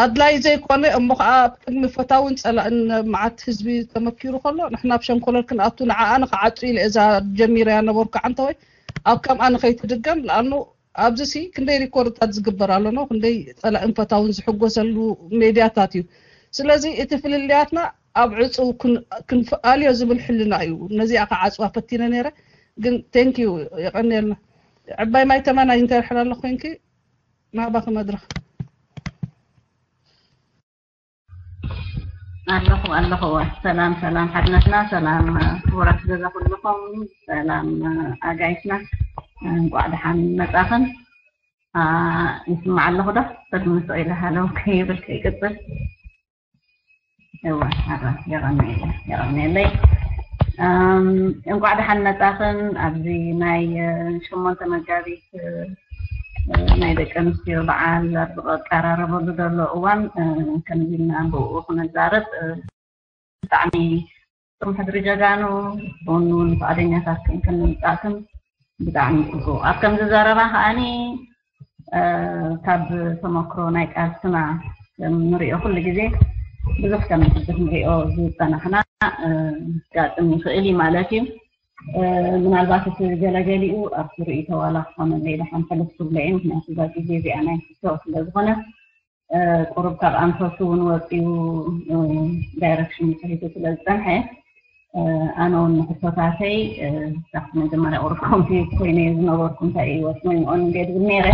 ኣድላይ ዘይኮነ እሞ ከዓ ኣብ ቅድሚ ፈታውን ፀላእን መዓት ህዝቢ ተመኪሩ ከሎ ንሕና ኣብ ሸንኮለል ክንኣቱ ንዓኣ ንክዓፁ ኢለ እዛ ጀሚረያ ነበርኩ ዓንተወይ ኣብ ከምኣ ንኸይትድገም ንኣኑ ኣብዚ ሲ ክንደይ ሪኮርድታት ዝግበር ኣሎ ነው ክንደይ ፀላእን ፈታውን ዝሕጎሰሉ ሜድያታት እዩ። ስለዚ እቲ ፍልልያትና ኣብ ዕፁ ክንኣልዮ ዝብል ሕልና እዩ። ነዚኣ ክዓፅዋ ፈቲነ ነይረ ግን thank you የቐንየልና። ዕባይ ማይ ተመናይ እንተርሕላ ኣሎ ኮይንኪ ናባኺ መድረኽ። ኣለኹ ኣለኹ። ሰላም ሰላም ሓድነትና፣ ሰላም ክቡራት ገዛ ኩልኹም፣ ሰላም ኣጋይሽና፣ እንቋዕ ደሓን መጻኽን። ይስማዕ ኣለኹ ዶ? ቅድሚ ስቕ ኢለ ሃለው ከይብል ከይቅጽል። እወ፣ ኣረ፣ የቐንየለይ፣ የቐንየለይ። እንቋዕ ደሓን መጻኽን። ኣብዚ ናይ ሸሞንተ መጋቢት ናይ ደቂ ኣንስትዮ በዓል ኣብ ዝቀራረበሉ ዘሎ እዋን ከምዚ ኢልና ብኡ ክንዛረብ ብጣዕሚ ጥሩም ሕድሪ ጀጋኑ ብእውን እውን ፍቓደኛታት ክንምጻእክን ብጣዕሚ ጽቡቕ። ኣብ ከምዚ ዘረባ ከዓኒ ካብ ተመክሮ ናይ ቃልስና ከም ንሪኦ ኩሉ ግዜ ብዙሕ ከም ብዙሕ ንሪኦ ዝጸናሕና ጋጥም ይኽእል እዩ ማለት እዩ። ምናልባት እቲ ገለገሊኡ ኣብቲ ርእይቶ ዋላ ክኾነለይ ደሓን ሕልፍ ክብሎ እዩ። ምክንያቱ እዛ ግዜ እዚኣ ናይ ሕቶ ስለ ዝኾነ ቁሩብ ካብ ኣንፈቱ እውን ወፂኡ ዳይረክሽን ተሒቱ ስለ ዝፀንሐ ኣነ እውን ንሕቶታተይ ካብቲ መጀመርያ ቁሩብ ኮንፊዝ ኮይነ እየ ዝነበርኩ እንታይ እዩ ወፅሞኝ ኦን ገድብል ነይረ።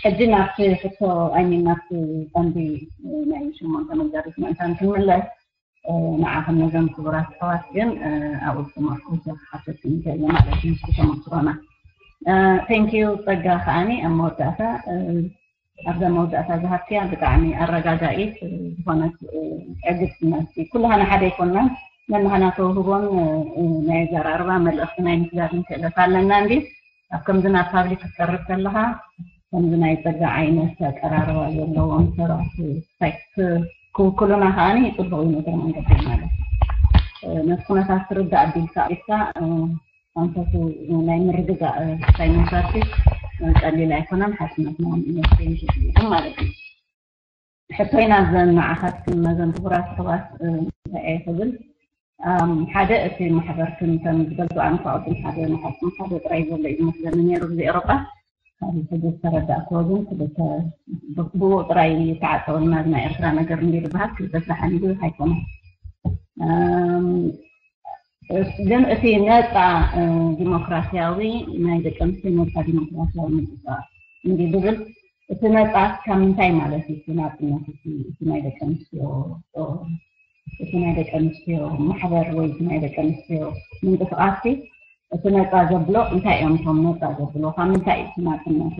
ሕጂ ናብቲ ሕቶ ኣይሚን ናብቲ ቀንዲ ናይ ሸሞንተ መጋቢት ምእንታን ክንምለስ ንዓኹም ነዞም ክቡራት ኣሕዋት ግን ኣብኡ ተመርኩዘ ክሓተት ይኽእል ማለት እዩ ምስቲ ተመክሮና። ቴንኪዩ ጸጋ ከዓኒ ኣብ መወዳእታ ኣብዛ መወዳእታ ዝሃብክያ ብጣዕሚ ኣረጋጋኢት ዝኾነት ዕግብቲ መልሲ። ኩላህና ሓደ ኣይኮንናን፣ ነንሃና ተውህቦን ናይ ኣዘራርባ መልእኽቲ ናይ ምስጋድን ክእለት ኣለና እንዲ ኣብ ከምዚ ናብ ፓብሊክ ክትቀርብ ከለኻ ከምዚ ናይ ጸጋ ዓይነት ኣቀራርባ ዘለዎም ሰባት ክውክሉና ከዓኒ ጽቡቕ እዩ። ነገር መንገዲ ማለት ነቲ ኩነታት ትርዳእ ኣቢልካ ኢልካ ኣንፈቱ ናይ ምርግጋእ ሳይንሳት ቀሊል ኣይኮነን። ሓስነትና ኢንቨስቲጌሽን ማለት እዩ። ሕቶይና ዘን ንዓኻትክን ነዘን ክቡራት ኣሕዋት እንታይ እየ ክብል ሓደ እቲ ማሕበርክን ከም ዝገልጹ ኣነ ካብ ቅድም ሓደ ንሓጽም ሓደ ጥራይ ዘሎ እዩ ዝመስለኒ ነይሩ ግዜ ኤሮጳ። ካብ ሕጂ ዝተረዳእክዎ ግን ክልተ ብኡ ጥራይ ተዓጸወልና ናይ ኤርትራ ነገር እንዲ ዝበሃል ክልተ ስራሕ እንዲ ኣይኮነን። ግን እቲ ነፃ ዲሞክራሲያዊ ናይ ደቂ ኣንስትዮ ነፃ ዲሞክራሲያዊ ምንቅስቃስ እንዲ ዝብል እቲ ነፃ ካብ ምንታይ ማለት እዩ? እቲ ናፅነት እቲ ናይ ደቂ ኣንስትዮ እቲ ናይ ደቂ ኣንስትዮ ማሕበር ወይ እቲ ናይ ደቂ ኣንስትዮ ምንቅስቃስ እቲ ነፃ ዘብሎ እንታይ እዮም? እቶም ነፃ ዘብሎ ካብ ምንታይ እዩ እቲ ናፅነቱ?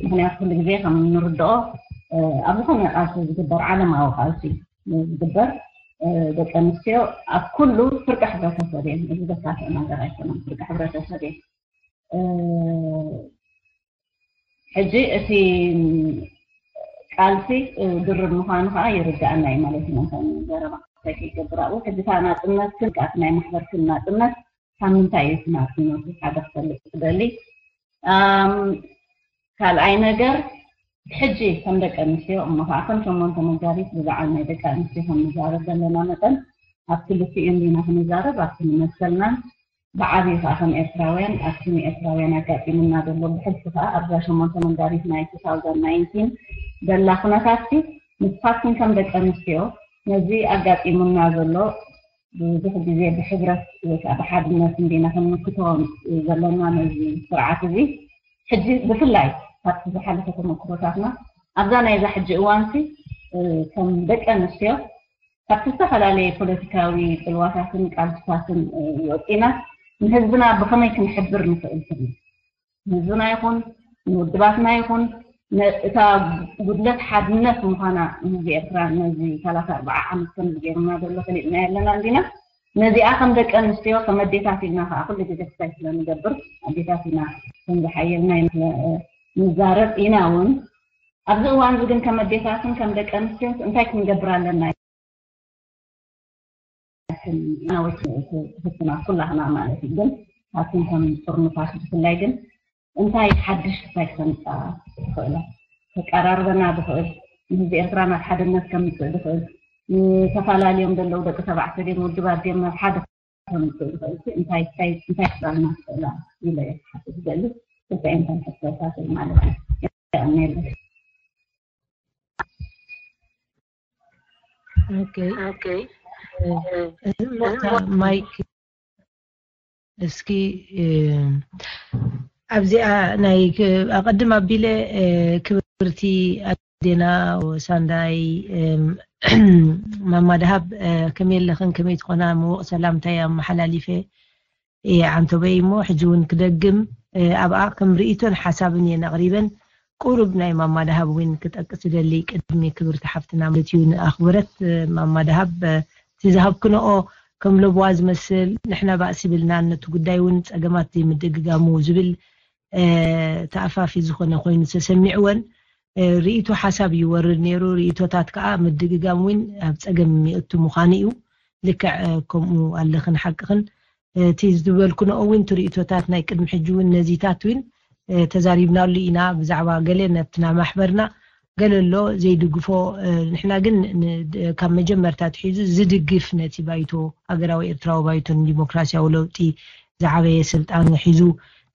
ምክንያቱ ኩሉ ግዜ ከም እንርድኦ ኣብ ዝኾነ ቃልሲ ዝግበር ዓለማዊ ቃልሲ ዝግበር ደቂ ኣንስትዮ ኣብ ኩሉ ፍርቂ ሕብረተሰብ እየን። እዚ ዘካፍእ ነገር ኣይኮነን። ፍርቂ ሕብረተሰብ እየን። ሕጂ እቲ ቃልሲ ድርብ ምዃኑ ከዓ ይርዳእና እዩ ማለት እዩ። መታን ዘረባ እንታይ ከይገብር ኣብኡ ሕጂ እታ ናፅነትክን ከዓ እቲ ናይ ማሕበርክን ናፅነት ካብ ምንታይ እዩ እቲ ናፅነቱ ሓደ ክፈልጥ ትደሊ። ካልኣይ ነገር ሕጂ ከም ደቂ ኣንስትዮ እሞ ከዓ ከም ሸሞንተ መጋቢት ብዛዕባ ናይ ደቂ ኣንስትዮ ከም ንዛረብ ዘለና መጠን ኣብ ክልቲኡ እንዲና ክንዛረብ ኣብቲ ንመሰልናን ብዓብዩ ከዓ ከም ኤርትራውያን ኣብቲ ንኤርትራውያን ኣጋጢሙና ዘሎ ብሕልፊ ከዓ ኣብዛ ሸሞንተ መጋቢት ናይ two thousand nineteen ዘላ ኩነታት ንስኻትኩም ከም ደቂ ኣንስትዮ ነዚ ኣጋጢሙና ዘሎ ብዙሕ ግዜ ብሕብረት ወይ ከዓ ብሓድነት እንዲና ክንምክቶ ዘለና ነዚ ስርዓት እዚ ሕጂ ብፍላይ ካብቲ ዝሓለፈ ተመክሮታትና ኣብዛ ናይዛ ሕጂ እዋንሲ ከም ደቂ ኣንስትዮ ካብቲ ዝተፈላለየ ፖለቲካዊ ፅልዋታትን ቃልስታትን ወፂና ንህዝብና ብኸመይ ክንሕብር ንኽእል ትብል ንህዝብና ይኹን ንውድባትና ይኹን እታ ጉድለት ሓድነት ምዃና ንህዝቢ ኤርትራ ነዚ ሰላሳ ኣርባዓ ዓመት ከምዚ ገይሩና ዘሎ ፈሊጥና ኣለና እንዲና ነዚኣ ከም ደቂ ኣንስትዮ ከም ኣዴታት ኢልና ከዓ ኩሉ ግዜ ክሳይ ስለ ንገብር ኣዴታት ኢና ከም ዝሓየልና ንዛረብ ኢና እውን ኣብዚ እዋን እዚ ግን ከም ኣዴታትን ከም ደቂ ኣንስትዮ እንታይ ክንገብር ኣለና ትህትና ኩላህና ማለት እዩ ግን ካብትን ከም ጥርኑፋት ብፍላይ ግን እንታይ ሓድሽ እንታይ ክተምፃ ትኽእላ ተቀራርበና ብኽእል ንህዝቢ ኤርትራ ናብ ሓድነት ከምፅእ ዝኽእል፣ ንተፈላለዮም ዘለዉ ደቂ ተባዕትዮ ድዮም ውድባት ድዮም ናብ ሓደ ከምፅእ ዝኽእል እንታይ እንታይ እንታይ ክፃልና ክኽእላ ኢለ እየ ክሓስብ ዝደሊ። ክልተ እንታይ ሕቶታት ማለት እዩ። የቀንየለይ። ኦኬ ኦኬ ማይክ እስኪ ኣብዚኣ ናይ ኣቐድም ኣቢለ ክብርቲ ኣዴና ሳንዳይ ማማ ደሃብ ከመይ ኣለኽን ከመይ ትኾና ምውቕ ሰላምታይ ኣመሓላሊፈ እየ ዓንተበይ እሞ ሕጂ እውን ክደግም ኣብኣ ከም ርእይቶን ሓሳብን እየን ኣቕሪበን ቁሩብ ናይ ማማ ደሃብ እውን ክጠቅስ ይደሊ ቅድሚ ክብርቲ ሓፍትና ማለት እዩ ንኣኽብረት ማማ ደሃብ እቲ ዝሃብክንኦ ከም ለብዋ ዝመስል ንሕና ባእሲ ብልና ነቲ ጉዳይ እውን ፀገማት ዘይምድግጋሙ ዝብል ተኣፋፊ ዝኾነ ኮይኑ ተሰሚዕወን ርእይቶ ሓሳብ ይወርድ ነይሩ። ርእይቶታት ከዓ ምድግጋም እውን ኣብ ፀገም የእቱ ምዃኑ እዩ። ልክዕ ከምኡ ኣለኽን ሓቅኽን። እቲ ዝበልክንኦ እውን እቲ ርእይቶታት ናይ ቅድሚ ሕጂ እውን ነዚታት እውን ተዛሪብናሉ ኢና ብዛዕባ ገለ ነብትና ማሕበርና ገለ ኣሎ ዘይድግፎ ንሕና ግን ካብ መጀመርታ ትሒዙ ዝድግፍ ነቲ ባይቶ ሃገራዊ ኤርትራዊ ባይቶን ዲሞክራሲያዊ ለውጢ ዝዓበየ ስልጣን ሒዙ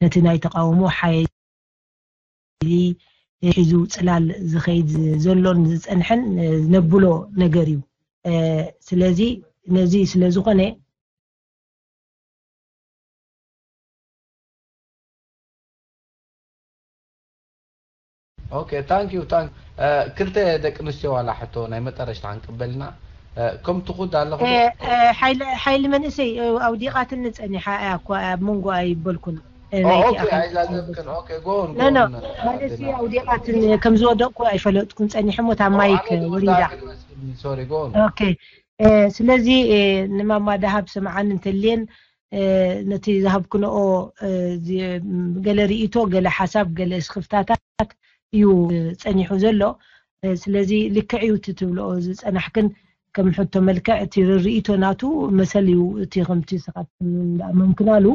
ነቲ ናይ ተቃውሞ ሓይሊ ሒዙ ፅላል ዝኸይድ ዘሎን ዝፀንሐን ነብሎ ነገር እዩ። ስለዚ ነዚ ስለዝኾነ ኦኬ ታንክ ዩ ታንክ ክልተ ደቂ ኣንስትዮ ዋላ ሕቶ ናይ መጠረሽታ ክንቅበልና ከም ትኹድ ኣለኹ ሓይሊ መንእሰይ ኣውዲቓትኒ ፀኒሓ እያ እኮ ኣብ መንጎ ኣይበልኩን ኣይዛዘብክን ኦኬ ጎን መንእሰይ ኣውዲቓትን ከም ዝወደቕኩ ኣይፈለጥኩን ፀኒሐ ሞ ታብ ማይክ ወሪዳ ሶሪ ጎን ኦኬ ስለዚ ንማማ ደሃብ ስምዓን እንተልየን ነቲ ዝሃብክንኦ ገለ ርእይቶ ገለ ሓሳብ ገለ ስኽፍታታት እዩ ፀኒሑ ዘሎ ስለዚ ልክዕ እዩ እቲ ትብልኦ ዝፀናሕክን ከም ሕቶ መልክዕ እቲ ርእይቶ ናቱ መሰል እዩ እቲ ከምቲ ስኻትክን እንዳኣመንክናሉ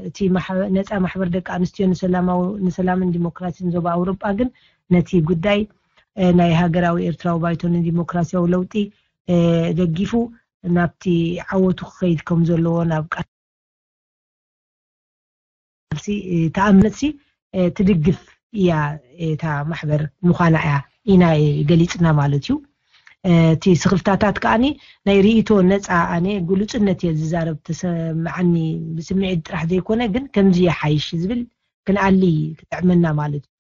እቲ ነፃ ማሕበር ደቂ ኣንስትዮ ንሰላማዊ ንሰላምን ዲሞክራሲን ዞባ ኣውሮጳ ግን ነቲ ጉዳይ ናይ ሃገራዊ ኤርትራዊ ባይቶ ንዲሞክራሲያዊ ለውጢ ደጊፉ ናብቲ ዓወቱ ክኸይድ ከም ዘለዎ ናብ ቃልሲ ተኣምነትሲ ትድግፍ እያ እታ ማሕበር ምዃና እያ ኢና ገሊፅና ማለት እዩ። እቲ ስኽፍታታት ከዓኒ ናይ ርእይቶ ነፃ ኣነ ግሉፅነት እየ ዝዛረብ ተሰምዓኒ ብስምዒት ጥራሕ ዘይኮነ ግን ከምዚ ይሓይሽ ዝብል ክንኣሊ ክጥዕመና ማለት እዩ።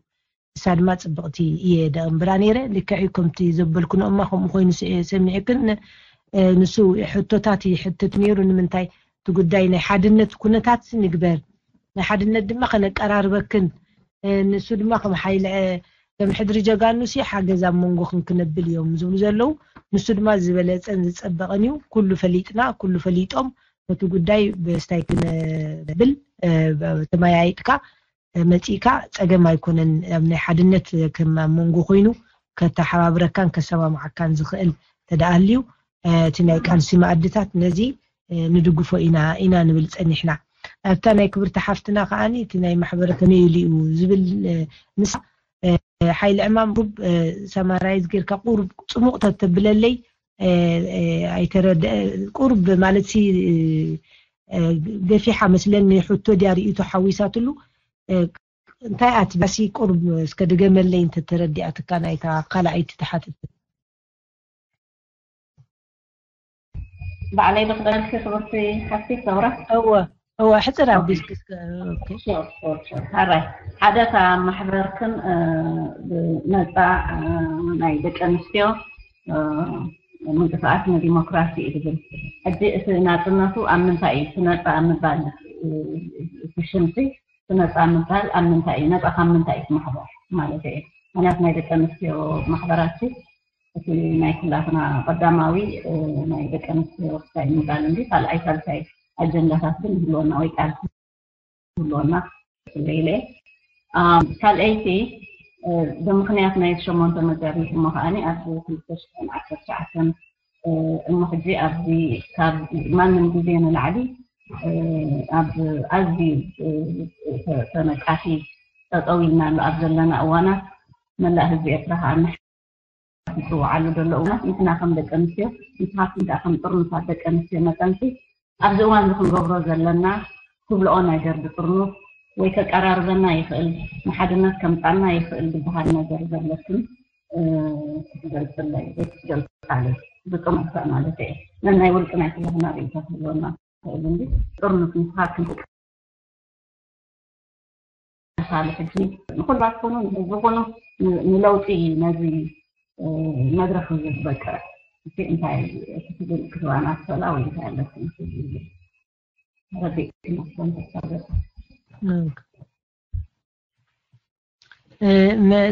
ንሳ ድማ ፅብቕቲ እየ ደቕንብራ ነይረ ልክዕ እዩ ከምቲ ዘበልክንኦማ ከምኡ ኮይኑ ሰሚዕክን ንሱ ሕቶታት ይሕትት ነይሩ ንምንታይ እቲ ጉዳይ ናይ ሓድነት ኩነታት ንግበር ናይ ሓድነት ድማ ከነቀራርበክን ንሱ ድማ ከም ሓይሊ ከም ሕድሪ ጀጋኑ ሲ ሓገዝ ኣብ መንጎኽን ክነብል እዮም ዝብሉ ዘለዉ ንሱ ድማ ዝበለፀን ዝፀበቐን እዩ ኩሉ ፈሊጥና ኩሉ ፈሊጦም ነቲ ጉዳይ ብስታይ ክነብል ተመያይጥካ መፂእካ ፀገም ኣይኮነን ኣብ ናይ ሓድነት ከም ኣብ መንጎ ኮይኑ ከተሓባብረካን ከሰማምዓካን ዝኽእል ተደኣልዩ እቲ ናይ ቃልሲ መኣድታት ነዚ ንድግፎ ኢና ኢና ንብል ፀኒሕና ኣብታ ናይ ክብርቲ ሓፍትና ከዓኒ እቲ ናይ ማሕበረ ከመይ ኢሉ እዩ ዝብል ንሳ ሓይሊ ዕማም ቁሩብ ሰማራይዝ ጌርካ ቁሩብ ፅሙቕ ተተብለለይ ኣይተረደ ቁሩብ ማለት ሲ ገፊሓ መስለኒ ሕቶ ድያ ርእይቶ ሓዊሳትሉ እንታይ ኣትባሲ ቁሩብ እስከ ድገመለይ እንተተረዲኣትካ ናይታ ካልኣይቲ ተሓትት ባዕለይ ብክደልኪ ክብርቲ ሓፍቲ ሰውራ እወ እወ ሕፅር ኣቢልኪ እስከ ሓራይ ሓደ ካብ ማሕበርክን ነፃ ናይ ደቂ ኣንስትዮ ምንቅስቃስ ንዲሞክራሲ እዩ ዝብል ሕጂ እቲ ናፅነቱ ኣብ ምንታይ እዩ እቲ ነፃ ምባል እቲ ሽምሲ እቲ ነፃ ምባል ኣብ ምንታይ እዩ ነፃ ካብ ምንታይ እዩ ማሕበር ማለት እዩ ምክንያት ናይ ደቂ ኣንስትዮ ማሕበራት እቲ ናይ ኩላትና ቀዳማዊ ናይ ደቂ ኣንስትዮ ወሳኝ ምባል እንዲ ካልኣይ ሳልሳይ ኣጀንዳታት ግን ይህልወና ወይ ቃል ይህልወና ኢለ ካልኣይቲ ብምክንያት ናይ ሸሞንተ መጋቢት እሞ ከዓኒ ኣብ ክልተ ሽሕን ዓሰርተ ትሽዓተን እሞ ሕጂ ኣብዚ ካብ ማንም ግዜ ንላዕሊ ኣብ ኣዝዩ ተነቃፊ ጠጠው ኢልና ኣሎ ኣብ ዘለና እዋናት መላእ ህዝቢ ኤርትራ ከዓ ይፅውዓሉ ዘሎ እዋናት ንሕና ከም ደቂ ኣንስትዮ ንስኻትኩም ከዓ ከም ጥርኑፋት ደቂ ኣንስትዮ መጠንሲ ኣብዚ እዋን እዚ ክንገብሮ ዘለና ክብልኦ ነገር ብጥርኑፍ ወይ ከቀራርበና ይኽእል ንሓድነት ከምፃና ይኽእል ዝበሃል ነገር ዘለክን ክትገልፅለይ ወይ ክትገልፃለይ ብጥርኑፋ ማለት እየ። ነናይ ውልቂ ናይ ኩላትና ርእይቶ ክህልወና ይኽእል እንዲ ጥርኑፍ ንስኻትኩም ንሳለ ሕጂ ንኩሉ ኣትኮኑ ንህዝቢ ኮኑ ንለውጢ ነዚ መድረክ ዝበቅዕ እቲ እንታይ ክትብል ክትባና ትኽእላ ወይ እንታይ ኣለኩም ረዲእኩም ኣስበን ተሳገር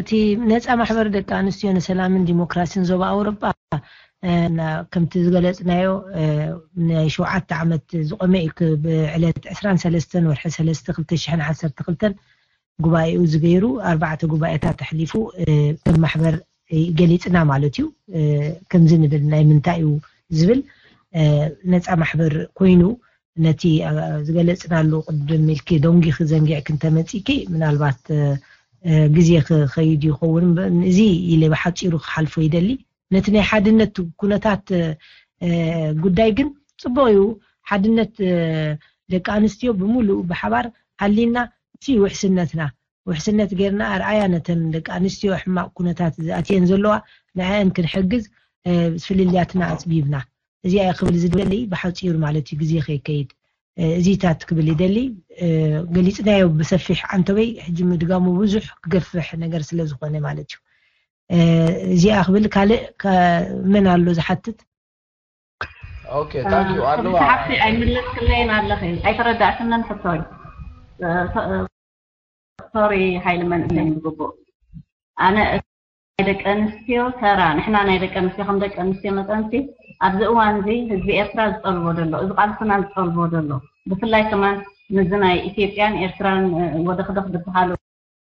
እቲ ነፃ ማሕበር ደቂ ኣንስትዮ ንሰላምን ዲሞክራሲን ዞባ ኣውሮጳ ከምቲ ዝገለፅናዮ ናይ ሸውዓተ ዓመት ዝቆመ እዩ። ብዕለት ዕስራን ሰለስተን ወርሒ ሰለስተ ክልተ ሽሕን ዓሰርተ ክልተን ጉባኤኡ ዝገይሩ ኣርባዕተ ጉባኤታት ኣሕሊፉ ከም ማሕበር ገሊፅና ማለት እዩ። ከምዚ ንብል ናይ ምንታይ እዩ ዝብል ነፃ ማሕበር ኮይኑ ነቲ ዝገለፅናሉ ቅድም ኢልኪ ደንጊኺ ዘንጊዕኪ እንተመፂእኪ ምናልባት ግዜ ክኸይድ ይኸውን። እዚ ኢለ ብሓፂሩ ክሓልፎ ይደሊ። ነቲ ናይ ሓድነት ኩነታት ጉዳይ ግን ፅቡቕ እዩ። ሓድነት ደቂ ኣንስትዮ ብምሉእ ብሓባር ሃሊና እቲ ውሕስነትና ውሕስነት ጌርና ኣርኣያ ነተን ደቂ ኣንስትዮ ሕማቕ ኩነታት ዝኣትየን ዘለዋ ንኣየን ክንሕግዝ ፍልልያትና ኣፅቢብና እዚኣ ክብል ዝደሊ ብሓፂሩ ማለት እዩ ግዜ ከይከይድ እዚታት ክብል ይደሊ ገሊፅናዮ ብሰፊሕ ዓንተበይ ሕጂ ምድጋሙ ብዙሕ ክገፍሕ ነገር ስለ ዝኾነ ማለት እዩ እዚኣ ክብል ካልእ መን ኣሎ ዝሓትት okay thank you ኣለዋ ሓፍቲ ኣይምልስክለይን ኣለኺ ኣይተረዳእክንን ሕቶይ sorry ሓይሊ መንእሰይ ብግቡእ ኣነ ናይ ደቂ ኣንስትዮ ተራ ንሕና ናይ ደቂ ኣንስትዮ ከም ደቂ ኣንስትዮ መጠንሲ ኣብዚ እዋን እዚ ህዝቢ ኤርትራ ዝጠልቦ ዘሎ እዚ ቃልስና ዝጠልቦ ዘሎ ብፍላይ ከማን ምዚ ናይ ኢትዮጵያን ኤርትራን ወደኽደኽ ዝበሃሉ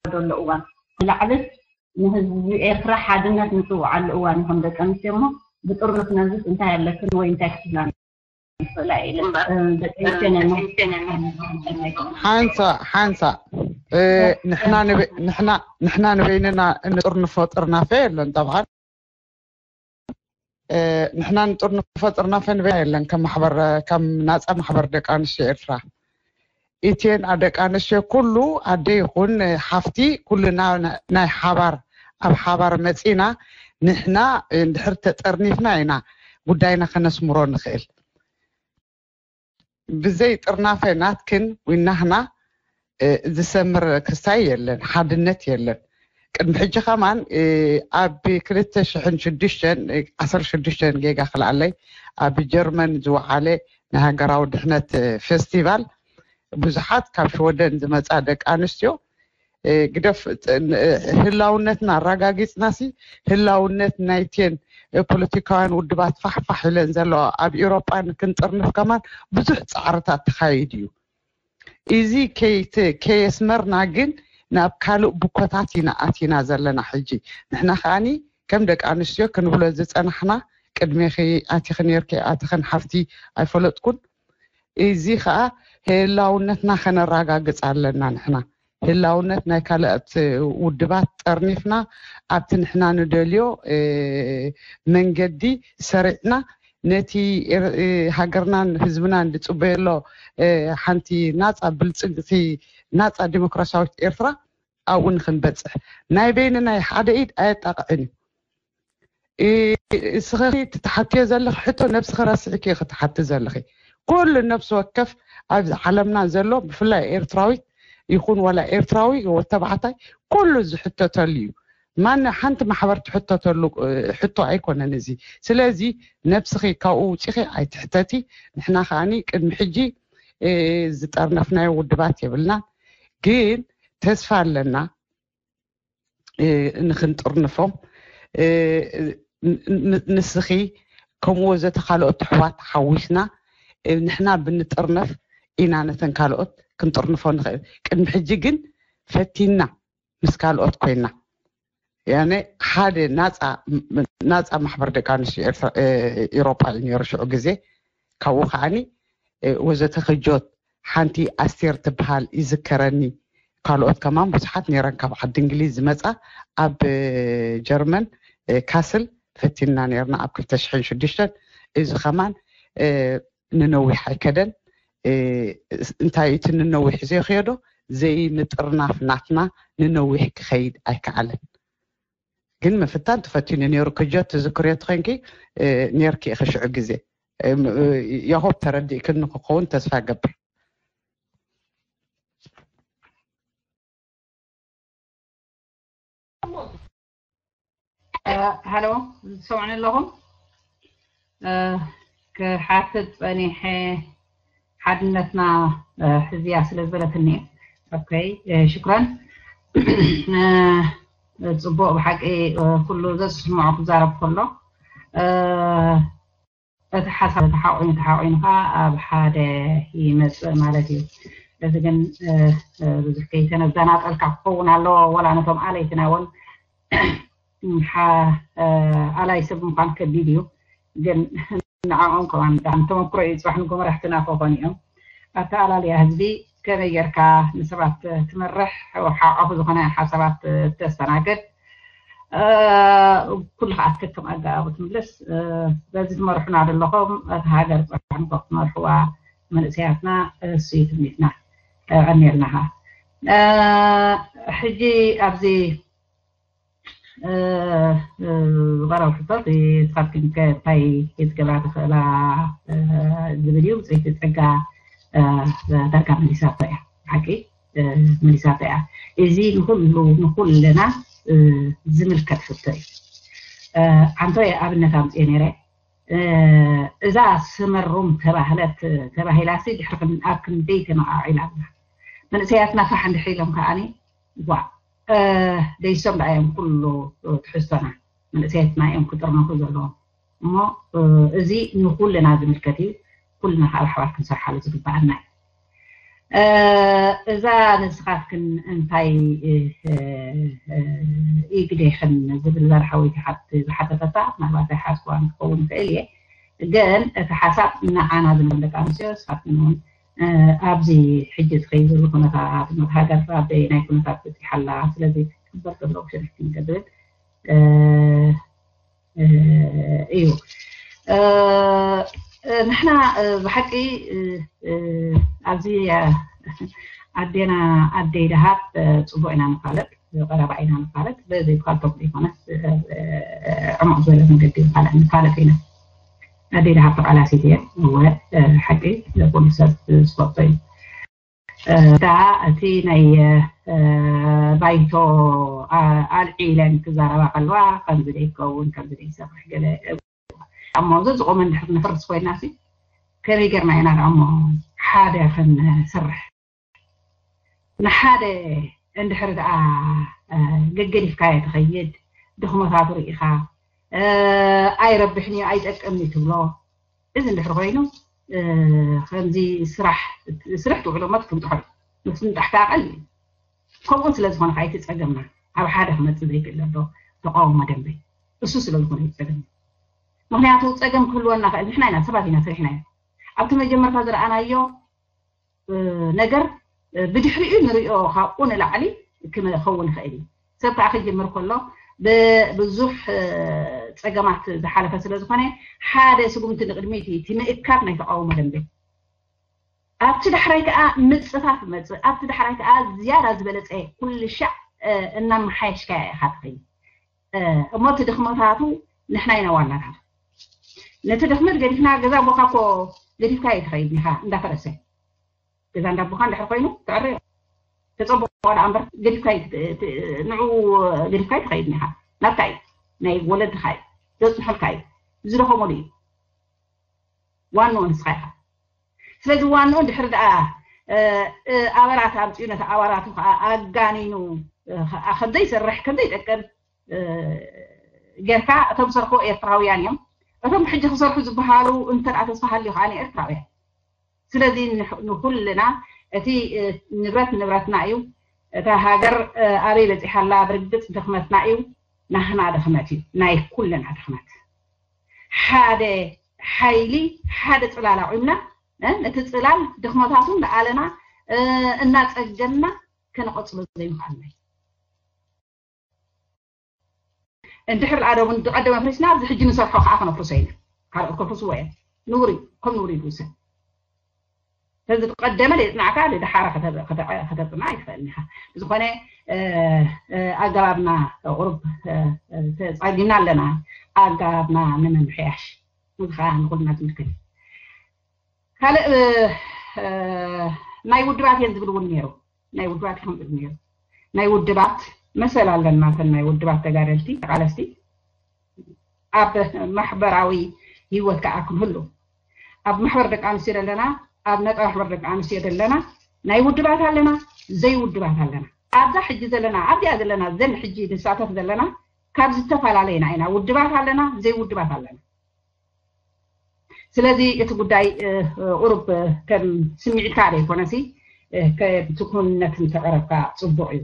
ዘሎ እዋን ንላዕልስ ንህዝቢ ኤርትራ ሓድነት ንፅውዓሉ እዋን እዩ ከም ደቂ ኣንስትዮ እሞ ብጥርኑፍ ነዚስ እንታይ ኣለክን ወይ እንታይ ክትብላን ሓንሳ ሓንሳ ንሕና ንበይንና እንጥርንፎ ጥርናፈ የለን ጠብዓን ንሕና ንጥርንፎ ጥርናፈ ንበይና የለን ከም ማሕበር ከም ናፃ ማሕበር ደቂ ኣንስትዮ ኤርትራ ኢትየን ኣደቂ ኣንስትዮ ኩሉ ኣደ ይኹን ሓፍቲ ኩልና ናይ ሓባር ኣብ ሓባር መፂና ንሕና እንድሕር ተጠርኒፍና ኢና ጉዳይና ከነስምሮ ንኽእል ብዘይ ጥርናፈ ናትክን ወይ ናህና ዝሰምር ክስታይ የለን፣ ሓድነት የለን። ቅድሚ ሕጂ ከማን ኣብ ክልተ ሽሕን ሽዱሽተን ዓሰርተ ሽዱሽተ ጌጋ ክልኣለይ ኣብ ጀርመን ዝወዓለ ናይ ሃገራዊ ድሕነት ፌስቲቫል ብዙሓት ካብ ሽወደን ዝመፃ ደቂ ኣንስትዮ ግደፍ ህላውነትና ኣረጋጊፅናሲ ህላውነት ናይቴን ፖለቲካውያን ውድባት ፋሕፋሕ ኢለን ዘለዋ ኣብ ኤሮጳ ክንጥርንፍ ከማን ብዙሕ ፃዕርታት ተኻይዱ እዩ። እዚ ከየስመርና ግን ናብ ካልእ ብኮታት ኢና ኣቲና ዘለና ሕጂ። ንሕና ከኣኒ ከም ደቂ ኣንስትዮ ክንብሎ ዝፀናሕና ቅድሜኺ ኣቲኺ ነይርኪ ኣቲኽን ሓፍቲ ኣይፈለጥኩን። እዚ ከዓ ህላውነትና ከነረጋግፅ ኣለና ንሕና። ህላውነት ናይ ካልኦት ውድባት ጠርኒፍና ኣብቲ ንሕና ንደልዮ መንገዲ ሰሪዕና ነቲ ሃገርናን ህዝብናን ዝፅበየሎ ሓንቲ ናፃ ብልፅግቲ ናፃ ዲሞክራሲያዊት ኤርትራ ኣብኡ ንክንበፅሕ ናይ በይንና ሓደ ኢድ ኣየጣቕዕን እዩ። እስኺ ትትሓትዮ ዘለኺ ሕቶ ነብስኺ ረሲዕኪ ክትሓቲ ዘለኺ ኩሉ ነብሲ ወከፍ ኣብዚ ዓለምና ዘሎ ብፍላይ ኤርትራዊት ይኹን ዋላ ኤርትራዊ ወተባዕታይ ኩሉ ዝሕተተሉ እዩ። ማን ሓንቲ ማሕበር ትሕተተሉ ሕቶ ኣይኮነን እዚ። ስለዚ ነብስኺ ካብኡ ውፂኺ ኣይትሕተቲ። ንሕና ከዓኒ ቅድሚ ሕጂ ዝጠርነፍናዮ ውድባት የብልናን፣ ግን ተስፋ ኣለና ንክንጥርንፎም ንስኺ ከምኡ ወዘተ ካልኦት ኣሕዋት ሓዊስና ንሕና ብንጥርነፍ ኢና ነተን ካልኦት ክንጥርንፎ ንኽእል። ቅድሚ ሕጂ ግን ፈቲንና ምስ ካልኦት ኮይና ያነ ሓደ ናፃ ማሕበር ደቂ ኣንስትዮ ኤሮጳ እዩ ነይሩ ሽዑ ግዜ። ካብኡ ከዓኒ ወዘተ ክጆት ሓንቲ ኣስቴር ትበሃል ይዝከረኒ። ካልኦት ከማን ብዙሓት ነይረን ካብ ዓዲ እንግሊዝ ዝመፃ ኣብ ጀርመን ካስል ፈቲንና ነርና ኣብ ክልተ ሽሕን ሽዱሽተን። እዚ ከማን ንነዊሕ ኣይከደን። እንታይ እቲ ንነዊሕ ዘይኸዶ ዘይምጥርናፍ ናትና ንነዊሕ ክኸይድ ኣይከዓለን። ግን ምፍታን ተፈቲኑ ነይሩ። ክጆት ትዝክርዮ ትኾንኪ ነርኪ ኢኺ ሽዑ ግዜ። የሆብ ተረዲእክኒ ክኸውን ተስፋ ገብር። ሃሎ ዝሰምዑኒ ኣለኹም? ክሓትት ጸኒሐ ሓድነትና ሕዝያ ስለ ዝበለትኒ። ኦኬ፣ ሽኩራን። ጽቡቕ፣ ብሓቂ ኩሉ ዘስምዖ ክዛረብ ከሎ እቲ ሓሳብ ተሓቑኑ ተሓቑኑ ከዓ ኣብ ሓደ ይመፅእ ማለት እዩ። እዚ ግን ብዙሕ ከይተነዘናጠልካ ክኸውን ኣለዎ። ወላ ነቶም ኣለይትና እውን ኣላይ ሰብ ምኳን ከቢድ እዩ። ግን ንዕኦም ከማን ተመክሮ እዩ። ፅባሕ ንጎ መራሕትና ክኾኑ እዮም። ኣተኣላልያ ህዝቢ ከመይ ጌርካ ንሰባት ትመርሕ፣ ሓቋፊ ዝኾነ ሓሳባት ተስተናግድ፣ ኩሉ ከዓ ከከም ኣገባቡ ትምልስ። በዚ ትመርሑና ዘለኹም እቲ ሃገር ፅባሕ ንጎ ክትመርሕዋ መንእሰያትና እሱ እዩ ትምኒትና። ቀኒልና ከዓ ሕጂ ኣብዚ ዝቐረበ ሕቶ እቲ ንስኻትክን ከ እንታይ ክትገብራ ትኽእላ ዝብል እዩ። ብፅይቲ ፀጋ ዳርጋ መሊሳቶ እያ። ሓቂ መሊሳቶ እያ። እዚ ንኩሉ ንኩልና ዝምልከት ሕቶ እዩ። ኣንቶ ኣብነት ኣምፅኦ ነይረ። እዛ ስመሩም ተባህለት ተባሂላሲ ድሕሪ ኣብ ክንደይ ተመቃቂላ ኣላ። መንእሰያትና ፋሕ እንድሕር ኢሎም ከዓኒ ዋ ደይሶም ደኣ እዮም ኩሉ ትሕዝቶና። መንእሰያትና እዮም ክጥርነፉ ዘለዎም። እሞ እዚ ንኩልና ዝምልከት እዩ። ኩልና ከዓ ብሓባር ክንሰርሓሉ ዝግበኣና እዩ። እዛ ንስኻትክን እንታይ ኢግዴኽን ዝብል ዛርሓወይቲ ሓቲ ዝሓተተታ ምናልባት ኣይሓዝኩዋን ክኸውን ይኽእል እየ። ግን እቲ ሓሳብ ንዓና ዝምልከት ደቂ ኣንስትዮ ንስኻትክን እውን ኣብዚ ሕጂ ዝኸይድ ዘሎ ኩነታት እምነት ሃገር ኣብ ናይ ኩነታት በፂሓ ኣላ። ስለዚ ክግበር ዘለዎ ሽርሕቲ ንገብር እዩ። ንሕና ብሓቂ ኣብዚ ኣዴና ኣደይ ደሃብ ፅቡቅ ኢና ንፋለጥ፣ ቀረባ ኢና ንፋለጥ። በዘይትፋልጦም ዘይኮነስ ዕሙቅ ዝበለ መገዲ ንፋለጥ ኢና። ኣደይ ደሃብ ተቃላሲት እየ። እወ ሓቂ ኩሉ ሰብ ዝፈልጦ እዩ። እታ እቲ ናይ ባይቶ ኣልዒለን ክዛረባ ከለዋ ከምዚ ደይከውን ከምዚ ደይሰርሕ ገለ እሞ እዚ ዝቆመ እንድሕር ንፍርስ ኮይና ሲ ከመይ ጌርና ኢና ደኣ እሞ ሓደ ክንሰርሕ? ንሓደ እንድሕር ደኣ ገገዲፍካዮ ትኸይድ ድኽመታቱ ርኢኻ ኣይረብሕን እዩ ኣይጠቅምን እዩ ትብሎ። እዚ እንድሕር ኮይኑ ከምዚ ስራሕ ስራሕ ትውዕሎ እሞ ትፍንጥሖ እዩ። ምፍንጣሕ ከዓ ቀሊል እዩ። ከምኡ ስለ ዝኾነ ከዓ እቲ ፀገምና ኣብ ሓደ ክመፅእ ዘይክእል ኣሎ ተቃውሞ ደንበ። እሱ ስለ ዝኾነ እዩ ፀገም። ምክንያቱ ፀገም ክህልወና ክእል ንሕና ኢና ሰባት ኢና ሰሪሕናዮ። ኣብቲ መጀመርታ ዝረኣናዮ ነገር ብድሕሪኡ ንሪኦ ካብኡ ንላዕሊ ክኸውን ይኽእል እዩ። ሰብ ከዓ ክጅምር ከሎ ብብዙሕ ፀገማት ዝሓለፈ ስለ ዝኾነ ሓደ ስጉምቲ ንቅድሚት እዩ እቲ ምእካብ ናይ ተቃውሞ ደንበ። ኣብቲ ዳሕራይ ከዓ ምፅፋፍ መፅእ ኣብቲ ዳሕራይ ከዓ ዝያዳ ዝበለፀ ኩልሻዕ እናመሓየሽካያ ኢኻ ትኸይድ። እሞ እቲ ድኽመታቱ ንሕና ኢና ዋናታት። ነቲ ድኽመት ገዲፍና ገዛ ኣቦካ እኮ ገዲፍካ እዩ ትኸይድ ኢኻ እንዳፈረሰ ገዛ እንዳቦካ እንድሕር ኮይኑ ትዕርዮ ተፀብቆ ደኣ እምበር ገዲፍካ እዩ ት- ት- ንዑ ገዲፍካ እዩ ትኸይድ ኢኻ። ናትካ እዩ ናይ ወለድኻ እዩ ዘፅንሑልካ እዩ ዝደኸመሉ እዩ ዋንኡ ንስኻ ኢኻ። ስለዚ ዋንኡ እንድሕር ደኣ ኣበራት ኣምፅኡ ነቲ ኣበራቱ ከዓ ኣጋኒኑ ከዓ ከምዘይሰርሕ ከምዘይጠቅም ጌርካ እቶም ዝሰርሕዎ ኤርትራውያን እዮም። እቶም ሕጂ ክሰርሑ ዝበሃሉ እንተ ደኣ ተስፋ ሃልዩ ከዓ ንኤርትራውያን። ስለዚ ንሕ- ንኩልና እቲ ንብረት ንብረትና እዩ። እታ ሃገር ኣበይ በፂሓ ኣላ ብርግፅ ድኽመትና እዩ። ናህና ድኽመት እዩ ናይ ኩልና ድኽመት። ሓደ ሓይሊ ሓደ ፅላል ኣቑምና ነቲ ፅላል ድኽመታቱ እንዳኣለና እናፀገንና ከነቐፅሎ ዘይምኽኣልና እዩ። እንድሕር ደኣ ደቡን ዝቐደመ ኣፍሪስና ኣብዚ ሕጂ ንሰርሖ ከዓ ክነፍርሶ ኢና። ካልኦት ከፍርስዎ እዮም። ንውሪ ከም ንውሪ ይውሰድ። ስለዚ ዝቐደመ ዘይፅናዕካ ንደሓረ ከተፅናዕ ይትኽእል ኢኻ። ብዝኾነ ኣገባብና ቁሩብ ተፃጊምና ኣለና። ኣገባብና ንምምሕያሽ እዚ ከዓ ንኩልና ዝምልከት እዩ። ካልእ ናይ ውድባት እየን ዝብል እውን ነይሩ። ናይ ውድባት ከምኡ ነይሩ። ናይ ውድባት መሰል ኣለና። እተን ናይ ውድባት ተጋደልቲ ተቓለስቲ ኣብ ማሕበራዊ ህይወት ከዓ ክንህሉ፣ ኣብ ማሕበር ደቂ ኣንስትዮ ዘለና፣ ኣብ ነፃ ማሕበር ደቂ ኣንስትዮ ዘለና ናይ ውድባት ኣለና፣ ዘይውድባት ኣለና። ኣብዛ ሕጂ ዘለና ኣብዚኣ ዘለና ዘን ሕጂ ንሳተፍ ዘለና ካብ ዝተፈላለየና ኢና። ውድባት ኣለና፣ ዘይውድባት ኣለና። ስለዚ እቲ ጉዳይ ቁሩብ ከም ስምዒትካ ዘይኮነሲ ከምቲ ክውንነት እንተቐረብካ ፅቡቕ እዩ።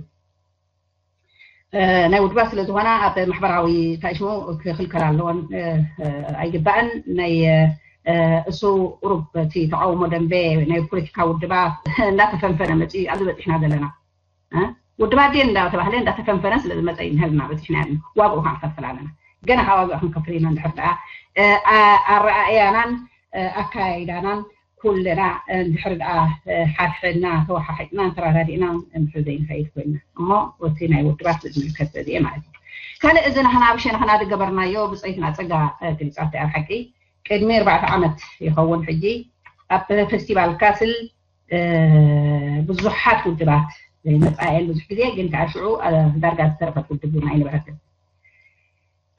ናይ ውድባት ስለ ዝኾና ኣብ ማሕበራዊ ታይሽሙ ክኽልከል ኣለዎን ኣይግባእን። ናይ እሱ ቁሩብ እቲ ተቃውሞ ደንበ ናይ ፖለቲካ ውድባት እንዳተፈንፈነ መፂኡ ኣብዚ በፂሕና ዘለና። ውድባት ድየን እንዳተባህለ እንዳተፈንፈነ ስለ ዝመፀ ይንህልና በፂሕና። ዋግኡ ከዓ ንከፍል ኣለና። ገና ካብ ዋግኡ ክንከፍል ኢና። እንድሕር ደኣ ኣረኣእያናን ኣካያይዳናን ኩልና እንድሕር ደኣ ሓድሕድና ተወሓሒጥና እንተረዳዲእና እንድሕር ዘይንኸይድ ኮይና እሞ እቲ ናይ ውድባት ዝምልከት በዚኤ ማለት እዩ። ካልእ እዚ ንሕና ኣብ ሸነኽና ዝገበርናዮ ብፀይትና ፀጋ ግልፃት ኣብ ሓቂ ቅድሚ ኣርባዕተ ዓመት ይኸውን ሕጂ ኣብ ፌስቲቫል ካስል ብዙሓት ውድባት መፃ እየን። ብዙሕ ግዜ ግን ከዓ ሽዑ ዳርጋ ዝተረፈት ውድብ እውን ኣይነበረትን።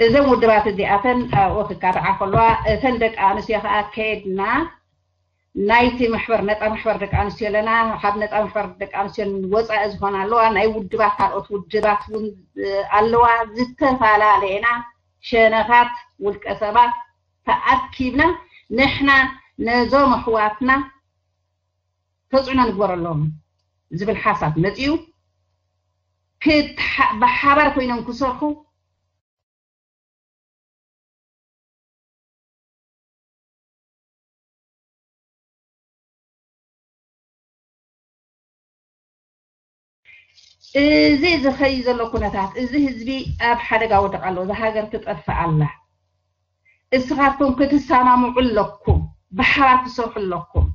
እዘን ውድባት እዚኣተን ኣብኡ ክካትዓ ከለዋ እተን ደቂ ኣንስትዮ ከዓ ከድና ናይቲ ማሕበር ነፃ ማሕበር ደቂ ኣንስትዮ ኣለና። ካብ ነፃ ማሕበር ደቂ ኣንስትዮ ወፃኢ ዝኾና ኣለዋ። ናይ ውድባት ካልኦት ውድባት እውን ኣለዋ። ዝተፈላለየና ሸነኻት ውልቀ ሰባት ተኣኪብና ንሕና ነዞም ኣሕዋትና ተፅዕኖ ንግበረሎም ዝብል ሓሳብ መፂኡ ብሓባር ኮይኖም ክሰርሑ እዚ ዝኸይ ዘሎ ኩነታት እዚ ህዝቢ ኣብ ሓደጋ ወድቕ ኣሎ። እዛ ሃገር ትጠፍእ ኣላ። እስኻትኩም ክትሰማምዑ ኣለኩም፣ ብሓባር ትሰርሑ ኣለኩም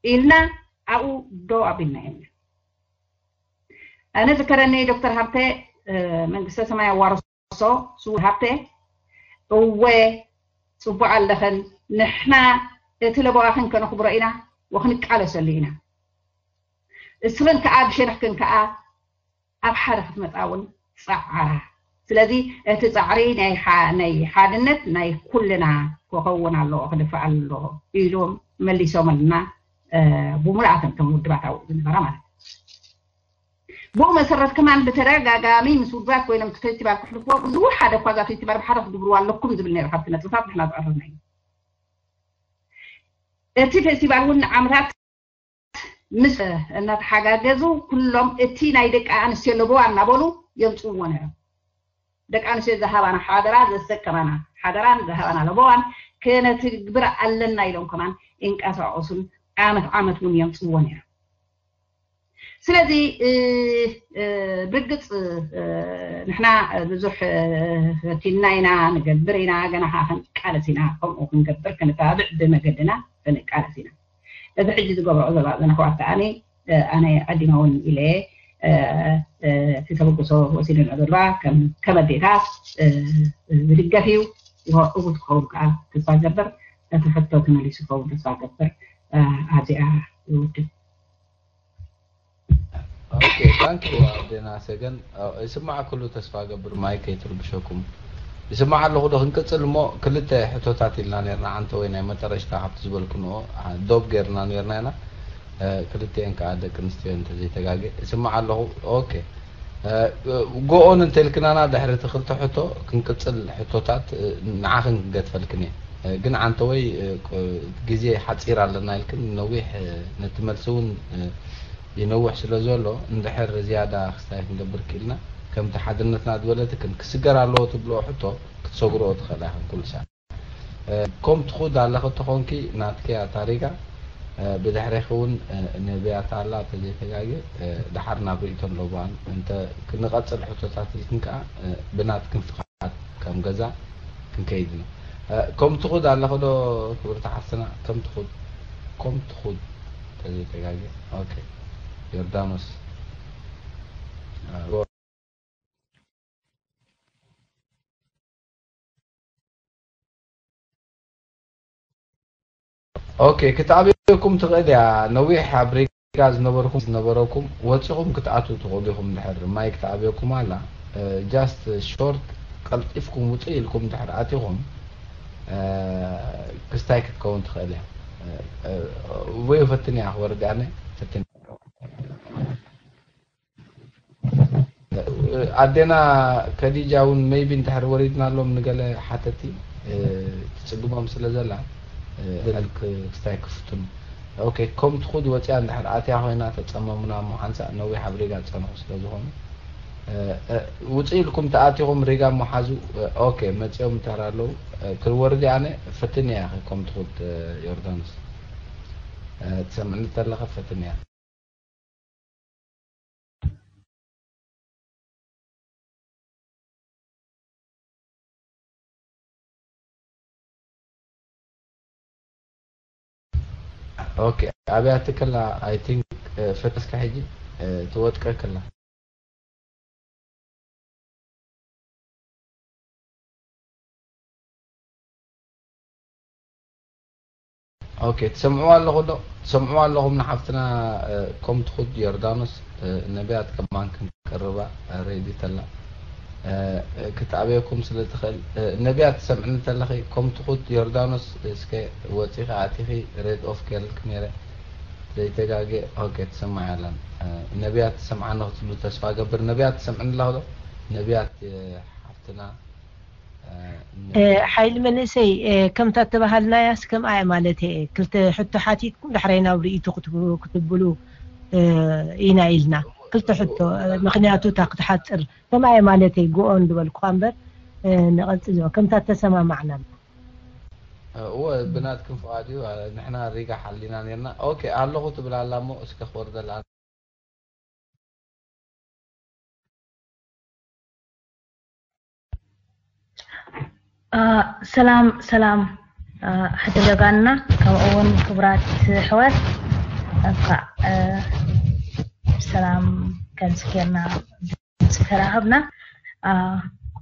ኢልና ኣብኡ ደው ኣቢልና ኢና። ኣነ ዝከረኒ ዶክተር ሃብተ መንግስተ ሰማይ ኣዋርሶ ስዉእ ሃብተ እወ ጽቡቕ ኣለኽን ንሕና እቲ ለበዋኽን ከነኽብሮ ኢና ወክንቃለሰሉ ኢና። እስኽን ከኣ ብሸነኽክን ከኣ ኣብ ሓደ ክትመጻ እውን ጸዓራ። ስለዚ እቲ ጻዕሪ ናይ ሓድነት ናይ ኩልና ክኸውን ኣለዎ ክድፋእ ኣለዎ ኢሎም መሊሶምልና። ብሙሉኣት እቶም ውድባት ኣብኡ ዝነበራ ማለት እዩ። ብኡ መሰረት ከማን ብተደጋጋሚ ምስ ውድባት ኮይኖም እቲ ፌስቲቫል ክሕልፍዎ ብዙሕ ሓደ እኳ እዛ ፌስቲቫል ብሓደ ክትግብርዋ ኣለኩም ዝብል ነይሩ ካብቲ ነጥብታት ንሕና ዝቐረብና እዩ። እቲ ፌስቲቫል እውን ንዓመታት ምስ እናተሓጋገዙ ኩሎም እቲ ናይ ደቂ ኣንስትዮ ለበዋ እናበሉ የምፅዎ ነይሮም። ደቂ ኣንስትዮ ዝሃባና ሓደራ ዘሰከማና ሓደራን ዝሃባና ለበዋን ከነትግብር ኣለና ኢሎም ከማን ይንቀሳቀሱን ዓመት ዓመት እውን የምፅዎ ነይሮም። ስለዚ ብርግፅ ንሕና ብዙሕ ፈቲንና ኢና ንገብር ኢና ገና ከዓ ክንቃለስ ኢና ከምኡ ክንገብር ክንተባብዕ ብመገድና ክንቃለስ ኢና። እዚ ሕጂ ዝገብርኦ ዘለዋ ዘነኽዋት ከዓኒ ኣነ ቀዲመ እውን ኢለ እቲ ተበግሶ ወሲደን ዘለዋ ከም ኣዴታት ዝድገፍ እዩ። እውት ክኸውን ከዓ ተስፋ ገብር እቲ ሕቶ ተመሊሱ ክኸውን ተስፋ ገብር። ኣብዚኣ ይውድእ። ኦኬ ታንክ ዩ ኣዴና ሰገን። ይስማዕ ኩሉ ተስፋ ገብር ማይ ከይትርብሸኩም። ይስማዕ ኣለኹ ዶ ክንቅፅል እሞ ክልተ ሕቶታት ኢልና ነርና ዓንተ ወይ ናይ መጠረሽታ ካብቲ ዝበልኩንኦ ዶብ ገይርና ነርና ኢና። ክልተኤን ከዓ ደቂ ኣንስትዮ እንተዘይተጋገ ይስማዕ ኣለኹ። ኦኬ ጎኦን እንተልክናና ድሕሪ እቲ ክልተ ሕቶ ክንቅፅል ሕቶታት ንዓኽን ክገድፈልክን እየ። ግን ዓንተ ወይ ግዜ ሓፂር ኣለና ኢልክን ነዊሕ ነቲ መልሲ እውን ይነውሕ ስለ ዘሎ እንድሕር ዝያዳ ክስታይ ክንገብር ክኢልና ከምቲ ሓድነትና ዝበለትክን ክስገር ኣለዎ ትብልኦ ሕቶ ክትሰግርኦ ትኽእላ ኢኽን ኩሉ ሰዓት። ከም ትኹድ ኣለኺ ተኾንኪ ናትኪ ኣታ ሪጋ ብድሕሬኺ እውን ነብያት ኣላ ተዘይተጋግየ። ድሓር ናብ ርእይቶን ለዋን እንተ ክንቐጽል ሕቶታት ኢልክን ከኣ ብናትክን ፍቓድ ከም ገዛ ክንከይድ ኢና። ከም ትኹድ ኣለኹ ዶ ክብርቲ ሓፍትና? ከም ትኹድ፣ ከም ትኹድ ተዘይተጋግየ። ኦኬ። ዮርዳኖስ። ኦኬ፣ ክትኣብየኩም ትኽእል እያ። ነዊሕ ኣብ ሪጋ ዝነበርኩም፣ ዝነበረኩም ወፂኹም ክትኣትዉ ትኽእሉ ኢኹም። ድሕር ማይ ክትኣብየኩም ኣላ። እ፣ just short ቀልጢፍኩም ውፅእ ኢልኩም ድሕር ኣቲኹም፣ እ፣ ክስታይ ክትከውን ትኽእል እያ። እ፣ እ፣ ወይ ፈትን እያ ክወርድ ኣነ ፈትን። ኣዴና ከዲጃ እውን maybe እንድሕር ወሪድናሎም ንገለ ሓተቲ፣ እ፣ ትጽግሞም ስለ ዘላ፣ እ፣ ክስታይ ክፍትኑ። ኦኬ፣ ከም ትኹድ ወጽያ እንድሕር ኣትያ ኮይና ተጸመሙና እሞ ሓንሳእ ነዊሕ ኣብ ሪጋ ዝጸንሑ ስለ ዝኾኑ፣ እ፣ እ፣ ውጽእ ኢልኩም ተኣቲኹም ሪጋ እሞ ሓዙ። እ፣ ኦኬ፣ መጺኦም እንድሕር ኣለዉ፣ እ፣ ክወርድ ኣነ ፈትን እያ ከም ትኹድ፣ እ፣ ዮርዳኖስ። እ፣ ትሰምዕኒ ተለኸ ፈትን እያ። ኦኬ፣ ኣብያቲ ከላ፣ I think፣ እ፣ ፈተስካ ሕጂ፣ እ፣ ትወጥቀ ከላ። ኦኬ፣ ትሰምዕዋ ኣለኹ ዶ? ትሰምዕዋ ኣለኹም ንሓፍትና፣ እ፣ ከም ትኹድ ዮርዳኖስ፣ እ፣ ነቢያት ከማን ክንቅርባ፣ እ፣ ሬዲ ተላ፣ እ፣ እ፣ ክትኣብየኩም ስለ ትኽእል፣ እ፣ ነቢያት ትሰምዕኒ ተለኺ፣ ከም ትኹድ ዮርዳኖስ፣ እስከ ወፂኺ ኣቲኺ ሬድ ኦፍ ገይረልክ ነይረ። ዘይተጋግየ፣ ኦኬ፣ ትሰማዕ ያለን። እ፣ ነቢያት ትሰምዓኒ ክትብሉ ተስፋ ገብር። ነቢያት ትሰምዕኒ ኣለኹ ዶ? ነቢያት፣ እ፣ ሓፍትና፣ እ፣ እ፣ ሓይሊ መንእሰይ፣ እ፣ ከምታ እተባሃልናያስ ከምኣ እያ ማለት እየ። ክልተ ሕቶ ሓቲትኩም ዳሕራይ ናብ ርእይቶ ክትብ-፣ ክትብሉ፣ እ፣ ኢና ኢልና። ክልተ ሕቶ፣ እ፣ ምኽንያቱ እታ ክትሓጽር ከምኣ እየ ማለት እየ። ጎኦን ዝበልኩኻ እምበር፣ እ፣ ንቐጽል ዞ-፣ ከምታ እተሰማማዕና። እ፣ እወ፣ ብናትኩም ፍቓድ እዩ። እ፣ ንሕና ሪጋ ሓሊና ነርና። ኦኬ፣ ኣለኹ ትብል ኣላ እሞ እስከ ክወርደላ። አ፣ ሰላም፣ ሰላም፣ አ፣ ሕድለጋና፣ ከምኡ እውን ክቡራት ኣሕዋት፣ እንኳዕ፣ አ፣ ሰላም ከምዚ ጌርና ዝተራኸብና። አ፣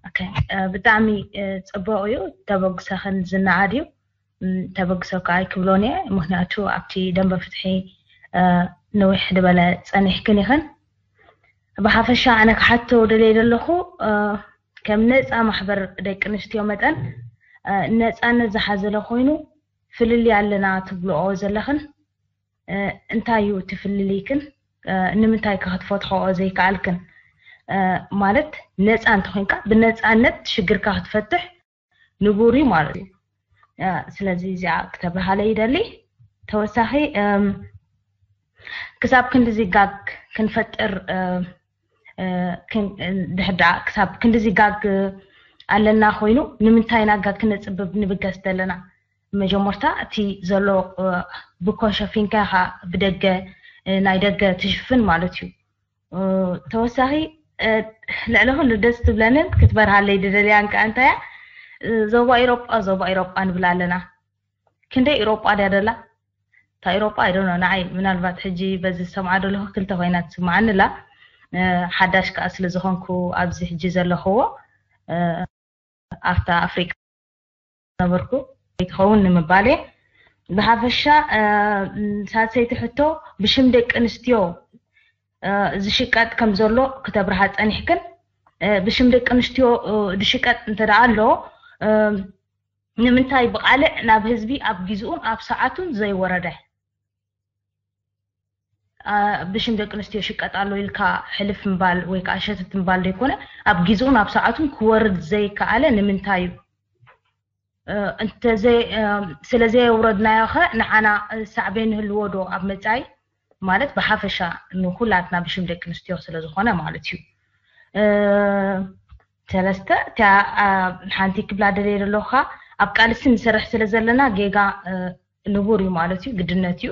ኦኬ፣ አ፣ ብጣዕሚ፣ አ፣ ጽቡቕ እዩ፣ ተበግሰኽን ዝነኣድ እዩ። ም፣ ተበግሶ ከኣ ኣይክብሎን እየ፣ ምኽንያቱ ኣብቲ ደንበ ፍትሒ፣ እ፣ ነዊሕ ዝበለ ጸኒሕክን ኢኽን። ብሓፈሻ ኣነ ክሓቶ ደልየ ዘለኹ፣ እ፣ ከም ነጻ ማሕበር ደቂ ኣንስትዮ መጠን፣ እ፣ ነጻነት ዝሓዘለ ኮይኑ ፍልልይ ኣለና ትብልኦ ዘለኽን፣ እ፣ እንታይ እዩ እቲ ፍልልይክን? እ፣ ንምንታይ ከ ክትፈትሕኦ ዘይከኣልክን? እ፣ ማለት ነጻ እንተኾይንካ ብነጻነት ሽግርካ ክትፈትሕ ንቡር እዩ ማለት እዩ። እ፣ ስለዚ እዚኣ ክተብርሃለ ይደሊ። ተወሳኺ፣ እም፣ ክሳብ ክንድዚ ጋግ ክንፈጥር፣ እ፣ እ፣ ክን-፣ ድሕር ደኣ ክሳብ ክንድዚ ጋግ ኣለና ኮይኑ፣ ንምንታይ ኢና ጋግ ክነጽብብ ንብገስ ዘለና? መጀመርታ እቲ ዘሎ፣ እ፣ ብኮ ሸፊንካ ኢኻ ብደገ፣ እ፣ ናይ ደገ ትሽፍን ማለት እዩ። እ፣ ተወሳኺ፣ እ፣ ልዕሊ ኩሉ ደስ ትብለንን ክትበርሃለይ ድደልያን ከኣ እንታይ እያ? እ፣ ዞባ ኤውሮጳ፣ ዞባ ኤውሮጳ ንብል ኣለና። ክንደይ ኤውሮጳ ድያ ደላ? እታ ኤውሮጳ፣ I don't know፣ ንዓይ ምናልባት ሕጂ በዚ ዝሰምዓ ዘለኹ ክልተ ኮይና ትስምዓኒ ኣላ። እ፣ ሓዳሽ ከኣ ስለ ዝኾንኩ ኣብዚ ሕጂ ዘለኽዎ፣ እ፣ ኣብታ ኣፍሪቃ ነበርኩ፣ ይትኸውን ንምባል እየ። ብሓፈሻ፣ እ፣ ሳልሰይቲ ሕቶ፣ ብሽም ደቂ ኣንስትዮ፣ እ፣ ዝሽቀጥ ከም ዘሎ ክተብርሃ ጸኒሕክን፣ እ፣ ብሽም ደቂ ኣንስትዮ፣ እ፣ ዝሽቀጥ እንተ ደኣ ኣሎ፣ እ፣ ንምንታይ ብቓልዕ ናብ ህዝቢ ኣብ ግዝኡን ኣብ ሰዓቱን ዘይወረደ? አ፣ ብሽም ደቂ ኣንስትዮ ይሽቀጥ ኣሎ ኢልካ ሕልፍ ምባል ወይ ከዓ ሸተት ምባል ዘይኮነ፣ ኣብ ግዝኡን ኣብ ሰዓቱን ክወርድ ዘይከኣለ ንምንታይ እዩ? እ፣ እንተዘይ-፣ እ፣ ስለ ዘየውረድናዮ ኸ ንዓና፣ እ፣ ሳዕቤን ይህልዎ ዶ ኣብ መጻኢ? ማለት ብሓፈሻ ንኹላትና ብሽም ደቂ ኣንስትዮ ስለ ዝኾነ ማለት እዩ። እ፣ ሰለስተ፣ እታ፣ አ፣ ሓንቲ ክብላ ደልየ ዘለኹ ኸኣ ኣብ ቃልሲ ንሰርሕ ስለ ዘለና ጌጋ፣ እ፣ ንቡር እዩ ማለት እዩ፣ ግድነት እዩ።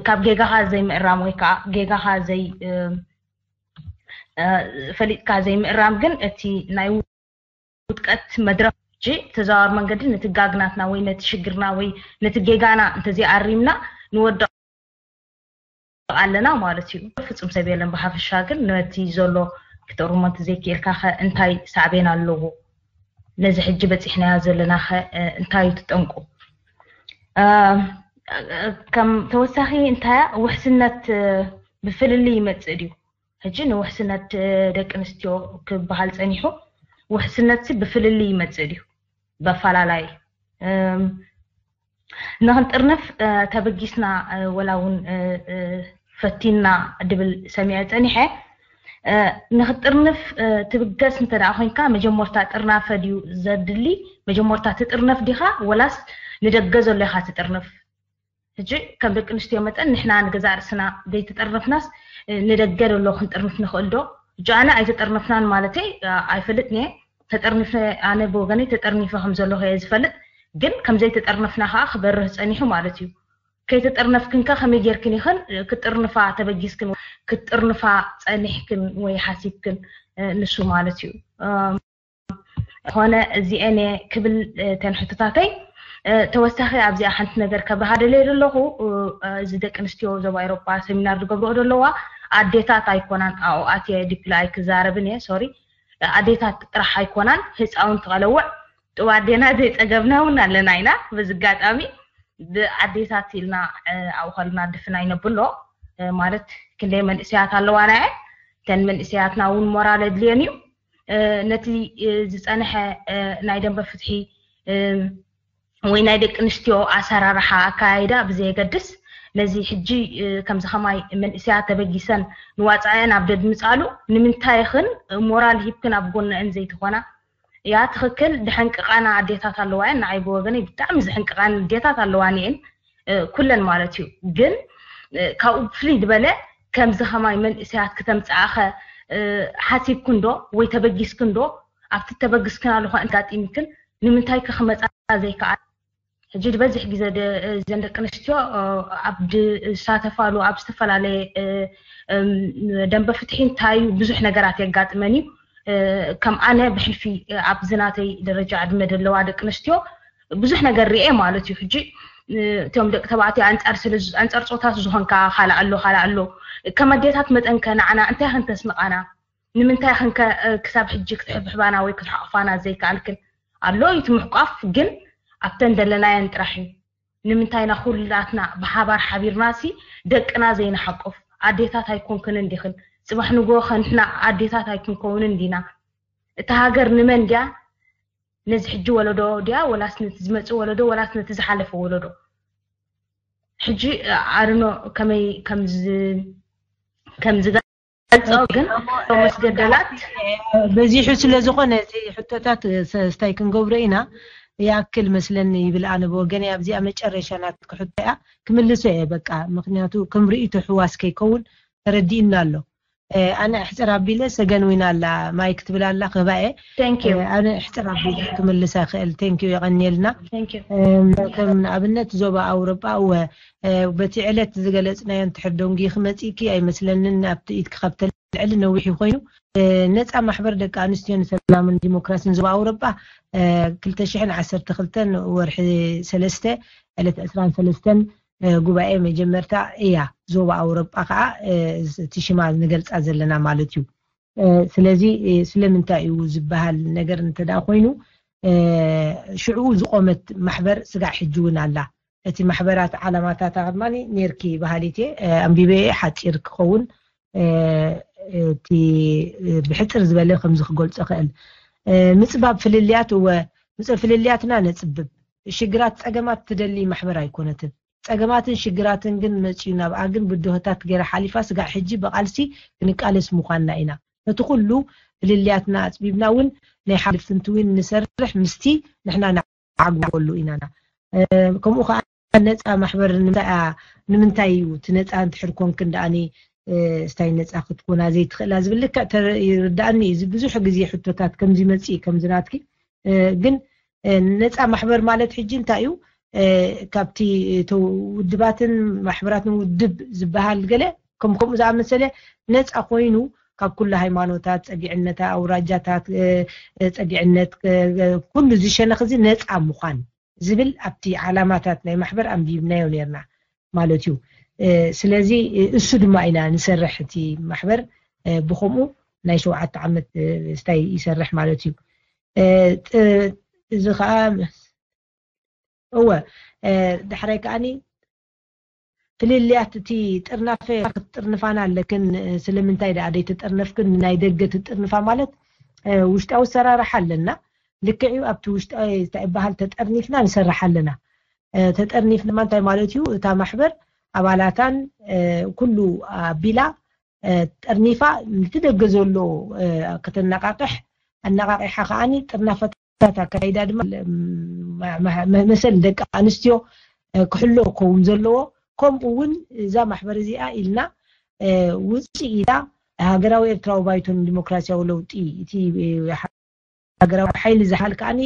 ካብ ጌጋኻ ዘይምእራም ወይ ከዓ ጌጋኻ ዘይ ፈሊጥካ ዘይምእራም ግን እቲ ናይ ውድቀት መድረኽ። ተዘዋዋሪ መንገዲ ነቲ ጋግናትና ወይ ነቲ ሽግርና ወይ ነቲ ጌጋና እንተዘይኣሪምና ንወድቕ ኣለና ማለት እዩ። ፍጹም ሰብ የለን። ብሓፈሻ ግን ነቲ ዘሎ ክትእርሞ እንተዘይክእልካ ከ እንታይ ሳዕቤን ኣለዎ? ነዚ ሕጂ በፂሕናዮ ዘለና ከ እንታይ እዩ ትጠንቁ? ከም ተወሳኺ እንታይ ውሕስነት ብፍልልይ ይመፅእ ድዩ? ሕጂ ንውሕስነት ደቂ ኣንስትዮ ክበሃል ፀኒሑ ውሕስነት ብፍልልይ ይመፅእ ድዩ? በፈላላይ ንኽንጥርንፍ ተበጊስና ወላ እውን ፈቲና ድብል ሰሚዐ ፀኒሐ። ንኽጥርንፍ ትብገስ እንተ ደኣ ኮይንካ መጀመርታ ጥርናፈ ድዩ ዘድሊ? መጀመርታ ትጥርነፍ ዲኻ ወላስ ንደገ ዘሎ ኢኻ ትጥርንፍ? ሕጂ ከም ደቂ ኣንስትዮ መጠን ንሕና ንገዛእ ርእስና ዘይተጠርነፍናስ ንደገ ዘሎ ክንጥርንፍ ንኽእል ዶ? ሕጂ ኣነ ኣይተጠርነፍናን ማለተይ ኣይፈልጥን እየ። ተጠርኒፈ ኣነ ብወገነይ ተጠርኒፈ ከም ዘለኹ እየ ዝፈልጥ፣ ግን ከም ዘይተጠርነፍና ከዓ ክበርህ ፀኒሑ ማለት እዩ። ከይተጠርነፍክን ከ ከመይ ጌርክን ኢኽን ክጥርንፋ ተበጊስክን ክትጥርንፋ ፀኒሕክን ወይ ሓሲብክን ንሱ ማለት እዩ። ኾነ እዚኤን ክብል ተን ሕቶታተይ ተወሳኺ ኣብዚኣ ሓንቲ ነገር ከብርሃ ደለየ ዘለኹ። እዚ ደቂ ኣንስትዮ ዞባ ኤሮጳ ሰሚናር ዝገብርኦ ዘለዋ ኣዴታት ኣይኮናን። ኣኡ ኣትየ ዲፕላይ ክዛረብን እየ ሶሪ። ኣዴታት ጥራሕ ኣይኮናን፣ ህፃውንቲ ቀለውዕ ጥዋ ኣዴና ዘይፀገብና እውን ኣለና ኢና። በዚ ኣጋጣሚ ብኣዴታት ኢልና ኣብኡ ከልና ድፍን ኣይነብሎ። ማለት ክንደይ መንእሰያት ኣለዋና እየ። እተን መንእሰያትና እውን ሞራል ኣድልየን እዩ። ነቲ ዝፀንሐ ናይ ደንበ ፍትሒ ወይ ናይ ደቂ ኣንስትዮ ኣሰራርሓ ኣካያይዳ ብዘየገድስ ነዚ ሕጂ ከምዚ ከማይ መንእሰያት ተበጊሰን ንዋፃእን ኣብ ደድምፃሉ ንምንታይ ይኽን ሞራል ሂብክን ኣብ ጎነአን ዘይትኾና? ያ ትኽክል ድሐንቅቓና ኣዴታት ኣለዋ እየን። ንዓይ ብወገነይ ብጣዕሚ ዝሕንቅቓን ኣዴታት ኣለዋን እየን ኩለን ማለት እዩ። ግን ካብኡ ብፍልይ ዝበለ ከምዚ ከማይ መንእሰያት ክተምፅኣኸ ሓሲብክን ዶ ወይ ተበጊስክን ዶ ኣብቲ ተበግስክናሉ ከ ኣጋጢምክን ንምንታይ ከ ክመፃ ዘይከኣል? ሕጂ ዝበዝሕ ግዜ እዘን ደቂ ኣንስትዮ ኣብ ዝሳተፋሉ ኣብ ዝተፈላለየ ደንበ ፍትሒ እንታይ ብዙሕ ነገራት የጋጥመን እዩ። ከም ኣነ ብሕልፊ ኣብዚ ናተይ ደረጃ ዕድመ ዘለዋ ደቂ ኣንስትዮ ብዙሕ ነገር ርኤ ማለት እዩ። ሕጂ እቶም ደቂ ተባዕትዮ ኣንፃር ፆታ ዝኾንካ ካልእ ኣሎ ካልእ ኣሎ። ከም ኣዴታት መጠን ከ ንዓና እንታይ ክንተስንቓና? ንምንታይ ክንከ ክሳብ ሕጂ ክትሕብሕባና ወይ ክትሓቑፋና ዘይከኣልክን? ኣሎ እዩ እቲ ምሕቋፍ፣ ግን ኣብተን ዘለናየን ጥራሕ እዩ። ንምንታይና ኩላትና ብሓባር ሓቢርናሲ ደቅና ዘይንሓቁፍ? ኣዴታት ኣይኮንክንን ዲኽን? ፅባሕ ንጎ ከንሕና ኣዴታት ኣይክንከውንን ዲና? እታ ሃገር ንመን ድያ? ነዚ ሕጂ ወለዶ ድያ ወላስ ነቲ ዝመፅእ ወለዶ ወላስ ነቲ ዝሓለፈ ወለዶ? ሕጂ ኣርኖ ከመይ ከምዚ ከምዚ ገልጾ ግን ቶማስ ገደላት በዚሑ ስለ ዝኾነ እዚ ሕቶታት ሰስታይ ክንገብሮ ኢና። ይኣክል መስለኒ ይብል ኣነ ብወገነይ ኣብዚኣ መጨረሻ ናትኪ ሕቶ እያ ክምልሶ እየ በቃ ምክንያቱ ከም ርእይቶ ሕዋስ ከይከውን ተረዲእና ኣሎ። ኣነ ኣሕፅር ኣቢለ ሰገን ዊና ኣላ ማይክ ትብል ኣላ ክህባ እየ። ኣነ ኣሕፅር ኣቢለ ክምልሳ ክእል ቴንኪዩ የቐንየልና። ከም ንኣብነት ዞባ ኣውሮጳ እወ በቲ ዕለት ዝገለፅናዮ እንድሕር ደንጉይኺ መፂእኪ ኣይመስለንን ኣብቲ ኢድኪ ካብ ተልዕሊ ነዊሕ እዩ ኮይኑ ነፃ ማሕበር ደቂ ኣንስትዮ ንሰላምን ዲሞክራሲን ዞባ ኣውሮጳ ክልተ ሽሕን ዓሰርተ ክልተን ወርሒ ሰለስተ ዕለት ዕስራን ሰለስተን ጉባኤ መጀመርታ እያ ዞባ ኣውሮጳ ከዓ እቲ ሽማ ንገልፃ ዘለና ማለት እዩ ስለዚ ስለምንታይ እዩ ዝበሃል ነገር እንተደኣ ኮይኑ ሽዑ ዝቆመት ማሕበር ስጋዕ ሕጂ እውን ኣላ እቲ ማሕበራት ዓላማታታ ድማ ኔርኪ በሃሊት እየ ኣንቢበ ሓፂር ክኸውን እቲ ብሕፅር ዝበለ ከምዚ ክገልፆ ክእል ምፅባብ ፍልልያት እወ ምፅ ፍልልያትና ነፅብብ ሽግራት ፀገማት ትደሊ ማሕበር ኣይኮነትን ፀገማትን ሽግራትን ግን መፅዩ ናብኣ ግን ብድሆታት ገይራ ሓሊፋ ስጋዕ ሕጂ ብቃልሲ ክንቃለስ ምኳንና ኢና ነቲ ኩሉ ፍልልያትና ኣፅቢብና እውን ናይ ሓልፍንቲ እውን ንሰርሕ ምስቲ ንሕና ንዓግበሉ ኢና ከምኡ ከዓ ነፃ ማሕበር ንምንታይ እዩ እቲ ነፃ እንድሕር ኮንክን ደኣኒ ስታይ ነፃ ክትኮና ዘይትኽእላ ዝብል ልክዕ ይርዳእኒ እዩ ብዙሕ ግዜ ሕቶታት ከምዚ መፅእ ከምዚ ናትኪ ግን ነፃ ማሕበር ማለት ሕጂ እንታይ እዩ ካብቲ ውድባትን ማሕበራትን ውድብ ዝበሃል ገለ ከም ከምኡ ዝኣመሰለ ነፃ ኮይኑ ካብ ኩሉ ሃይማኖታት፣ ፀጊዕነታት፣ ኣውራጃታት፣ ፀጊዕነት፣ ኩሉ ዝሸነኽ እዚ ነፃ ምዃን ዝብል ኣብቲ ዓላማታት ናይ ማሕበር ኣንቢብናዮ ነርና ማለት እዩ። ስለዚ እሱ ድማ ኢና ንሰርሕ፣ እቲ ማሕበር ብከምኡ ናይ ሸውዓተ ዓመት ስታይ ይሰርሕ ማለት እዩ። እዚ ከዓ እወ፣ ዳሕራይ ከዓኒ ፍልልያት እቲ ጥርናፈ ክትጥርንፋና ኣለክን። ስለምንታይ ደኣ ደይተጠርነፍክን? ናይ ደገ ትጥርንፋ ማለት ውሽጣዊ ኣሰራርሓ ኣለና። ልክዕ እዩ፣ ኣብቲ ውሽጣዊ እንታይ ይበሃል ተጠርኒፍና ንሰርሕ ኣለና። ተጠርኒፍና እንታይ ማለት እዩ? እታ ማሕበር ኣባላታን ኩሉ ኣቢላ ጠርኒፋ ነቲ ደገ ዘሎ ከተነቃቅሕ፣ ኣነቃቂሓ ከዓኒ ጥርናፈታት ኣካይዳ ድማ መሰል ደቂ ኣንስትዮ ክሕሎ ክኸውን ዘለዎ፣ ከምኡ እውን እዛ ማሕበር እዚኣ ኢልና ውፅኢታ ሃገራዊ ኤርትራዊ ባይቶን ዲሞክራሲያዊ ለውጢ፣ እቲ ሃገራዊ ሓይሊ ዝሃል ከዓኒ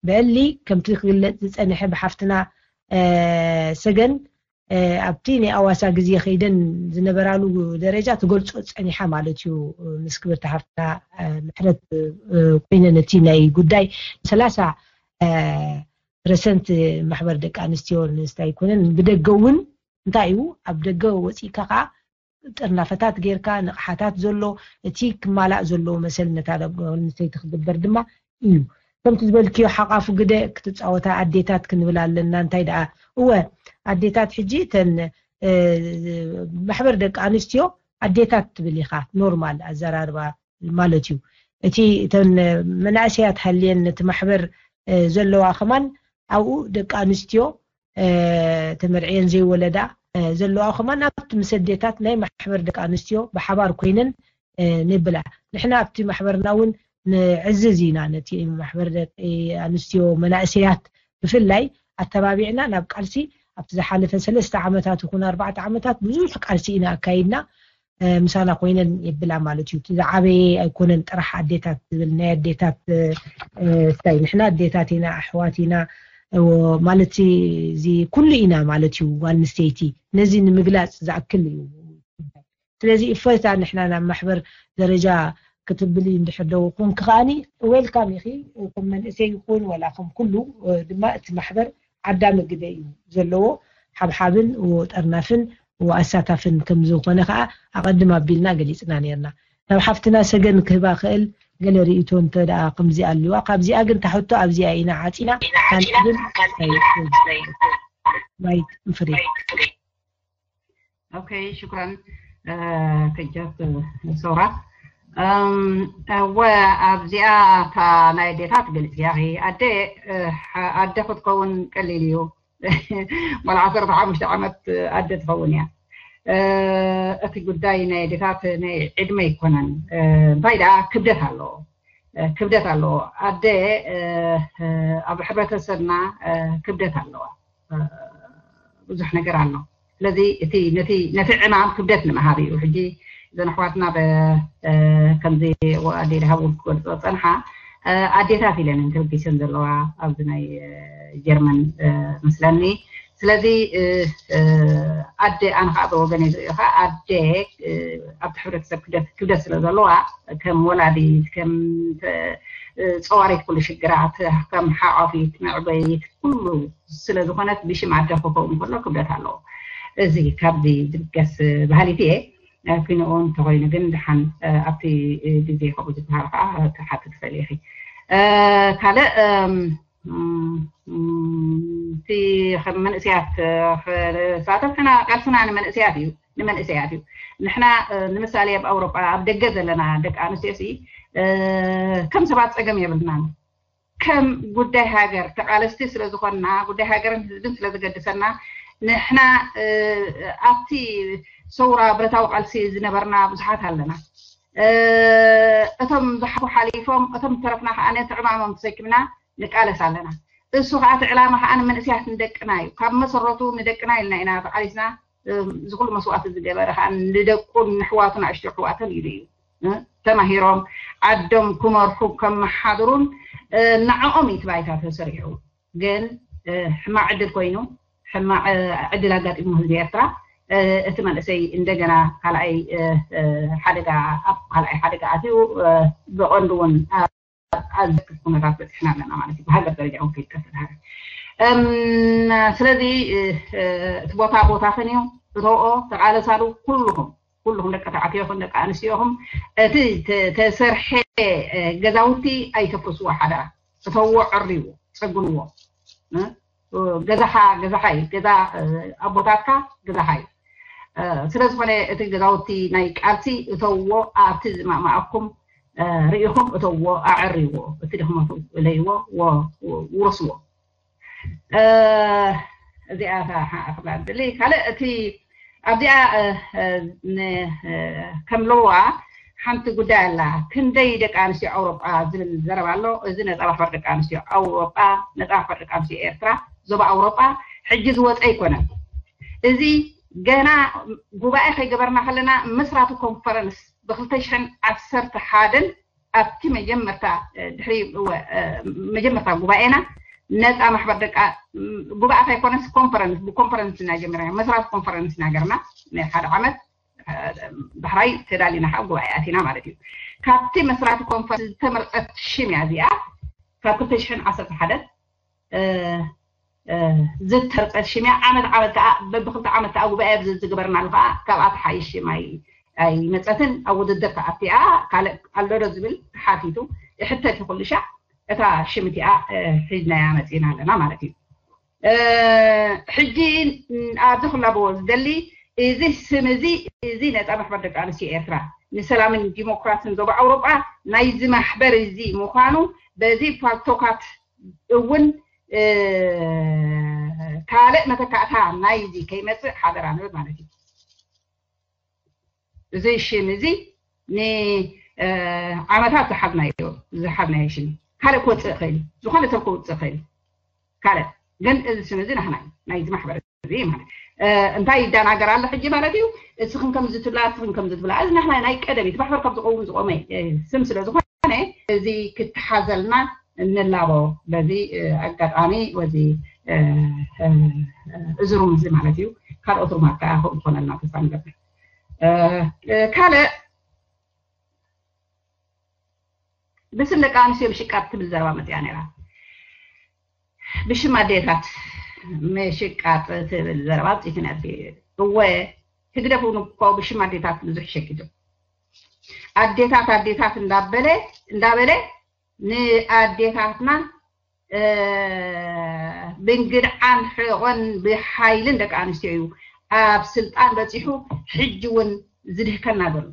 ብዕሊ ከምቲ ክግለፅ ዝፀንሐ ብሓፍትና ሰገን ኣብቲ ናይ ኣዋሳ ግዜ ከይደን ዝነበራሉ ደረጃ ትገልጾ ጸኒሓ ማለት እዩ። ምስ ክብርቲ ሓፍትና ምሕረት ኮይነን እቲ ናይ ጉዳይ ሰላሳ ፐርሰንት ማሕበር ደቂ ኣንስትዮ ንስታይ ኮይነን ብደገ እውን እንታይ እዩ ኣብ ደገ ወፂእካ ከዓ ጥርናፈታት ጌርካ ንቕሓታት ዘሎ እቲ ክማላእ ዘለዎ መሰል ነታ ደቂ ኣንስተይቲ ክግበር ድማ እዩ። ከምቲ ዝበልክዮ ሓቃፉ ግደ ክትፃወታ ኣዴታት ክንብል ኣለና። እንታይ ደኣ እወ ኣዴታት ሕጂ እተን ማሕበር ደቂ ኣንስትዮ ኣዴታት ትብል ኢኻ፣ ኖርማል ኣዘራርባ ማለት እዩ። እቲ እተን መናእሰያት ሃልየን ነቲ ማሕበር ዘለዋ ከማን ኣብኡ ደቂ ኣንስትዮ ተመርዕየን ዘይወለዳ ዘለዋ ከማን ኣብቲ ምስ ኣዴታት ናይ ማሕበር ደቂ ኣንስትዮ ብሓባር ኮይነን ንብላ። ንሕና ኣብቲ ማሕበርና እውን ንዕዝዝ ኢና ነቲ ማሕበር ደቂ ኣንስትዮ መናእሰያት ብፍላይ ኣተባቢዕና ናብ ቃልሲ ኣብቲ ዝሓለፈ ሰለስተ ዓመታት ይኹን ኣርባዕተ ዓመታት ብዙሕ ቃልሲ ኢና ኣካይድና። ምሳና ኮይነን የብላ ማለት እዩ። እቲ ዝዓበየ ኣይኮነን ጥራሕ ኣዴታት ዝብል ናይ ኣዴታት ስታይ ንሕና ኣዴታት ኢና ኣሕዋት ኢና ማለት እዚ ኩሉ ኢና ማለት እዩ። ጓል ኣንስተይቲ ነዚ ንምግላፅ ዝኣክል እዩ። ስለዚ እፎይታ ንሕና ናብ ማሕበር ደረጃ ክትብሊ እንድሕር ደው ኮንክ ከዓኒ ዌልካም ኢኺ። ከም መንእሰይ ይኹን ወላ ከም ኩሉ ድማ እቲ ማሕበር ዓዳሚ ግደ እዩ ዘለዎ። ሓብሓብን ጠርናፍን ኣሳታፍን ከም ዝኾነ ከዓ ኣቐድም ኣቢልና ገሊፅና ነርና። ናብ ሓፍትና ሰገን ክህባ ክእል ገለ ርእይቶ እንተ ደኣ ከምዚ ኣልዋ። ካብዚኣ ግን ታሕቶ ኣብዚኣ ኢና ዓፂና። ካልእ ግን ማይክ ፍሪ። ኦኬ ሽኩራን ከጃት ሰውራ። እወ ኣብዚኣ እታ ናይ ኣዴታት ግልፂ ያኺ ኣደ ኣደ ክትከውን ቀሊል እዩ። ዋላ ዓሰርተ ሓሙሽተ ዓመት ኣደ ትኸውን እያ። እቲ ጉዳይ ናይ ኣዴታት ናይ ዕድመ ኣይኮነን። እንታይ ደኣ ክብደት ኣለዎ፣ ክብደት ኣለዎ። ኣደ ኣብ ሕብረተሰብና ክብደት ኣለዋ። ብዙሕ ነገር ኣሎ። ስለዚ እቲ ነቲ ነቲ ዕማም ክብደት ንምሃብ እዩ። ሕጂ እዘን ኣሕዋትና ከምዚ ኣዴ ደሃቡ ክገልፆ ፀንሓ ኣዴታት ኢለን ተበጊሰን ዘለዋ ኣብዚ ናይ ጀርመን መስለኒ። ስለዚ ኣደ ኣነ ከዓ ብወገን ዝሪኦ ከዓ ኣደ ኣብቲ ሕብረተሰብ ክብደት ክብደት ስለ ዘለዋ ከም ወላዲት ከም ፀዋሪት ኩሉ ሽግራት ከም ሓቋፊት መዕበይት ኩሉ ስለ ዝኾነት ብሽም ኣደ ክኸውን ከሎ ክብደት ኣለዎ። እዚ ካብዚ ዝብገስ ባህሊት እየ። ኪንኡ እንተኾይኑ ግን ድሓን ኣብቲ ግዜ ከምኡ ዝበሃል ከዓ ክትሓቲ ትኽእል ኢኺ። ካልእ እቲ ከም መንእሰያት ክሳተፍ ሕና ቃልስና ንመንእሰያት እዩ ንመንእሰያት እዩ። ንሕና ንምሳሌ ኣብ ኣውሮጳ ኣብ ደገ ዘለና ደቂ ኣንስትዮ ሲ ከም ሰባት ፀገም የብልናን። ከም ጉዳይ ሃገር ተቓለስቲ ስለ ዝኾንና ጉዳይ ሃገርን ህዝብን ስለ ዘገድሰና ንሕና ኣብቲ ሰውራ ብረታዊ ቃልሲ ዝነበርና ብዙሓት ኣለና። እቶም ዝሓፉ ሓሊፎም እቶም ዝተረፍና ከዓ ነቲ ዕማሞም ተሰኪምና ንቃለስ ኣለና። እሱ ከዓ እቲ ዕላማ ከዓ ንመንእስያት ንደቅና እዩ። ካብ መሰረቱ ንደቅና ኢልና ኢና ተቃሊስና። እዚ ኩሉ መስዋእቲ ዝገበረ ከዓ ንደቁን ንሕዋቱ ንኣሽቱ ኣሕዋተን ኢሉ እዩ። ተማሂሮም ዓዶም ክመርሑ ከመሓድሩን ንዕኦም እዩ እቲ ባይታ ተሰሪሑ። ግን ሕማቕ ዕድል ኮይኑ፣ ሕማቕ ዕድል ኣጋጢሙ ህዝቢ ኤርትራ። እቲ መንእሰይ እንደገና ካልኣይ ሓደጋ፣ ኣብ ካልኣይ ሓደጋ ኣትዩ፣ ብቐንዱ እውን ኣብ ኣዘክር ኩነታት በፂሕና ኣለና ማለት እዩ። ብሃገር ደረጃ እውን ከይጥቀስ ተዳሃረ። ስለዚ እቲ ቦታ ቦታኽን እዩ። እተውኦ፣ ተቓለሳሉ። ኩልኹም ኩልኹም ደቂ ተባዕትዮ ይኹን ደቂ ኣንስትዮ ኢኹም፣ እቲ ተሰርሐ ገዛውቲ ኣይተፍርስዎ ሓደራ። እተውዎ፣ ዕርይዎ፣ ፀግንዎ። ገዛኻ ገዛኻ እዩ። ገዛ ኣቦታትካ ገዛኻ እዩ። ስለ ዝኾነ እቲ ገዛውቲ ናይ ቃልሲ እተውዎ፣ ኣብቲ ዝማእማኣኩም ርኢኹም እተውዎ፣ ኣዕርይዎ። እቲ ድኽመቱ እለይዎ፣ ውረስዎ። እዚኣ ክብላ ደሊ ካልእ እቲ ኣብዚኣ ከም ለዋ ሓንቲ ጉዳይ ኣላ። ክንደይ ደቂ ኣንስትዮ ኣውሮጳ ዝብል ዘረባ ኣሎ። እዚ ነፃ ማሕበር ደቂ ኣንስትዮ ኣውሮጳ፣ ነፃ ማሕበር ደቂ ኣንስትዮ ኤርትራ፣ ዞባ ኣውሮጳ ሕጂ ዝወፀ ኣይኮነን። እዚ ገና ጉባኤ ከይገበርና ከለና መስራቱ ኮንፈረንስ ብክልተ ሽሕን ዓሰርተ ሓደን ኣብቲ መጀመርታ ድሕሪ መጀመርታ ጉባኤና ነፃ ማሕበር ደቂ ጉባኣት ኣይኮነስ ኮንፈረንስ፣ ብኮንፈረንስ ኢና ጀመርና። መስራት ኮንፈረንስ እናገርና ናይ ሓደ ዓመት ዳሕራይ ተዳሊና ከዓ ጉባኤ ኣቲና ማለት እዩ። ካብቲ መስራቲ ኮንፈረንስ ዝተመርፀት ሽም እያ እዚኣ። ካብ ክልተ ሽሕን ዓሰርተ ሓደን ዝተርፀት ሽም እያ። ዓመት ዓመት ከዓ በብክልተ ዓመት ከዓ ጉባኤ ዝግበርናሉ ከዓ ካብኣ ትሓይሽ ሽም ኣይመፀትን። ኣብ ውድድር ተኣቲኣ ካልእ ኣሎዶ ዝብል ተሓቲቱ ይሕተት ይኹሉ ሻዕ እታ ሽም እቲኣ ሒዝናያ መፂና ኣለና ማለት እዩ። ሕጂ ኣብዚ ክላበዎ ዝደሊ እዚ ስም እዚ፣ እዚ ነፃ ማሕበር ደቂ ኣንስትዮ ኤርትራ ንሰላምን ዲሞክራስን ዞባ ኣውሮጳ ናይዚ ማሕበር እዚ ምዃኑ በዚ ፓልቶካት እውን ካልእ መተካእታ ናይዚ ከይመፅእ ሓደራ ንብል ማለት እዩ። እዚ ሽም እዚ ንዓመታት ዝሓዝናዮ ዝሓዝናዮ ሽም ካልእ ክወፅእ ይኽእል እዩ። ዝኾነ ሰብ ክወፅእ ይኽእል እዩ። ካልእ ግን እዚ ስም እዚ ናህና እዩ፣ ናይዚ ማሕበር እዚ ማለት እዩ። እንታይ ይደናገር ኣሎ ሕጂ ማለት እዩ? እስኽን ከምዚ ትብላ፣ እስኽን ከምዚ ትብላ። እዚ ናህና ናይ ቀደም እቲ ማሕበር ካብ ዝኸውን ዝቆመ ስም ስለ ዝኾነ እዚ ክተሓዘልና እንላቦ። በዚ ኣጋጣሚ ወዚ እዚ ሩም እዚ ማለት እዩ። ካልኦት ሩማት ከዓ ከምኡ ዝኾነልና ተስፋ ንገብር። ካልእ ብስም ደቂ ኣንስትዮ ምሽቃጥ ትብል ዘረባ መፅያ ነይራ። ብሽም ኣዴታት ምሽቃጥ ትብል ዘረባ ኣውፂእቲ ነርኪ። እወ፣ ህግደፍ እውን እኮ ብሽም ኣዴታት ብዙሕ ሸቂጡ። ኣዴታት ኣዴታት እንዳበለ እንዳበለ ንኣዴታትና ብእንግድዓን ሕቆን ብሓይልን ደቂ ኣንስትዮ እዩ ኣብ ስልጣን በፂሑ ሕጂ እውን ዝድህከና ዘሎ።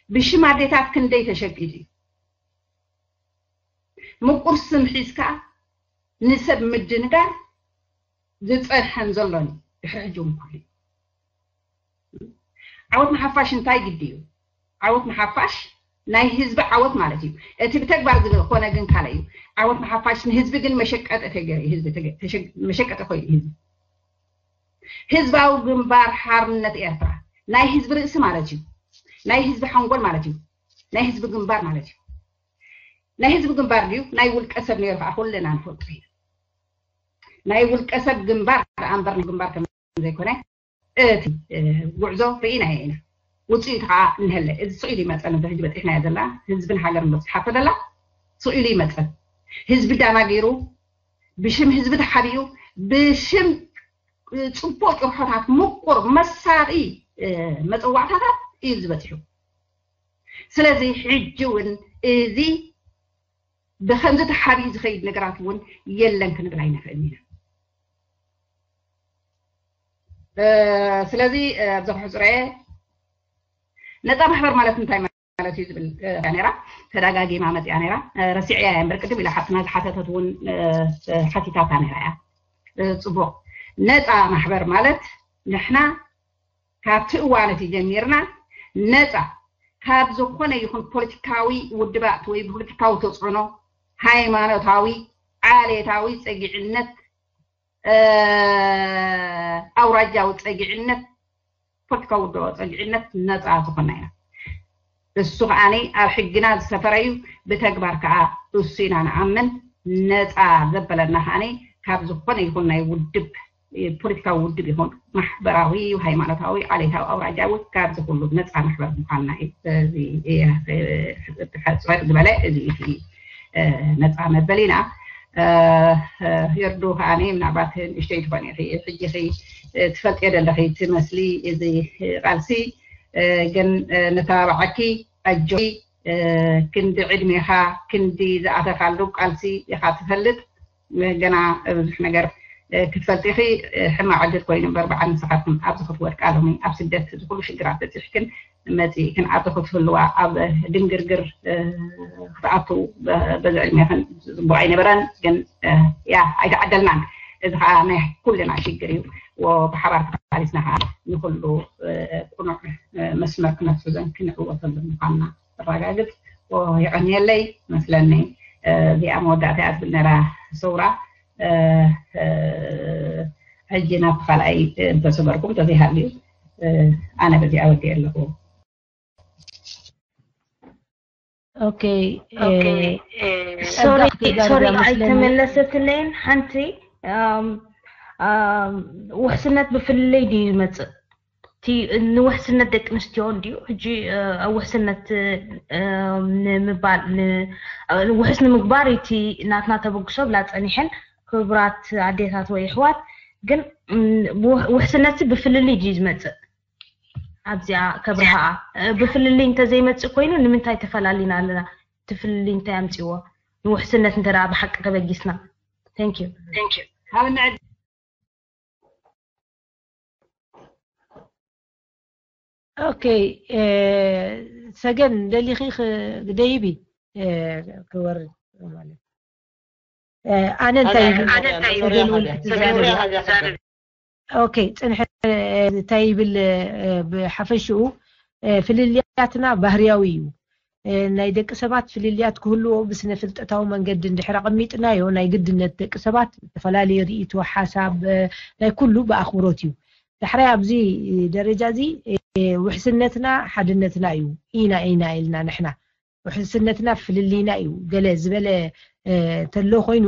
ብሽም ኣዴታት ክንደይ ተሸቂጡ እዩ። ምቁር ስም ሒዝካ ንሰብ ምድንጋር ዝፀንሐን ዘሎን ድሕሪ ሕጂ እውን ኩሉ እዩ። ዓወት ንሓፋሽ እንታይ ግዲ እዩ? ዓወት ንሓፋሽ ናይ ህዝቢ ዓወት ማለት እዩ። እቲ ብተግባር ዝኾነ ግን ካልእ እዩ። ዓወት ንሓፋሽ ንህዝቢ ግን መሸቀጢ ተገይሩ እዩ። ህዝቢ ተገ- ተሸ- መሸቀጢ ኮይኑ ህዝቢ ህዝባዊ ግንባር ሓርነት ኤርትራ ናይ ህዝቢ ርእሲ ማለት እዩ። ናይ ህዝቢ ሓንጎል ማለት እዩ። ናይ ህዝቢ ግንባር ማለት እዩ። ናይ ህዝቢ ግንባር ድዩ ናይ ውልቀ ሰብ ነይሩ ከዓ ኩልና ንፈልጦ ኢና። ናይ ውልቀ ሰብ ግንባር ደኣ እምበር ናይ ግንባር ከም ዘይኮነ እቲ ጉዕዞ ርኢናዮ ኢና። ውፅኢቱ ከዓ እንሀለ እዚ ስቕ ኢሉ ይመፀን እዚ ሕጂ በፂሕናዮ ዘለና ህዝብን ሃገርን በፂሓቶ ዘላ ስቕ ኢሉ ይመፀን። ህዝቢ ዳናጊሩ ብሽም ህዝቢ ተሓቢኡ ብሽም ፅቡቅ ጭርሖታት ምቁር መሳጢ መፀዋዕታታት እዩ ዝበፂሑ። ስለዚ ሕጂ እውን እዚ ብከምዚ ተሓቢኡ ዝኸይድ ነገራት እውን የለን ክንብል ኣይንኽእልን ኢና። ስለዚ ኣብዚ ክሕፅረየ ነፃ ማሕበር ማለት እንታይ ማለት እዩ ዝብል ነራ ተደጋጊማ መፅያ ነራ። ረሲዕያ እያ እምበር ቅድም ኢላ ሓፍትና ዝሓተተት እውን ሓቲታታ ነራ እያ። ፅቡቅ። ነፃ ማሕበር ማለት ንሕና ካብቲ እዋን እቲ ጀሚርና ነፃ ካብ ዝኾነ ይኹን ፖለቲካዊ ውድባት ወይ ፖለቲካዊ ተፅዕኖ፣ ሃይማኖታዊ፣ ዓሌታዊ ፀጊዕነት፣ ኣውራጃዊ ፀጊዕነት፣ ፖለቲካዊ ውድባዊ ፀጊዕነት ነፃ ዝኾና ኢና። እሱ ከዓኒ ኣብ ሕግና ዝሰፈረ እዩ። ብተግባር ከዓ እሱ ኢና ንኣምን። ነፃ ዘበለና ከዓኒ ካብ ዝኾነ ይኹን ናይ ውድብ፣ ፖለቲካዊ ውድብ ይኹን፣ ማሕበራዊ፣ ሃይማኖታዊ፣ ዓሌታዊ፣ ኣውራጃዊ፣ ካብዚ ኩሉ ነፃ ማሕበር ምዃንና እዩ። እዚ እየ፣ እ፣ ሕፅር ዝበለ እዚ እቲ፣ እ፣ ነፃ መበሊና። እ፣ እ፣ የርዱ ከዓኒ ምናልባት ንእሽተይ ትኾን ኢኺ፣ ሕጂ ኺ፣ እ፣ ትፈልጥዮ ዘለኺ ትመስሊ እዚ፣ እ፣ ቃልሲ፣ እ፣ ግን፣ እ፣ ነተባብዓኪ፣ ኣጆኺ፣ እ፣ ክንዲ ዕድሜኻ፣ ክንዲ ዝኣተኻሉ ቃልሲ ኢኻ ትፈልጥ። ገና ብዙሕ ነገር፣ እ፣ ክትፈልጢ ኢኺ። እ፣ ሕማቕ ዕድል ኮይኑ እምበር፣ በዓል ንስኻትኩም ኣብዚ ክትወድቃ፣ ሎሚ ኣብ ስደት እዚ ኩሉ ሽግራት በፂሕክን መፂእክን ኣብዚ ክትህልዋ፣ ኣብ ድንግርግር፣ እ፣ ክትኣትው በ-፣ በዚ ዕድሜኽን ፅቡቕ ኣይነበረን። ግን፣ እ፣ ያ ኣይተዓደልናን። እዚ ከዓ ናይ ኩልና ሽግር እዩ። ወ-፣ ብሓባር ተቃሊስና ከዓ ንኩሉ፣ እ፣ ቅኑዕ፣ እ፣ መስመር ክነትሕዞን ክንዕወተሉ ምዃንና ተረጋግፅ። ወ-፣ የቐንየለይ መስለኒ። እ፣ እዚኣ መወዳእታ እያ ትብል ነራ ሰውራ። እ፣ እ፣ ሕጂ ናብቲ ካልኣይ እንተሰገርኩም እንተዘይሃልዩ፣ እ፣ ኣነ በዚኣ ወዲአ ኣለኹ። ኦኬ፣ እ፣ ሶሪ፣ ጸጋ ክትዛረብ ሶሪ፣ እያ መስለኒ። ኣይተመለሰትለይን ሓንቲ። ኣም፣ ኣም፣ ውሕስነት ብፍልልይ ድዩ ይመጽእ? እቲ ንውሕስነት ደቂ ኣንስትዮ እንድዩ። ሕጂ፣ እ፣ ኣብ ውሕስነት፣ እ፣ ንምባል፣ ን-፣ እ፣ ውሕስ ንምግባር እቲ ናትና ተበግሶ ብላ ጸኒሐን፣ ክቡራት ኣዴታት ወይ ኣሕዋት፣ ግን፣ እም፣ ውሕ-፣ ውሕስነት ብፍልልይ ድዩ ዝመጽእ? ኣብዚኣ ከብርሃኣ፣ እ፣ ብፍልልይ እንተዘይመጽእ ኮይኑ ንምንታይ ተፈላሊና ኣለና? እቲ ፍልልይ እንታይ ኣምጺዎ? ንውሕስነት እንተ ደኣ ብሓቂ ተበጊስና። Thank you። ካብ ንዕድ-፣ ኦኬ፣ እ፣ ሰገን ደሊኺ ክ-፣ ደይቢ፣ እ፣ ክወርድ ማለት። እ፣ ኣነ እንታይ ኣነ ይብል? እንታይ ይብል? ሰገን እውን ክትዛረብ። ኦኬ፣ ጽንሐ፣ እ፣ እንታይ ይብል? እ፣ ብሓፈሽኡ፣ እ፣ ፍልልያትና ባህርያዊ እዩ። እ፣ ናይ ደቂ ሰባት ፍልልያት ክህልዎ ብስነ ፍልጠታዊ መንገዲ እንድሕር ኣቐሚጥናዮ፣ ናይ ግድነት ደቂ ሰባት ዝተፈላለየ ርእይቶ፣ ሓሳብ፣ እ፣ ናይ ኩሉ ብኣኽብሮት እዩ። ዳሕራይ ኣብዚ ደረጃ እዚ፣ እ፣ ውሕስነትና ሓድነትና እዩ። ኢና፣ ኢና ኢልና ንሕና። ውሕስነትና ፍልልይና እዩ። ገለ ዝበለ፣ እ፣ ተሎ ኮይኑ፣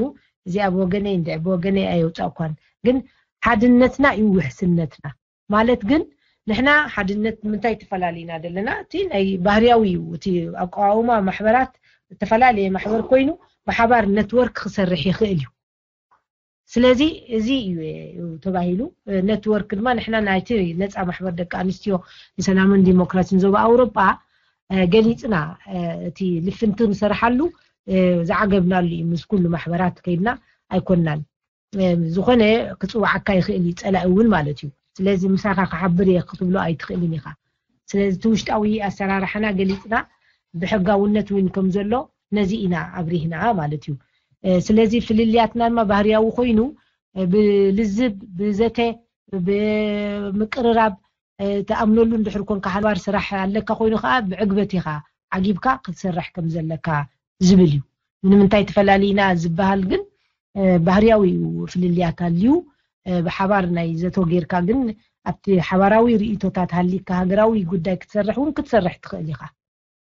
እዚ ኣብ ወገነይ እንድዒ ብወገነይ ኣየውጻእኳን። ግን ሓድነትና እዩ ውሕስነትና። ማለት ግን ንሕና ሓድነት ምንታይ ተፈላሊና ዘለና? እቲ ናይ ባህርያዊ እዩ። እቲ ኣቀዋውማ ማሕበራት ዝተፈላለየ ማሕበር ኮይኑ ብሓባር ነትወርክ ክሰርሕ ይኽእል እዩ። ስለዚ እዚ እዩ ተባሂሉ። ነትወርክ ድማ ንሕና ናይቲ ነፃ ማሕበር ደቂ ኣንስትዮ ንሰላምን ዲሞክራሲን ዞባ ኣውሮጳ፣ እ፣ ገሊፅና፣ እ፣ እቲ ልፍንቲ ንሰርሓሉ፣ እ፣ ዝዓገብናሉ እዩ። ምስ ኩሉ ማሕበራት ከይድና ኣይኮንናን። እ፣ ዝኾነ ክፅውዓካ ይኽእል እዩ፣ ፀላኢ እውን ማለት እዩ። ስለዚ ምሳኻ ክሓብር እየ ክትብሎ ኣይትኽእልን ኢኻ። ስለዚ እቲ ውሽጣዊ ኣሰራርሓና ገሊፅና ብሕጋውነት እውን ከም ዘሎ ነዚ ኢና ኣብሪህና ማለት እዩ። እ፣ ስለዚ ፍልልያትና ድማ ባህርያዊ ኮይኑ፣ እ፣ ብልዝብ፣ ብዘተ፣ ብምቅርራብ፣ እ፣ ትኣምነሉ እንድሕር ኮንካ፣ ሓባር ስራሕ ኣለካ ኮይኑ ከዓ ብዕግበት ኢኻ ዓጊብካ ክትሰርሕ ከም ዘለካ ዝብል እዩ። ንምንታይ ተፈላሊና ዝበሃል ግን፣ እ፣ ባህርያዊ እዩ። ፍልልያት ኣልዩ፣ እ፣ ብሓባር ናይ ዘቶ ጌርካ ግን ኣብቲ ሓባራዊ ርእይቶታት ሃሊካ ሃገራዊ ጉዳይ ክትሰርሕ እውን ክትሰርሕ ትኽእል ኢኻ።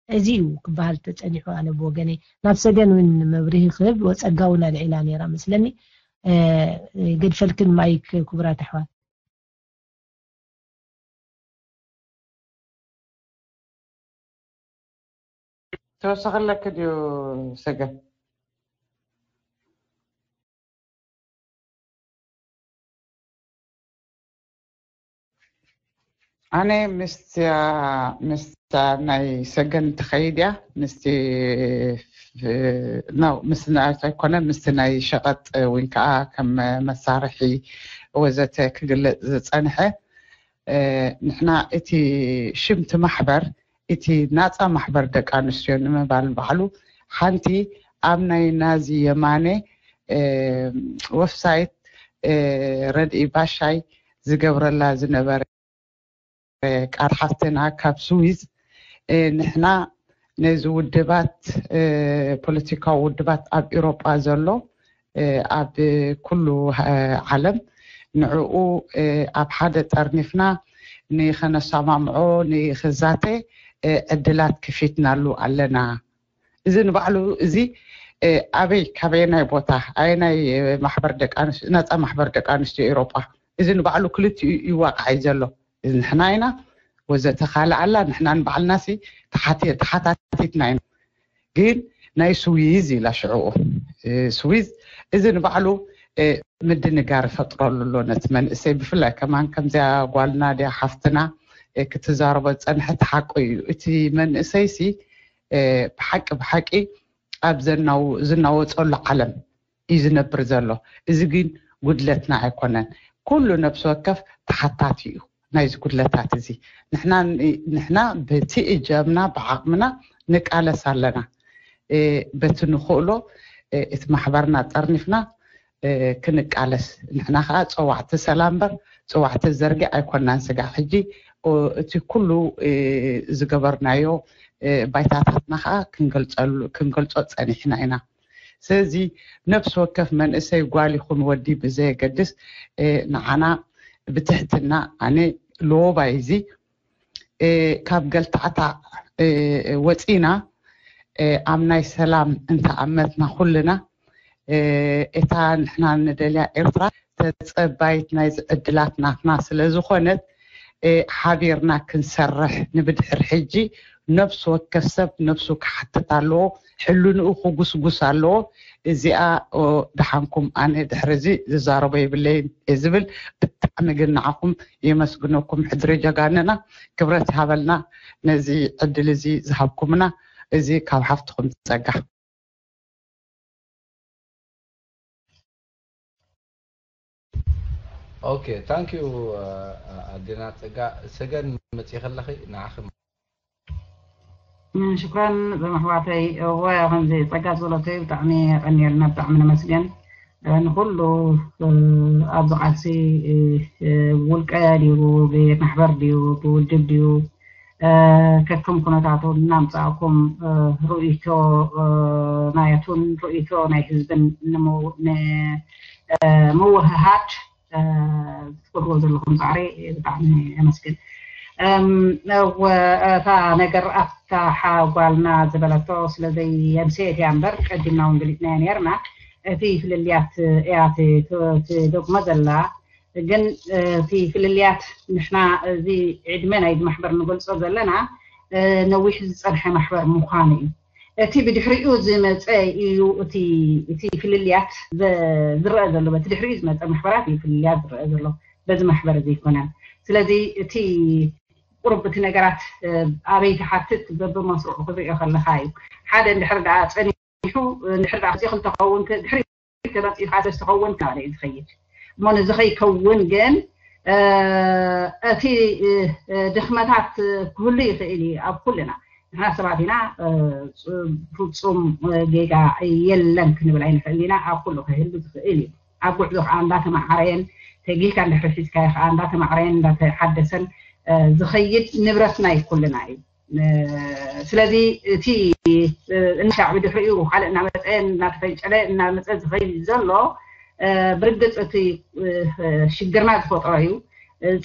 እዚ እዩ ክበሃል ተጸኒሑ። ኣነ ብወገነይ ናብ ሰገን እውን መብርሂ ክህብ ወጸጋ እውን ኣልዒላ ነይራ መስለኒ። እ፣ ገድፈልክን ማይክ ክቡራት ኣሕዋት። ተወሰኸለኪ ድዩ ሰገን? ኣነ ምስታ ምስታ ናይ ሰገን ትኸይድ እያ። ምስቲ ፍ-፣ ናው፣ ምስቲ ናይ ኣይኮነ፣ ምስቲ ናይ ሸቐጥ ወይ ከዓ ከም መሳርሒ ወዘተ ክግለጽ ዝጸንሐ፣ እ፣ ንሕና እቲ ሽምቲ ማሕበር፣ እቲ ናጻ ማሕበር ደቂ ኣንስትዮ ንምባል ባዕሉ ሓንቲ ኣብ ናይ ናዚ የማነ፣ እ፣ ወፍሳይት፣ እ፣ ረድኢ ባሻይ ዝገብረላ ዝነበረ ቃል ሓፍትና ካብ ስዊዝ፣ እ፣ ንሕና ነዚ ውድባት፣ እ፣ ፖለቲካዊ ውድባት ኣብ ኤውሮጳ ዘሎ፣ እ፣ ኣብ ኩሉ፣ እ፣ ዓለም ንዕኡ፣ እ፣ ኣብ ሓደ ጠርኒፍና ንኸነሰማምዖ፣ ንኽዛተ፣ እ፣ ዕድላት ክፊትናሉ ኣለና። እዚ ንባዕሉ እዚ ኣበይ ካበየናይ ቦታ ኣየናይ ማሕበር ደቂ ኣንስትዮ ነፃ ማሕበር ደቂ ኣንስትዮ ኤውሮጳ? እዚ ንባዕሉ ክልቲኡ ይዋቃዕ እዩ ዘሎ። እዚ ንሕና ኢና ወዘተ ካልእ ኣላ። ንሕና ንባዕልና ሲ ተሓታቲትና ኢና። ግን ናይ ስዊዝ ኢላ ሽዕኡ ስዊዝ እዚ ንባዕሉ ምድንጋር ፈጥረሉ ኣሎ ነቲ መንእሰይ። ብፍላይ ከማን ከምዚኣ ጓልና ድያ ሓፍትና ክትዛረቦ ዝፀንሐት ሓቁ እዩ። እቲ መንእሰይ ሲ ብሓቂ ብሓቂ ኣብ ዝናወፀሉ ዓለም እዩ ዝነብር ዘሎ። እዚ ግን ጉድለትና ኣይኮነን። ኩሉ ነብሲ ወከፍ ተሓታቲ እዩ ናይዚ ጉድለታት እዚ። ንሕና ብቲ እጃምና ብዓቕምና ንቃለስ ኣለና። በቲ ንኽእሎ እቲ ማሕበርና ጠርኒፍና ክንቃለስ። ንሕና ከዓ ፀዋዕቲ ሰላም በር ፀዋዕቲ ዘርጊ ኣይኮናን። ስጋዕ ሕጂ እቲ ኩሉ ዝገበርናዮ ባይታታትና ከዓ ክንገልፆ ፀኒሕና ኢና። ስለዚ ነፍሲ ወከፍ መንእሰይ ጓል ይኹን ወዲ ብዘየገድስ ንዓና ብትሕትና ኣነ ሎባይ እዚ ካብ ገልታዕታዕ ወፂና ኣብ ናይ ሰላም እንተኣመትና ኩልና እታ ንሕና ንደልያ ኤርትራ ተፀባይት ናይ ዝዕድላት ናትና ስለ ዝኾነት ሓቢርና ክንሰርሕ ንብድሕር ሕጂ ነብሲ ወከፍ ሰብ ነብሱ ክሓትት ኣለዎ። ሕልንኡ ክጉስጉስ ኣለዎ። እዚኣ ደሓንኩም ኣነ ድሕሪ እዚ ዝዛረቦ የብለይን እየ ዝብል። ብጣዕሚ ግን ንዓኹም የመስግነኩም። ሕድሪ ጀጋንና ክብረት ይሃበልና ነዚ ዕድል እዚ ዝሃብኩምና። እዚ ካብ ሓፍትኹም ጸጋ። ኦኬ ታንክ ዩ ኣዴና ጸጋ። ሰገን መጽኢ ከለኺ ንዓኺ ሽኩራን በመሕዋተይ። እወ ከምዚ ጸጋ ዝበለቶይ ብጣዕሚ የቐንየልና ብጣዕሚ ነመስገን። ንኩሉ ኣብዚ ቃልሲ ውልቀ ድዩ ብቤት ማሕበር ድዩ ብውድብ ድዩ ከከም ኩነታቱ እናምፃእኩም ርእይቶ ናያቱን ርእይቶ ናይ ህዝብን ንምውህሃድ ትገብርዎ ዘለኹም ፃዕሪ ብጣዕሚ የመስግን። እታ ነገር ኣብታ ሓጓልና ዝበለቶ ስለዘይ የምሰየት እያ እምበር ቀዲምና እውን ገሊፅናዮ ነርና። እቲ ፍልልያት እያ ትደግሞ ዘላ። ግን እቲ ፍልልያት ንሕና እዚ ዕድመ ናይዚ ማሕበር ንገልፆ ዘለና ነዊሕ ዝፀንሐ ማሕበር ምዃኑ እዩ። እቲ ብድሕሪኡ ዝመፀ እዩ እቲ ፍልልያት ዝረአ ዘሎ። በቲ ድሕሪኡ ዝመፀ ማሕበራት እዩ ፍልልያት ዝረአ ዘሎ፣ በዚ ማሕበር እዚ ኣይኮነን። ስለዚ እቲ ቁሩብ እቲ ነገራት ኣበይ ትሓትት በብመስርዑ ክትሪኦ ከለካ እዩ። ሓደ እንድሕር ደኣ ፀኒሑ እንድሕር ደኣ ክልተ ክኸውን ድሕሪ ተመፂኡ ከዓ ስለ ዝኸውን ክናበለ እዩ ዝኸይድ እሞ ነዚ ከይከውን ግን እቲ ድኽመታት ክህሉ ይኽእል እዩ ኣብ ኩልና። ንሕና ሰባት ኢና፣ ፍፁም ጌጋ የለን ክንብል ኣይንኽእል ኢና። ኣብ ኩሉ ክህሉ ዝኽእል እዩ። ኣብ ጉዕዞ ከዓ እንዳተማዕረየን ተጊህካ እንድሕር ሒዝካዮ ከዓ እንዳተማዕረየን እንዳተሓደሰን ዝኸይድ ንብረትና እዩ ኩልና እዩ። ስለዚ እቲ እንሻዕ ብድሕሪኡ ካልእ እናመፀ እናተፈንጨለ እናመፀ ዝኸይድ ዘሎ ብርግፅ እቲ ሽግርና ዝፈጠሮ እዩ።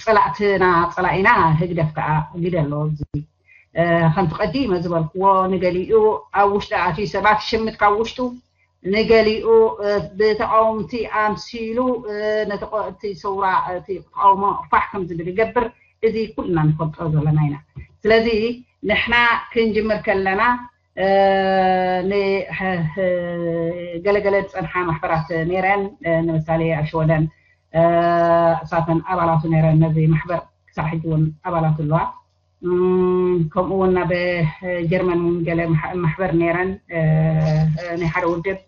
ፀላእትና ፀላኢና ህግደፍ ከዓ ግደ ኣለዎ። እዚ ከምቲ ቀዲመ ዝበልክዎ ንገሊኡ ኣብ ውሽጢ ኣትዩ ሰባት ሽምት ካብ ውሽጡ ንገሊኡ ብተቃወምቲ ኣምሲሉ ነቲ ሰውራ እቲ ተቃውሞ ፋሕ ከም ዝብል ይገብር። እዚ ኩልና ንፈልጦ ዘለና ኢና። ስለዚ ንሕና ክንጅምር ከለና ገለገለ ዝፀንሓ ማሕበራት ነይረን። ንምሳሌ ኣብ ሸወደን እሳተን ኣባላቱ ነይረን። ነዚ ማሕበር ክሳብ ሕጂ እውን ኣባላቱ ኣለዋ። ከምኡ እውን ናብ ጀርመን እውን ገለ ማሕበር ነይረን ናይ ሓደ ውድብ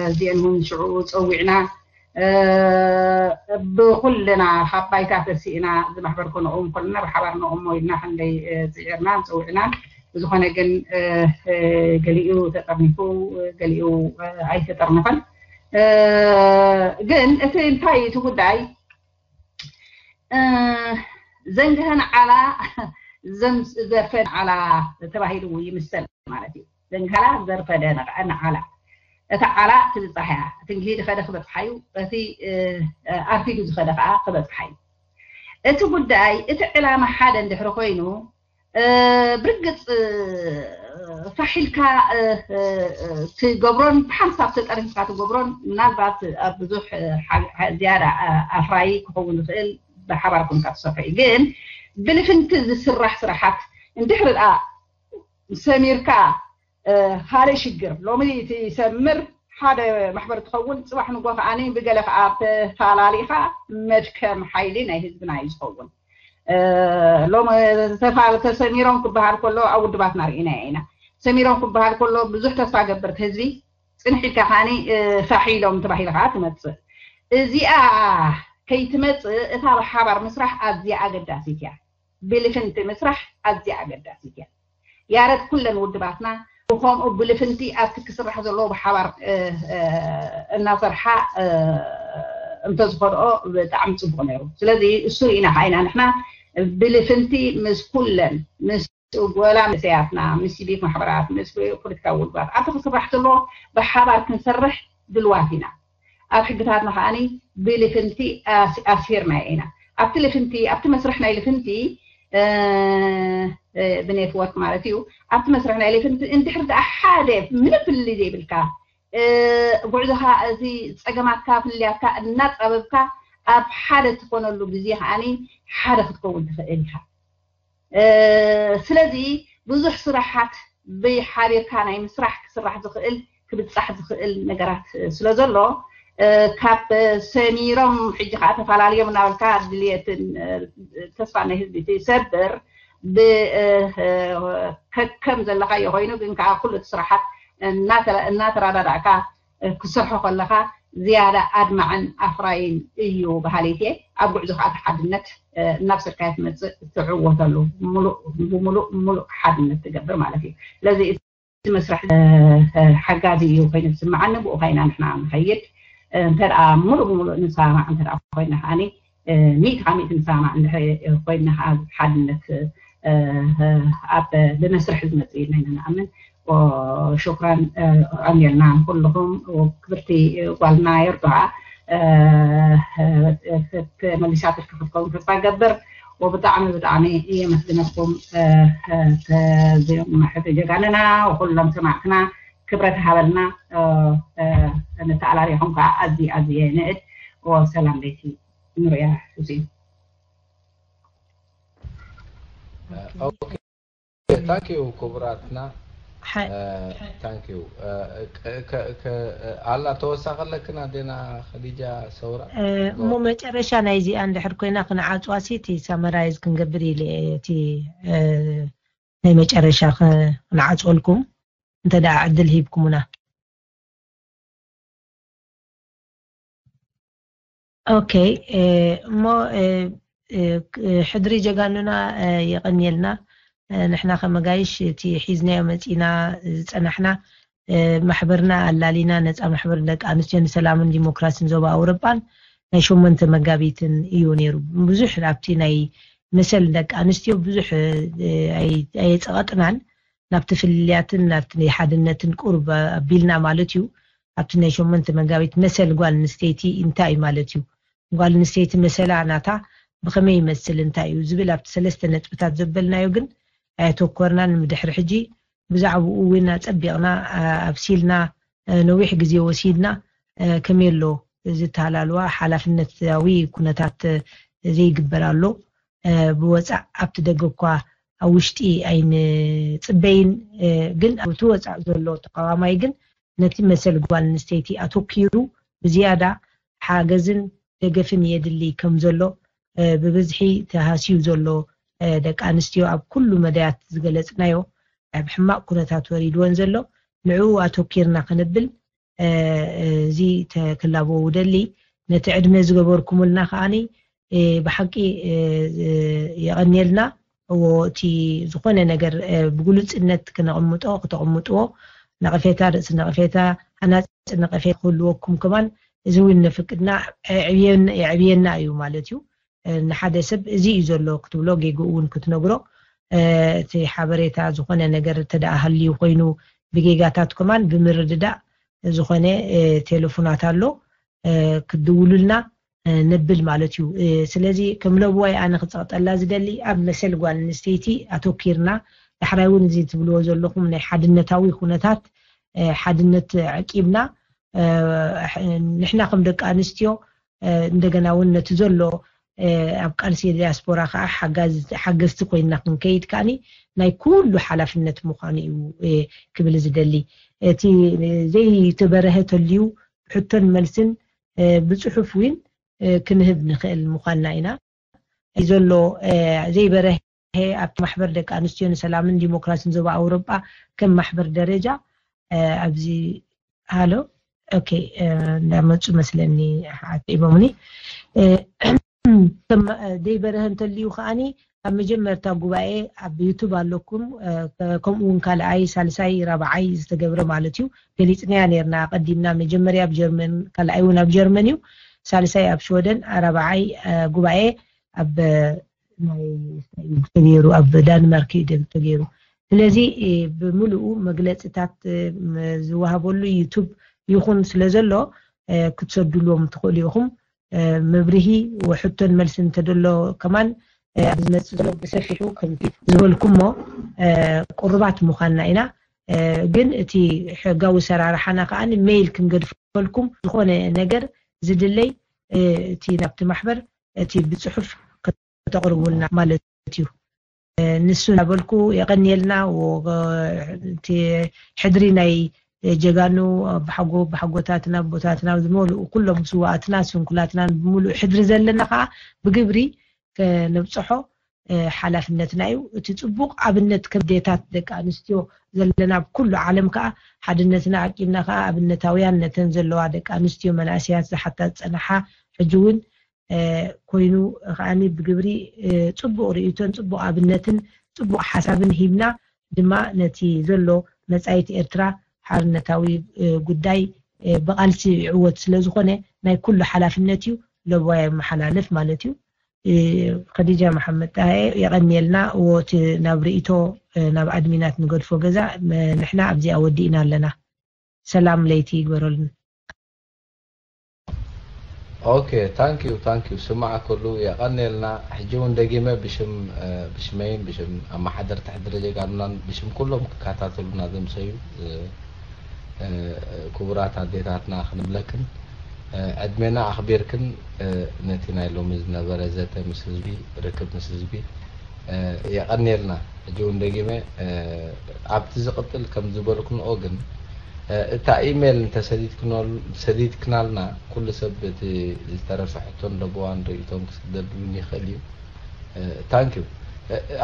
እዚአን እውን ሽዑ ፀዊዕና ብኩልና ካብ ባይታ ተሲእና እዚ ማሕበር ከነቑም ከለና ብሓባር ነቑሞ ኢልና ክንደይ ፅዒርና ፀዊዕና። ብዝኾነ ግን ገሊኡ ተጠርኒፉ ገሊኡ ኣይተጠርነፈን። ግን እቲ እንታይ እቲ ጉዳይ ዘንግሀን ዓላ ዘርፈን ዓላ ተባሂሉ ይምሰል ማለት እዩ። ዘንግሃላ ዘርፈደ ንዓላ እታ ዓላ ትብፃሕ እያ። እቲ እንግሂ ዝኸደ ክበፅሓ እዩ። እቲ ኣርፊዱ ዝኸደ ከዓ ክበፅሓ እዩ። እቲ ጉዳይ እቲ ዕላማ ሓደ እንድሕሪ ኮይኑ ብርግፅ ፋሕ ኢልካ ትገብሮን ብሓንሳብ ተጠርኒፍካ ትገብሮን ምናልባት ኣብ ብዙሕ ዝያዳ ኣፍራይ ክኸውን ዝኽእል ብሓባር ኮንካ ትሰርሑ እዩ። ግን ብልፍንቲ ዝስራሕ ስራሓት እንድሕሪ ደኣ ሰሚርካ ሓደ ሽግር ሎሚ እቲ ሰምር ሓደ ማሕበር ትኸውን፣ ፅባሕ ንጎ ከዓኒ ብገለ ከዓ ተፋላሊኻ መድከም ሓይሊ ናይ ህዝብና እዩ ዝኸውን። ሎም ተፋል ተሰሚሮም ክበሃል ከሎ ኣብ ውድባትና ርኢና ኢና። ሰሚሮም ክበሃል ከሎ ብዙሕ ተስፋ ገብር ህዝቢ ፅንሕ ኢልካ ከዓኒ ፋሕ ኢሎም ተባሂሉ ከዓ ትመፅእ። እዚኣ ከይትመፅእ እታ ብሓባር ምስራሕ ኣዝያ ኣገዳሲት እያ። ብልፍንቲ ምስራሕ ኣዝያ ኣገዳሲት እያ። ያረት ኩለን ውድባትና ብኸምኡ ብልፍንቲ ኣብቲ ክስራሕ ዘለዎ ብሓባር እናሰርሓ እንተዝኸድኦ ብጣዕሚ ፅቡቅ ነይሩ። ስለዚ እሱ ርኢና ከዓ ኢና ንሕና ብልፍንቲ ምስ ኩለን ምስ ወላ መንእሰያትና ምስ ሲቪክ ማሕበራት ምስ ፖለቲካዊ ውድባት ኣብቲ ክስራሕ ዘለዎ ብሓባር ክንሰርሕ ድልዋት ኢና። ኣብ ሕግታትና ከዓኒ ብልፍንቲ ኣስፊርና ኢና። ኣብቲ ልፍንቲ ኣብቲ መስርሕ ናይ ልፍንቲ ብኔትወርክ ማለት እዩ። ኣብቲ መስርሕ ናይ ልፍንቲ እንድሕር ደኣ ሓደ ምንም ፍልልይ ዘይብልካ ጉዕዞኻ እዚ ፀገማትካ ፍልልያትካ እናፃበብካ ኣብ ሓደ ትኾነሉ ግዜ ከዓኒ ሓደ ክትከውን ትኽእል ኢኻ። ስለዚ ብዙሕ ስራሓት ብሓቢርካ ናይ ምስራሕ ክስራሕ ዝኽእል ክብፃሕ ዝኽእል ነገራት ስለ ዘሎ ካብ ሰሚሮም ሕጂ ከዓ ተፈላለዮም እናበልካ ድልየትን ተስፋ ናይ ህዝቢ ትሰብር ብከከም ዘለካዮ ኮይኑ ግን ከዓ ኩሉ እቲ ስራሓት እናተረዳዳእካ ክሰርሖ ከለካ ዝያዳ ኣድማዕን ኣፍራይን እዩ በሃሊት እየ። ኣብ ጉዕዞ ከዓ ሓድነት እናብሰልካዮ ትመፅእ ትዕወተሉ ብሙሉእ ሓድነት ትገብር ማለት እዩ። ስለዚ እቲ መስርሕ ሓጋዚ እዩ ኮይኑ ዝስምዓኒ ብኡ ኮይና ንሕና ንኸይድ እንተ ሙሉእ ብሙሉእ ንሰማማዕ እንተ ኮይና ከዓኒ ሚእቲ ካብ ሚእቲ ንሰማማዕ እንድሕር ኮይና ከዓ ሓድነት ኣብ ብመስርሕ ዝመፅእ ኢልና ኢና ንኣምን። ሽኩራን ቀኒልና ንኩልኹም። ክብርቲ ጓልና የርድዓ ተመሊሳትልኪ ክትከውን ተስፋ ገብር። ወብጣዕሚ ብጣዕሚ የመስግነኩም ዚኦም ሕቲ ጀጋንና ወኩሎም ሰማዕትና ክብረት ሃበልና። ንተኣላሪኹም ከዓ ኣዚ ኣዚ ንእድ ወሰላም ለይቲ ንሪያ እዚ ታንክ ዩ ክቡራትና። ታንክ ዩ። ኣላ ተወሳኺ ኣለክን ኣዴና ከዲጃ ሰውራ? እሞ መጨረሻ ናይዚኣ እንድሕር ኮይና ክንዓፅዋ ሲ እቲ ሳመራይዝ ክንገብር ኢለ እየ። እቲ ናይ መጨረሻ ክንዓፅወልኩም እንተ ደኣ ዕድል ሂብኩምና። ኦኬ እሞ ሕድሪ ጀጋኑና የቐንየልና። ንሕና ከመጋይሽ እቲ ሒዝናዮ መፂና ዝፀናሕና ማሕበርና ኣላሊና ነፃ ማሕበር ደቂ ኣንስትዮ ንሰላምን ዲሞክራሲን ዞባ ኣውሮጳን ናይ ሸሞንተ መጋቢትን እዩ ነይሩ። ብዙሕ ኣብቲ ናይ መሰል ደቂ ኣንስትዮ ብዙሕ ኣየፀቐጥናን ናብቲ ፍልልያትን ናብቲ ናይ ሓድነትን ቁርብ ኣቢልና ማለት እዩ። ኣብቲ ናይ ሸሞንተ መጋቢት መሰል ጓል ኣንስተይቲ እንታይ እዩ ማለት እዩ? ጓል ኣንስተይቲ መሰላ ናታ ብኸመይ ይመስል እንታይ እዩ ዝብል ኣብቲ ሰለስተ ነጥብታት ዘበልናዮ ግን ኣየተኮርናን። ምድሕሪ ሕጂ ብዛዕባኡ እውን ኣጸቢቕና ኣብሲልና ነዊሕ ግዜ ወሲድና ከመይ ኣሎ ዝተሃላልዋ ሓላፍነታዊ ኩነታት ዘይግበር ኣሎ። ብወፃእ ኣብቲ ደገ እኳ ኣብ ውሽጢ ኣይንፅበይን፣ ግን ኣብቲ ወፃእ ዘሎ ተቃዋማይ ግን ነቲ መሰል ጓል ኣንስተይቲ ኣተኪሩ ብዝያዳ ሓገዝን ደገፍን የድሊ ከም ዘሎ ብብዝሒ ተሃስዩ ዘሎ ደቂ ኣንስትዮ ኣብ ኩሉ መዳያት ዝገለፅናዮ ኣብ ሕማቕ ኩነታት ወሪድወን ዘሎ ንዕኡ ኣተኪርና ክንብል እዚ ክላበው ደሊ ነቲ ዕድመ ዝገበርኩምልና ከዓኒ ብሓቂ የቐንየልና። እዎ እቲ ዝኾነ ነገር ብግሉፅነት ክነቕምጦ ክተቕምጥዎ ነቐፌታ ርእሲ ነቐፌታ ሃናፂ ነቐፌታ ክህልወኩም ከማን እዚ እውን ነፍቅድና የዕብየና እዩ ማለት እዩ። ንሓደ ሰብ እዚ እዩ ዘሎ ክትብሎ ጌግኡ እውን ክትነግሮ እቲ ሓበሬታ ዝኾነ ነገር እንተደኣ ሃልዩ ኮይኑ ብጌጋታት ከማን ብምርድዳእ ዝኾነ ቴሌፎናት ኣሎ ክትድውሉልና ነብል ማለት እዩ። ስለዚ ከም ለብዋይ ኣነ ክፀቕጠላ ዝደሊ ኣብ መሰል ጓል ኣንስተይቲ ኣተኪርና፣ ዳሕራይ እውን እዚ ትብልዎ ዘለኹም ናይ ሓድነታዊ ኩነታት፣ ሓድነት ዕቂብና፣ ንሕና ከም ደቂ ኣንስትዮ እንደገና እውን ነቲ ዘሎ ኣብ ቃልሲ ዲያስፖራ ከዓ ሓገዝቲ ኮይንና ክንከይድ ከዓኒ ናይ ኩሉ ሓላፍነት ምዃኑ እዩ ክብል ዝደሊ። እቲ ዘይተበረሀ ተልዩ ብሕቶን መልስን ብፅሑፍ እውን ክንህብ ንኽእል ምዃንና ኢና። ዘሎ ዘይበረሀ ኣብቲ ማሕበር ደቂ ኣንስትዮ ንሰላምን ዲሞክራሲን ዞባ ኣውሮጳ ከም ማሕበር ደረጃ ኣብዚ ሃሎ ኦኬ እንዳመፁ መስለኒ ዓቂቦምኒ። ዘይበረሀ እንተልዩ ከዓኒ ኣብ መጀመርታ ጉባኤ ኣብ ዩቱብ ኣለኩም፣ ከምኡ እውን ካልኣይ፣ ሳልሳይ፣ ራብዓይ ዝተገብረ ማለት እዩ። ገሊፅናያ ነርና ቀዲምና፣ መጀመርያ ኣብ ጀርመን፣ ካልኣይ እውን ኣብ ጀርመን እዩ፣ ሳልሳይ ኣብ ሽወደን፣ ራብዓይ ጉባኤ ኣብ ናይ ተገይሩ ኣብ ዳንማርክ እዩ ተገይሩ። ስለዚ ብምሉኡ መግለፅታት ዝወሃበሉ ዩቱብ ይኹን ስለ ዘሎ ክትሰዱልዎም ትኽእሉ ኢኹም። መብርሂ ወሕቶን መልስን እንተደሎ ከማን ኣብ ዝመፅእ ዘሎ ብሰፊሑ ከምቲ ዝበልኩሞ ቁርባት ምዃንና ኢና። ግን እቲ ሕጋዊ ሰራርሓና ከዓ ሜይል ክንገድፈልኩም፣ ዝኾነ ነገር ዝድለይ እቲ ናብቲ ማሕበር እቲ ብፅሑፍ ከተቕርቡልና ማለት እዩ። ንሱ እናበልኩ የቐንየልና። እቲ ሕድሪ ናይ ጀጋኑ ብሓጎ ብሓጎታትና ቦታትና ዝመልኡ ኩሎም ስዋኣትና ስንኩላትና ብምሉእ ሕድሪ ዘለና ከዓ ብግብሪ ከነብፅሖ ሓላፍነትና እዩ። እቲ ፅቡቕ ኣብነት ከም ዴታት ደቂ ኣንስትዮ ዘለና ኣብ ኩሉ ዓለም ከዓ ሓድነትና ዓቂብና ከዓ ኣብነታውያን ነተን ዘለዋ ደቂ ኣንስትዮ መናእሰያት ዝሓታ ዝፀንሓ ሕጂ እውን ኮይኑ ከዓኒ ብግብሪ ፅቡቕ ርእይቶን ፅቡቕ ኣብነትን ፅቡቕ ሓሳብን ሂብና ድማ ነቲ ዘሎ መፃኢት ኤርትራ ሓርነታዊ ጉዳይ ብቓልሲ ይዕወት ስለ ዝኾነ ናይ ኩሉ ሓላፍነት እዩ። ለቦዋ የመሓላልፍ ማለት እዩ። ከዲጃ መሓመድ ጣሄ የቐንየልና። እዎ እቲ ናብ ርእይቶ ናብ ኣድሚናት ንገድፎ ገዛ ንሕና ኣብዚኣ ወዲእና ኣለና። ሰላም ለይቲ ይግበረልና። ኦኬ ታንክ ዩ ታንክ ዩ ስማዕ ከሉ የቐንየልና። ሕጂ እውን ደጊመ ብሽም ብሽመይን ብሽም ኣመሓደርቲ ሕድሪ ጀጋኑናን ብሽም ኩሎም ክከታተሉና ዘምሰዩ ክቡራት ኣዴታትና ክንብለክን ዕድሜና ኣኽቢርክን ነቲ ናይ ሎሚ ዝነበረ ዘተ ምስ ህዝቢ ርክብ ምስ ህዝቢ የቐንየልና። ሕጂ እውን ደጊመ ኣብቲ ዝቕጥል ከም ዝበልክንኦ ግን እታ ኢሜል እንተሰዲድክናልና ኩሉ ሰብ እቲ ዝተረፈ ሕቶን ለበዋን ርእይቶን ክስደድሉን ይኽእል እዩ። ታንክ ዩ።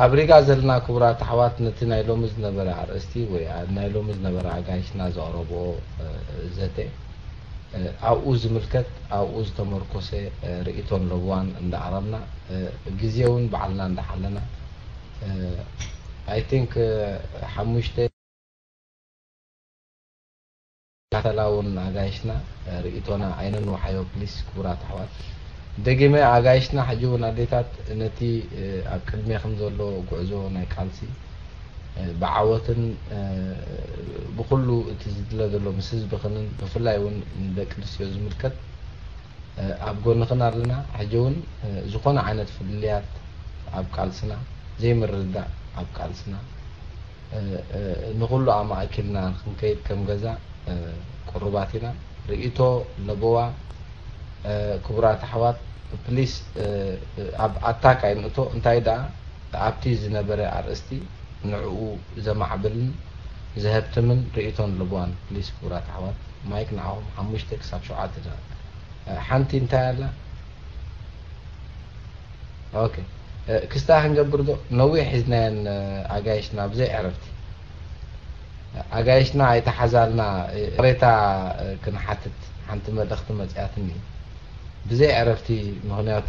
ኣብ ሪጋ ዘለና ክቡራት ኣሕዋት ነቲ ናይ ሎሚ ዝነበረ ኣርእስቲ ወይ ናይ ሎሚ ዝነበረ ኣጋይሽና ዘቕረብኦ ዘተ ኣብኡ ዝምልከት ኣብኡ ዝተመርኮሰ ርእይቶን ለበዋን እንዳኣረምና ግዜ እውን ባዕልና እንዳሓለና I think ሓሙሽተ ካተላውን ኣጋይሽና ርእይቶና ኣይነንውሓዮ ፕሊስ ክቡራት ኣሕዋት። ደጊመ ኣጋይሽና ሕጂ እውን ኣዴታት ነቲ ኣብ ቅድሜኹም ዘሎ ጉዕዞ ናይ ቃልሲ ብዓወትን ብኩሉ እቲ ዝድለ ዘሎ ምስ ህዝብኽንን ብፍላይ እውን ንደቂ ኣንስትዮ ዝምልከት ኣብ ጎንኽን ኣለና። ሕጂ እውን ዝኾነ ዓይነት ፍልልያት ኣብ ቃልስና ዘይምርድዳእ ኣብ ቃልስና ንኹሉ ኣማእኪልና ክንከይድ ከም ገዛ ቁሩባት ኢና። ርእይቶ ለበዋ ክቡራት ኣሕዋት ፕሊስ ኣብ ኣታክ ኣይንእቶ። እንታይ ደኣ ኣብቲ ዝነበረ ኣርእስቲ ንዕኡ ዘማዕብልን ዘሀብትምን ርእይቶን ለበዋን ፕሊስ ክቡራት ኣሕዋት ማይክ ንዓኹም ሓሙሽተ ክሳብ ሸውዓተ ደቂቕ። ሓንቲ እንታይ ኣላ? ኦኬ ክስታ ክንገብር ዶ ነዊሕ ሒዝናየን ኣጋይሽና ብዘይ ዕረፍቲ ኣጋይሽና ኣይተሓዛልና ቅሬታ ክንሓትት ሓንቲ መልእኽቲ መፅያትኒ ብዘይ ዕረፍቲ ምክንያቱ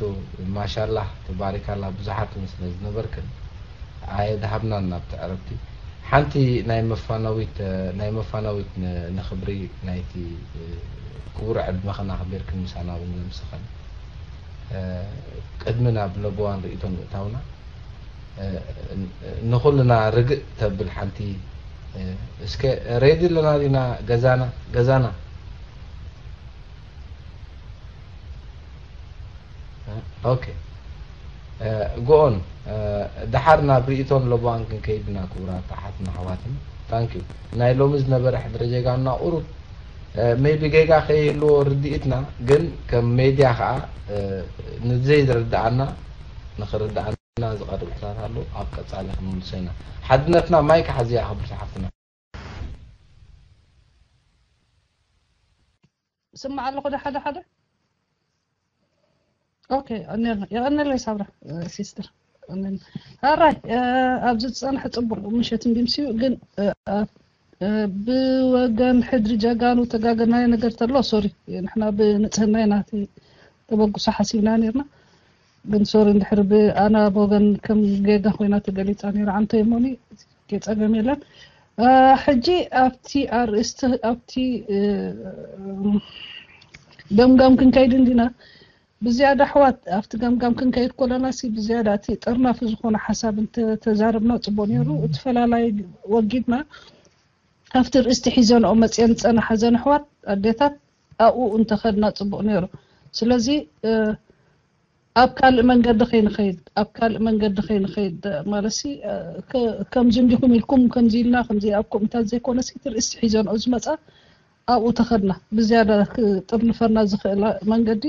ማሻላህ ተባሪካላ ብዙሓት ስለ ዝነበርክን ኣየድሃብናን ናብቲ ዕረፍቲ ሓንቲ ናይ መፋነዊት ናይ መፋነዊት ንክብሪ ናይቲ ክቡር ዕድመኽን ኣኽቢርክን ምሳና እውን ዘምስኸን ቅድሚ ናብ ለበዋን ርእይቶን ምእታውና ንኹልና ርግእ ተብል ሓንቲ እስከ ሬዲ ኣለና ዲና ገዛና ገዛና ኦኬ። ጎኦን ደሓር ናብ ርእቶን ለቦዋን ክንከይድና ክቡራት ኣሓትና ኣሕዋትን። ታንኪዩ። ናይ ሎሚ ዝነበረ ሕድረ ጀጋኑና ቁሩብ ሜቢ ጌጋ ከይህልዎ ርድኢትና፣ ግን ከም ሜድያ ከዓ ንዘይዝርድኣና ንኽርድኣና ዝቐርብ ሕታት ኣሎ። ኣብ ቀፃሊ ክንምልሶ ኢና። ሓድነትና ማይክ ሓዝያ ክብርቲ ሓፍትና። ስማዕ ኣለኹ ዶ ሓደ ሓደ? ኦኬ፣ የቐነለይ ሳብራ ሲስተር። ኣራይ ኣብዚ ዝፀንሐ ፅቡቅ ምሸት እንዲምስዩ ግን ብወገን ሕድሪ ጀጋኑ ተጋገናዮ ነገር ተሎ ሶሪ፣ ንሕና ብንፅህና ኢና ተበግሶ ሓሲብና ነርና። ግን ሶሪ እንድሕር ብኣና ብወገን ከም ጌጋ ኮይና ተገሊፃ ነይራ ዓንቶ የሞኒ። ጸገም የለን። ሕጂ ኣብቲ ኣርእስቲ ኣብቲ ገምጋም ክንከይድ እንዲና። ብዝያዳ ኣሕዋት ኣብቲ ገምጋም ክንከይድ ኮለና ሲ ብዝያዳ እቲ ጠርናፊ ዝኾነ ሓሳብ እንተተዛርብና ጽቡቅ ነይሩ። እቲ ፈላላይ ወጊድና ኣብቲ ርእስቲ ሒዘንኦ መጽየን ዝጸናሓ ዘን ኣሕዋት ኣዴታት ኣብኡ እንተኸድና ጽቡቅ ነይሩ። ስለዚ ኣብ ካልእ መንገዲ ከይንኸይድ ኣብ ካልእ መንገዲ ከይንኸይድ ማለት ሲ ከምዚ እንዲኹም ኢልኩም ከምዚ ኢልና ከምዚ ኣብ ኮሚታት ዘይኮነ ሲ እቲ ርእስቲ ሒዘንኦ ዝመጻ ኣብኡ ተኸድና ብዝያዳ ክጥርንፈና ዝኽእል መንገዲ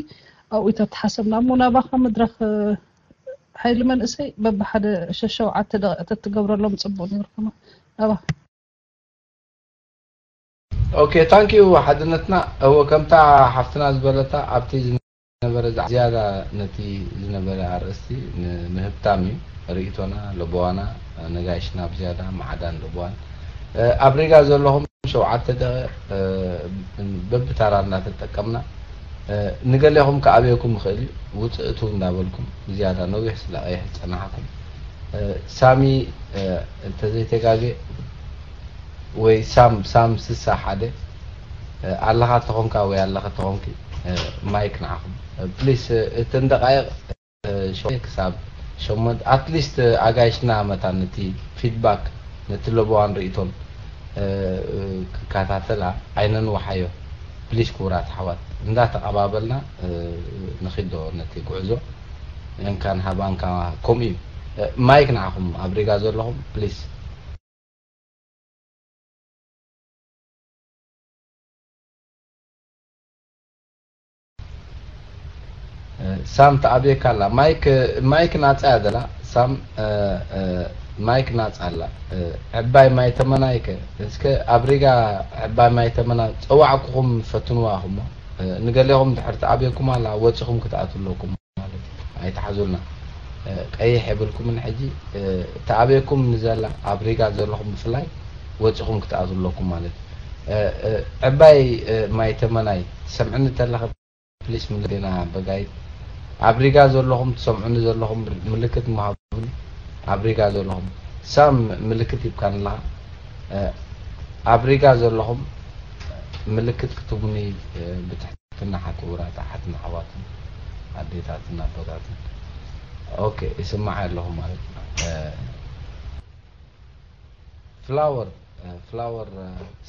ኣብኡ ተተሓሰብና እሞ ናባኻ መድረኽ ሓይሊ መንእሰይ በብሓደ ሸሸውዓተ ደቂቕ ተትገብረሎም ጽቡቕ ነይሩ። ከማ ናባኻ። ኦኬ ታንኪዩ ሓድነትና። እወ ከምታ ሓፍትና ዝበለታ ኣብቲ ዝነበረ ዝያዳ ነቲ ዝነበረ ኣርእስቲ ንምህብታም እዩ ርእቶና ለቦዋና ነጋይሽና ብዝያዳ ማዕዳን ለቦዋን ኣብ ሪጋ ዘለኹም ሸውዓተ ደቂቕ በብታራ እናተጠቀምና ንገሌኹም ክኣብየኩም ይኽእል እዩ። ውፅእ እቱ እንዳበልኩም ብዝያዳ ነዊሕ ስለ ቀይሕ ዝፀናሕኩም ሳሚ እንተዘይተጋጌ ወይ ሳም ሳም ስሳ ሓደ ኣለኻ ተኾንካ ወይ ኣለኸ ተኾንኪ ማይክ ንዓኹም ፕሊስ እተን ደቃይቕ ሸውዓተ ክሳብ ሸሞንተ ኣትሊስት ኣጋይሽና መታን ነቲ ፊድባክ ነቲ ለበዋን ርእቶን ክከታተላ ኣይነንውሓዮ ፕሊስ ክቡራት ኣሕዋት እንዳተቐባበልና ንኺዶ ነቲ ጉዕዞ እንካን ሃባንካ ከምኡ እዩ ማይክ ንዓኹም ኣብ ሪጋ ዘለኹም ፕሊስ ሳም ተኣብየካ ኣላ ማይክ ማይክ ናጻ እያ ዘላ ሳም ማይክ ናጻ ኣላ ዕባይ ማይ ተመናይከ እስከ ኣብ ሪጋ ዕባይ ማይ ተመና ጸዋዕኩኹም ፈትንዋ እኹሞ ንገሌኹም ድሕር ተኣብየኩም ኣላ ወጺኹም ክትኣትዉ ኣለኩም ማለት እዩ ኣይትሓዙልና ቀይሕ የብልኩምን ሕጂ ተኣብየኩም ንዘላ ኣብ ሪጋ ዘለኹም ብፍላይ ወጺኹም ክትኣትዉ ኣለኩም ማለት እዩ ዕባይ ማይ ተመናይ ትሰምዕኒ ተለኸ ፕሊስ ምልክት ዜና በጋይት ኣብ ሪጋ ዘለኹም ትሰምዑኒ ዘለኹም ምልክት ምሃቡኒ ኣብ ሪጋ ዘለኹም ሳም ምልክት ሂብካኒ ኣለኻ ኣብ ሪጋ ዘለኹም ምልክት ክትቡኒ ብትሕትና ሓክቡራት ኣሓትና ኣሕዋትን ኣዴታትን ኣቦታትን ኦኬ ይስማዕ ኣለኹ ማለት ፍላወር ፍላወር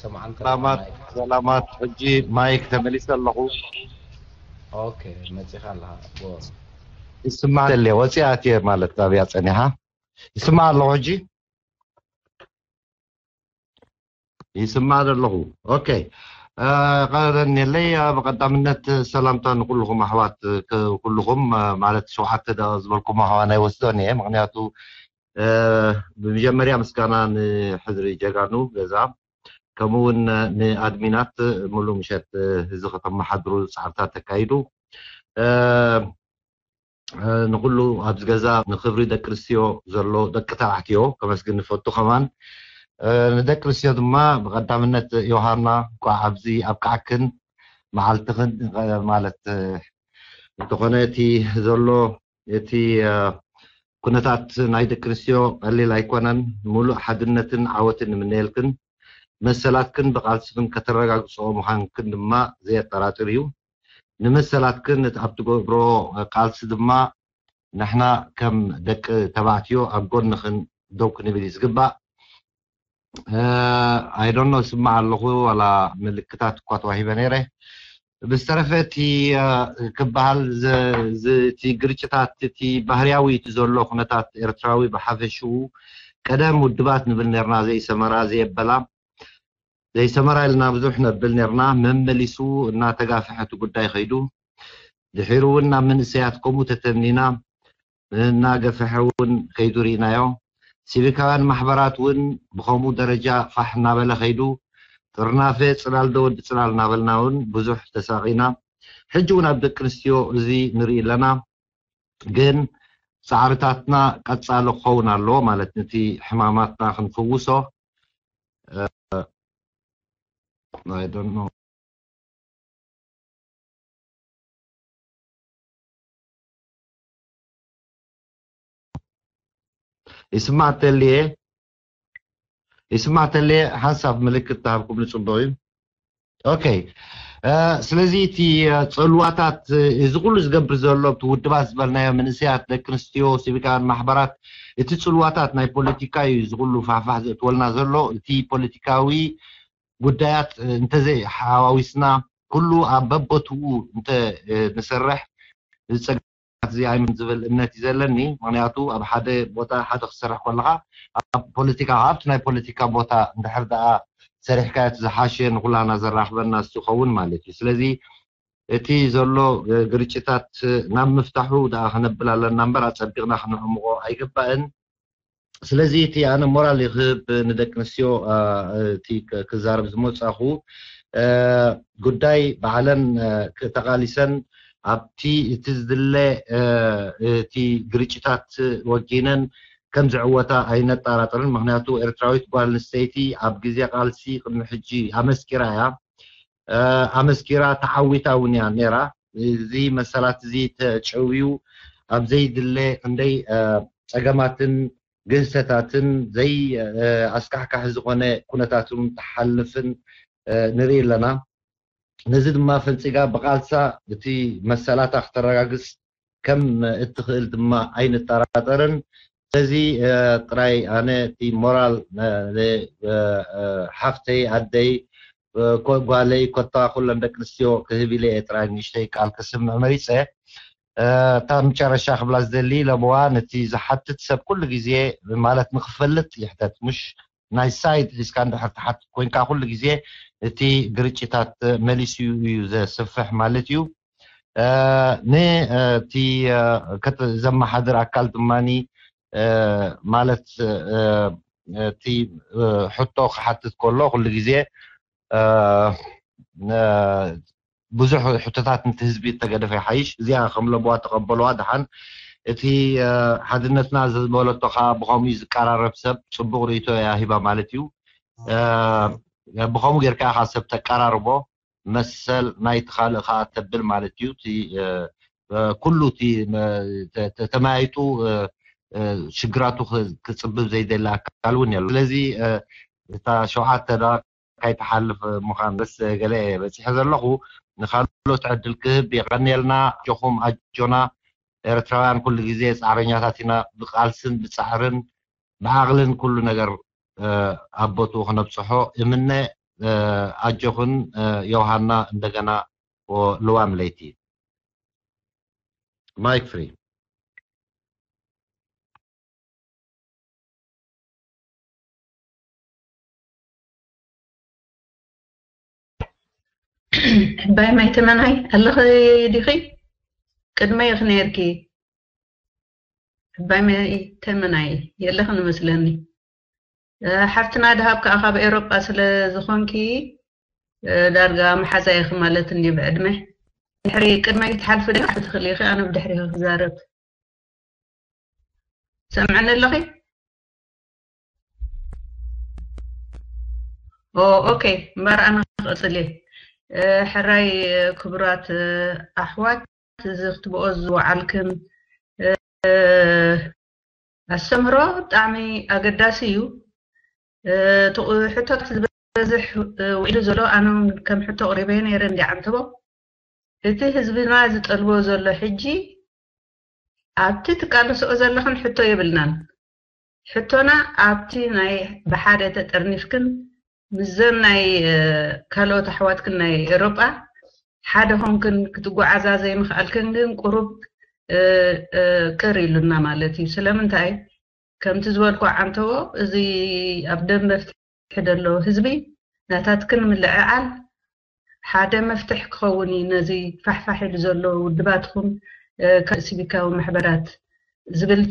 ሰማዓን ሰላማት ሰላማት ሕጂ ማይክ ተመሊሰ ኣለኹ ኦኬ መፂኻ ኣለኻ ይስማዕ ተለ ወፂኣ እትየ ማለት ኣብያ ፀኒሓ ይስማዕ ኣለኹ ሕጂ ይስማዕ ዘለኹ ኦኬ ቀረኒለይ ብቀዳምነት ሰላምታ ንኩልኹም ኣሕዋት ኩልኹም ማለት ሸውዓተ ደቂ ዝበልኩም ኣሕዋና ይወስዶን እየ ምክንያቱ ብመጀመርያ ምስጋና ንሕድሪ ጀጋኑ ገዛ ከምኡ እውን ንኣድሚናት ሙሉ ምሸት እዚ ከተመሓድሩ ፃዕርታት ተካይዱ ንኩሉ ኣብዚ ገዛ ንክብሪ ደቂ ኣንስትዮ ዘሎ ደቂ ተባዕትዮ ከመስግን ንፈቱ ከማን ንደቂ ኣንስትዮ ድማ ብቀዳምነት ዮሃና እንኳዕ ኣብዚ ኣብቅዓክን መዓልትኽን ማለት እንተኾነ እቲ ዘሎ እቲ ኩነታት ናይ ደቂ ኣንስትዮ ቀሊል ኣይኮነን። ሙሉእ ሓድነትን ዓወትን ንምነየልክን መሰላትክን ብቃልስኽን ከተረጋግፅኦ ምዃንክን ድማ ዘየጠራጥር እዩ። ንመሰላትክን ኣብ ትገብሮ ቃልሲ ድማ ንሕና ከም ደቂ ተባዕትዮ ኣብ ጎንኽን ደው ክንብል እዩ ዝግባእ። ኣይዶኖ ስማዕ ኣለኹ ዋላ ምልክታት እኳ ተዋሂበ ነይረ። ብዝተረፈ እቲ ክበሃል እቲ ግርጭታት እቲ ባህርያዊ እቲ ዘሎ ኩነታት ኤርትራዊ ብሓፈሽኡ ቀደም ውድባት ንብል ነርና ዘይሰመራ ዘየበላ ዘይሰመራ ኢልና ብዙሕ ነብል ነርና። መመሊሱ እናተጋፍሐ እቲ ጉዳይ ከይዱ ድሒሩ እውን ናብ መንእሰያት ከምኡ ተተምኒና እናገፍሐ እውን ከይዱ ርኢናዮ። ሲቪካውያን ማሕበራት እውን ብኸምኡ ደረጃ ፋሕ እናበለ ከይዱ ጥርናፈ ጽላል ዶ ወዲ ጽላል እናበልና እውን ብዙሕ ተሳቒና። ሕጂ እውን ኣብ ደቂ ኣንስትዮ እዚ ንርኢ ኣለና። ግን ጻዕርታትና ቀጻሊ ክኸውን ኣለዎ ማለት ነቲ ሕማማትና ክንፍውሶ I don't know። ይስማዕ ተልየ ይስማዕ ተልየ ሓንሳብ ምልክት ተሃብኩም ንጽቡቕ እዩ። ኦኬ። ስለዚ እቲ ጽልዋታት እዚ ኩሉ ዝገብር ዘሎ እቲ ውድባት ዝበልናዮ መንእሰያት ደቂ ኣንስትዮ ሲቪካውያን ማሕበራት እቲ ጽልዋታት ናይ ፖለቲካ እዩ እዚ ኩሉ ፋሕፋሕ ዘእትወልና ዘሎ። እቲ ፖለቲካዊ ጉዳያት እንተዘይ ሓዋዊስና ኩሉ ኣብ በቦትኡ እንተ ንሰርሕ እዚ ጸገማት እዚ ኣይምን ዝብል እምነት እዩ ዘለኒ። ምክንያቱ ኣብ ሓደ ቦታ ሓደ ክሰርሕ ከለካ ኣብ ፖለቲካ ኣብቲ ናይ ፖለቲካ ቦታ እንድሕር ደኣ ሰሪሕካዮ እቲ ዝሓሸ ንኩላና ዘራኽበና ዝኸውን ማለት እዩ። ስለዚ እቲ ዘሎ ግርጭታት ናብ ምፍታሑ ደኣ ክነብል ኣለና እምበር ኣጸቢቕና ክንዕምቆ ኣይግባእን። ስለዚ እቲ ኣነ ሞራል ይክብ ንደቂ ኣንስትዮ እቲ ክዛረብ ዝመጻኹ ጉዳይ ባዕለን ተቃሊሰን ኣብቲ እቲ ዝድለ እቲ ግርጭታት ወጊነን ከም ዝዕወታ ኣይነጠራጥርን። ምክንያቱ ኤርትራዊት ጓል ኣንስተይቲ ኣብ ግዜ ቃልሲ ቅድሚ ሕጂ ኣመስኪራ እያ ኣመስኪራ ተዓዊታ እውን እያ ነራ። እዚ መሰላት እዚ ተጨውዩ ኣብ ዘይድለ ክንደይ ጸገማትን ግህሰታትን ዘይ ኣስካሕካሒ ዝኾነ ኩነታት እውን ትሓልፍን ንርኢ ኣለና። ነዚ ድማ ፈንጺጋ ብቃልሳ እቲ መሰላታ ክተረጋግጽ ከም እትኽእል ድማ ኣይንጠራጠርን። ስለዚ ጥራይ ኣነ እቲ ሞራል ሓፍተይ ኣደይ ጓለይ ኮታ ኩለን ደቂ ኣንስትዮ ክህብ ኢለ እየ ጥራይ ንእሽተይ ቃል ክስምዕ መሪፀ። እታ መጨረሻ ክብላ ዝደሊ ለምዋ ነቲ ዝሓትት ሰብ ኩሉ ግዜ ማለት ንክፈልጥ ይሕተት፣ ምሽ ናይ ሳይድ ሒዝካ እንድሕር ትሓትት ኮይንካ ኩሉ ግዜ እቲ ግርጭታት መሊሱ እዩ ዘስፍሕ ማለት እዩ። ነቲ ዘመሓድር ኣካል ድማ ማለት እቲ ሕቶ ክሓትት ከሎ ኩሉ ግዜ ብዙሕ ሕቶታት ነቲ ህዝቢ እተገደፈ ይሓይሽ። እዚኣ ከም ለቦዋ ተቐበልዋ። ደሓን እቲ ሓድነትና ዝበለቶ ከዓ ብኸምኡ ዝቀራረብ ሰብ ፅቡቕ ርእቶ እያ ሂባ ማለት እዩ። ብኸምኡ ጌርካ ኢኻ ሰብ ተቀራርቦ መሰል ናይቲ ካልእ ከዓ ተብል ማለት እዩ። ኩሉ እቲ ተማያይጡ ሽግራቱ ክፅብብ ዘይደሊ ኣካል እውን የሎ። ስለዚ እታ ሸውዓተ ዳ ካይትሓልፍ ምዃን በስ ገለ እየ በፂሐ ዘለኹ። ንካልኦት ዕድል ክህብ የቐንየልና። ኣጆኹም ኣጆና ኤርትራውያን ኩሉ ግዜ ፃዕረኛታት ኢና። ብቃልስን ብፃዕርን ብዓቕልን ኩሉ ነገር ኣብ ቦትኡ ክነብፅሖ እምነ። ኣጆኽን ዮሃና እንደገና ልዋም ለይቲ። ማይክ ፍሪ። ሕባይ ማይ ተመናይ ኣለኺ ዲኺ? ቅድመይ ኢኺ ነይርኪ። ሕባይ ማይ ተመናይ የለኽን መስለኒ። ሓፍትና ደሃብ ከዓ ካብ ኤሮጳ ስለ ዝኾንኪ ዳርጋ መሓዛ ኢኺ ማለት እንዲ ብዕድመ። ድሕሪ ቅድመይ ክትሓልፊ ዶ ክትኽእሊ ኢኺ? ኣነ ብድሕሪ ክዛረብ። ሰምዐኒ ኣለኺ? ኦኬ፣ እምበር ኣነ ክቕጽል እየ። ሕራይ ክቡራት ኣሕዋት፣ እዚ ክትብኦ ዝወዓልክን ኣስተምህሮ ብጣዕሚ ኣገዳሲ እዩ። ሕቶታት ዝበዝሕ ውዒሉ ዘሎ ኣነ እውን ከም ሕቶ ኣቕሪበዮ ነይረ እንዲ ዓንተቦ። እቲ ህዝብና ዝጠልቦ ዘሎ ሕጂ ኣብቲ ትቃለስኦ ዘለኽን ሕቶ የብልናን። ሕቶና ኣብቲ ናይ ብሓደ ተጠርኒፍክን ምስዘን ናይ ካልኦት ኣሕዋትክን ናይ ኤሮጳ ሓደ ኾንክን ክትጓዓዛ ዘይምኽኣልክን ግን ቁሩብ ቅር ኢሉና ማለት እዩ። ስለምንታይ? ከምቲ ዝበልኩ ዓንተዎ፣ እዚ ኣብ ደም መፍትሒ ዘሎ ህዝቢ ናታትክን ምልዕዓል ሓደ መፍትሕ ክኸውን እዩ። ነዚ ፋሕፋሕ ኢሉ ዘሎ ውድባትኩም፣ ሲቪካዊ ማሕበራት ዝብል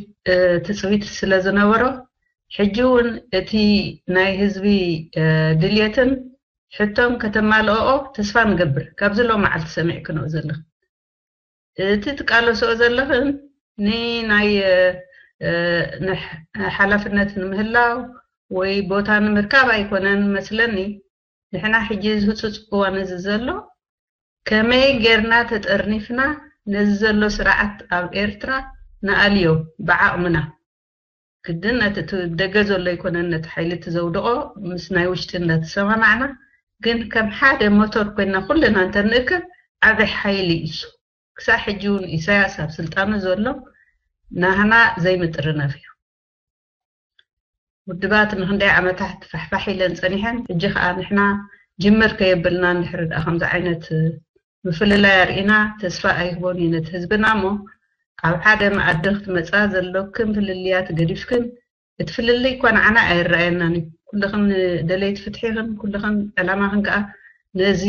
ትፅቢት ስለ ዝነበሮ፣ ሕጂ እውን እቲ ናይ ህዝቢ ድልየትን ሕቶን ከተማልኦ ተስፋ ንገብር። ካብዚ ሎ መዓልቲ ሰሚዕክንኦ ዘለኽ እቲ ትቃለስኦ ዘለኽን ንናይ ሓላፍነት ንምህላው ወይ ቦታ ንምርካብ ኣይኮነን መስለኒ። ንሕና ሕጂ ዝህፁፅ እዋን እዚ ዘሎ ከመይ ጌርና ተጠርኒፍና ነዚ ዘሎ ስርዓት ኣብ ኤርትራ ንኣልዮ ብዓቕምና። ግድን ነቲ እቲ ደገ ዘሎ ኣይኮነን ነቲ ሓይሊ እቲ ዘውድቖ ምስ ናይ ውሽጢ እንዳተሰማማዕና፣ ግን ከም ሓደ ሞተር ኮይና ኩልና እንተንእከብ ዓቢ ሓይሊ እዩ። ክሳብ ሕጂ እውን ኢሳያስ ኣብ ስልጣኑ ዘሎ ናህና ዘይምጥርነፍ እዩ። ውድባት ንክንደይ ዓመታት ፋሕፋሕ ኢለን ጸኒሐን፣ ሕጂ ከዓ ንሕና ጅምር ከየብልና እንድሕር ደኣ ከምዚ ዓይነት ምፍልላይ ኣርኢና ተስፋ ኣይህቦን እዩ ነቲ ህዝብና እሞ ኣብ ሓደ መኣዲ ክትመፃ ዘለክን ፍልልያት ገዲፍክን እቲ ፍልልይ እኳ ንዓና ኣይረኣየናን እዩ። ኩልኽን ደለይቲ ፍትሒ ኢኽን፣ ኩልኽን ዕላማኽን ከዓ ነዚ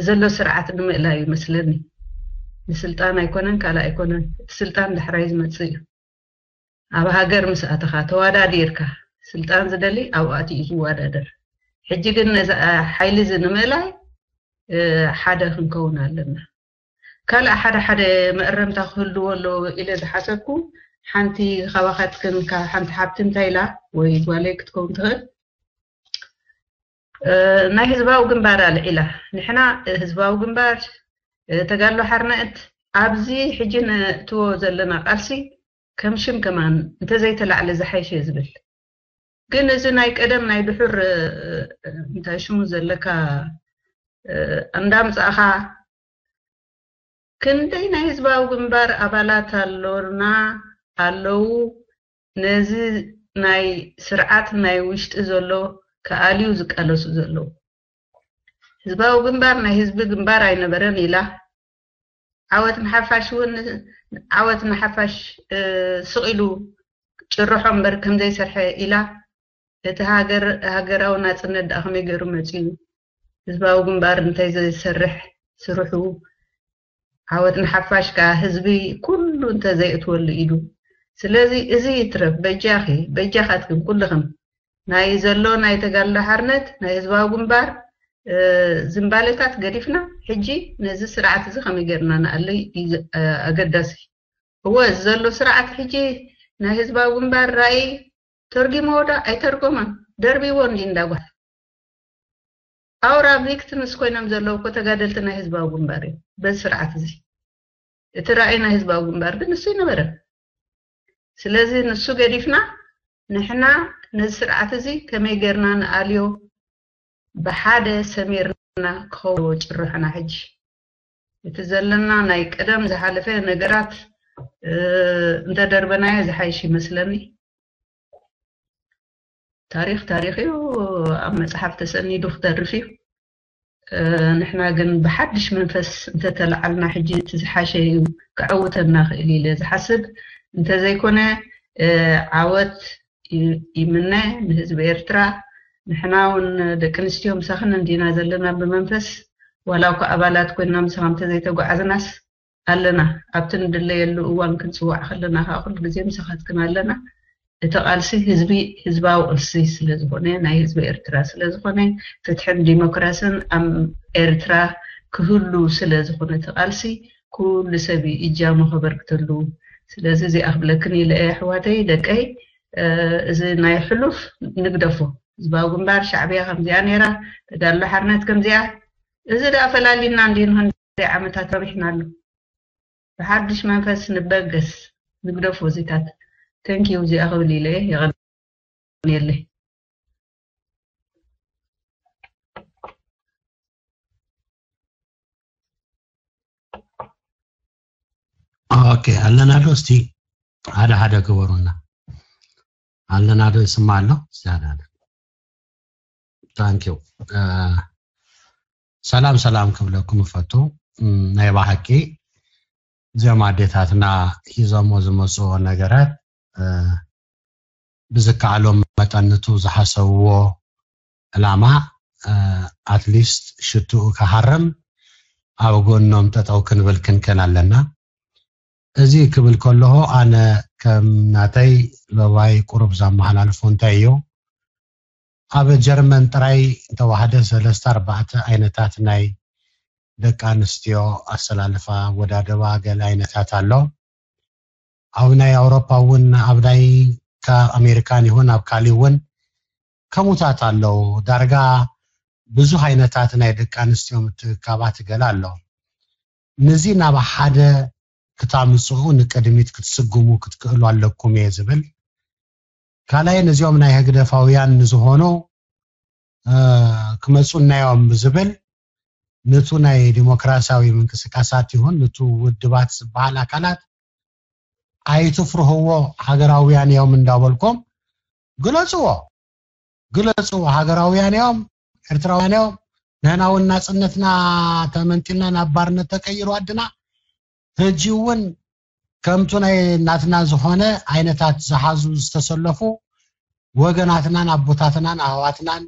ዘሎ ስርዓት ንምእላይ እዩ መስለኒ። ንስልጣን ኣይኮነን ካልእ ኣይኮነን፣ እቲ ስልጣን ዳሕራይ ዝመፅእ እዩ። ኣብ ሃገር ምስ ኣተኻ ተዋዳዲርካ ስልጣን ዝደሊ ኣብኡ ኣትዩ እዩ ዝወዳደር። ሕጂ ግን ነዚ ሓይሊ እዚ ንምእላይ ሓደ ክንከውን ኣለና። ካልእ ሓደ ሓደ መእረምታ ክህልዎ ኣለዎ ኢለ ዝሓሰብኩ ሓንቲ ካባኻትክን ሓንቲ ሓብቲ እንታይ ኢላ ወይ ጓለይ ክትከውን ትኽእል ናይ ህዝባዊ ግንባር ኣልዒላ። ንሕና ህዝባዊ ግንባር ተጋድሎ ሓርነት ኣብዚ ሕጂ ነእትዎ ዘለና ቃልሲ ከም ሽም ከማን እንተዘይተላዕለ ዝሓይሽ እየ ዝብል። ግን እዚ ናይ ቀደም ናይ ድሑር እንታይ ሽሙ ዘለካ እንዳምፃእኻ ክንደይ ናይ ህዝባዊ ግንባር ኣባላት ኣሎና ኣለዉ ነዚ ናይ ስርዓት ናይ ውሽጢ ዘሎ ክኣልዩ ዝቃለሱ ዘለዉ። ህዝባዊ ግንባር ናይ ህዝቢ ግንባር ኣይነበረን ኢላ ዓወት ንሓፋሽ እውን ዓወት ንሓፋሽ ስቕ ኢሉ ጭርሖ እምበር ከምዘይሰርሐ ኢላ እቲ ሃገር ሃገራዊ ናፅነት ደኣ ከመይ ገይሩ መፂኡ? ህዝባዊ ግንባር እንታይ ዘይሰርሕ ስርሑ ዓወት ንሓፋሽ ከዓ ህዝቢ ኩሉ እንተዘይእትወሉ ኢሉ። ስለዚ እዚ ይትረፍ በጃኺ በጃኻትክን ኩልኽን ናይ ዘሎ ናይ ተጋድሎ ሓርነት ናይ ህዝባዊ ግንባር ዝንባለታት ገዲፍና ሕጂ ነዚ ስርዓት እዚ ከመይ ገርና ንኣለይ ኣገዳሲ። እወ ዘሎ ስርዓት ሕጂ ናይ ህዝባዊ ግንባር ራእይ ተርጊምዎ ዶ ኣይተርጎመን ደርቢዎ እንዲ እንዳጓ ኣውራ ቪክቲምስ ኮይኖም ዘለዉ እኮ ተጋደልቲ ናይ ህዝባዊ ግንባር እዩ። በዚ ስርዓት እዚ እቲ ራእይ ናይ ህዝባዊ ግንባር ግን ንሱ ይነበረ። ስለዚ ንሱ ገዲፍና ንሕና ነዚ ስርዓት እዚ ከመይ ጌርና ንኣልዮ ብሓደ ሰሚርና ክኸውዎ ጭርሖና ሕጂ እቲ ዘለና ናይ ቀደም ዝሓለፈ ነገራት እንተደርበናዮ ዝሓይሽ ይመስለኒ። ታሪኽ ታሪኽ እዩ፣ ኣብ መፅሓፍ ተሰኒዱ ክተርፍ እዩ። ንሕና ግን ብሓድሽ መንፈስ እንተተለዓልና ሕጂ እቲ ዝሓሸ እዩ ክዕውተና ክእል ኢለ ዝሓስብ። እንተዘይኮነ ዓወት ይምነ ንህዝቢ ኤርትራ። ንሕና እውን ደቂ ኣንስትዮ ምሳኽን እንዲና ዘለና ብመንፈስ ዋላ እኳ ኣባላት ኮይና ምሳኻ እንተዘይተጓዓዝናስ ኣለና። ኣብቲ ንድለየሉ እዋን ክንፅዋዕ ከለና ከዓ ኩሉ ግዜ ምሳኻትክን ኣለና። እቲ ቃልሲ ህዝቢ ህዝባዊ ቅልሲ ስለ ዝኾነ ናይ ህዝቢ ኤርትራ ስለ ዝኾነ ፍትሕን ዲሞክራስን ኣብ ኤርትራ ክህሉ ስለ ዝኾነ እቲ ቃልሲ ኩሉ ሰብ እዩ እጃሙ ከበርክተሉ። ስለዚ እዚኣ ክብለክን ኢለ እየ ኣሕዋተይ ደቀይ። እዚ ናይ ሕሉፍ ንግደፎ። ህዝባዊ ግንባር ሻዕብያ ከምዚኣ ነይራ፣ ተጋድሎ ሓርነት ከምዚኣ። እዚ ደኣ ፈላሊና እንዲ ንክንደይ ዓመታት ረቢሕናሉ። ብሓድሽ መንፈስ ንበገስ ንግደፎ እዚታት። ተንኪዩ እዚኣ ክብል ኢለ እየ። የቐንየለይ። ኦኬ ኣለና ዶ? እስቲ ሓደ ሓደ ግበሩና። ኣለና ዶ? ይስማዕ ኣሎ? እስቲ ሓደ ሓደ። ታንኪዩ። ሰላም ሰላም ክብለኩም እፈቱ። እም፣ ናይ ብሓቂ እዚኦም ኣዴታትና ሒዞሞ ዝመፅዎ ነገራት፣ እ፣ ብዝከኣሎም መጠን ንቱ ዝሓሰብዎ ዕላማ፣ እ፣ ኣትሊስት ሽትኡ ክሃርም ኣብ ጎኖም ጠጠው ክንብል ክንክእል ኣለና። እዚ ክብል ከለኹ ኣነ ከም ናተይ ለባይ ቁሩብ ዘመሓላልፎ እንታይ እዩ፣ ኣብ ጀርመን ጥራይ እንተዋሕደ ሰለስተ ኣርባዕተ ዓይነታት ናይ ደቂ ኣንስትዮ ኣሰላልፋ፣ ኣወዳድባ፣ ገለ ዓይነታት ኣሎ። ኣብ ናይ ኣውሮፓ እውን፣ ኣብ ናይ፣ ካብ ኣሜሪካን ይኹን ኣብ ካሊእ እውን ከምኡታት ኣለዉ። ዳርጋ ብዙሕ ዓይነታት ናይ ደቂ ኣንስትዮ ምትእክካባት ገለ ኣሎ። ነዚ ናብ ሓደ ክታምፅኡ ንቅድሚት ክትስጉሙ ክትክእሉ ኣለኩም እየ ዝብል። ካልኣይ ነዚኦም ናይ ህግደፋውያን ንዝኾኑ፣ እ፣ ክመፁናዮም ብዝብል ንቱ ናይ ዲሞክራሲያዊ ምንቅስቃሳት ይኹን ንቱ ውድባት ዝበሃል ኣካላት ኣይትፍርህዎ፣ ሃገራውያን እዮም እንዳበልኩም ግለፅዎ። ግለፅዎ። ሃገራውያን እዮም፣ ኤርትራውያን እዮም። ንሕና እውን ናፅነትና ተመንጢልና ናብ ባርነት ተቀይሩ ኣድና። ሕጂ እውን ከምቱ ናይ ናትና ዝኾነ ዓይነታት ዝሓዙ ዝተሰለፉ ወገናትናን ኣቦታትናን ኣህዋትናን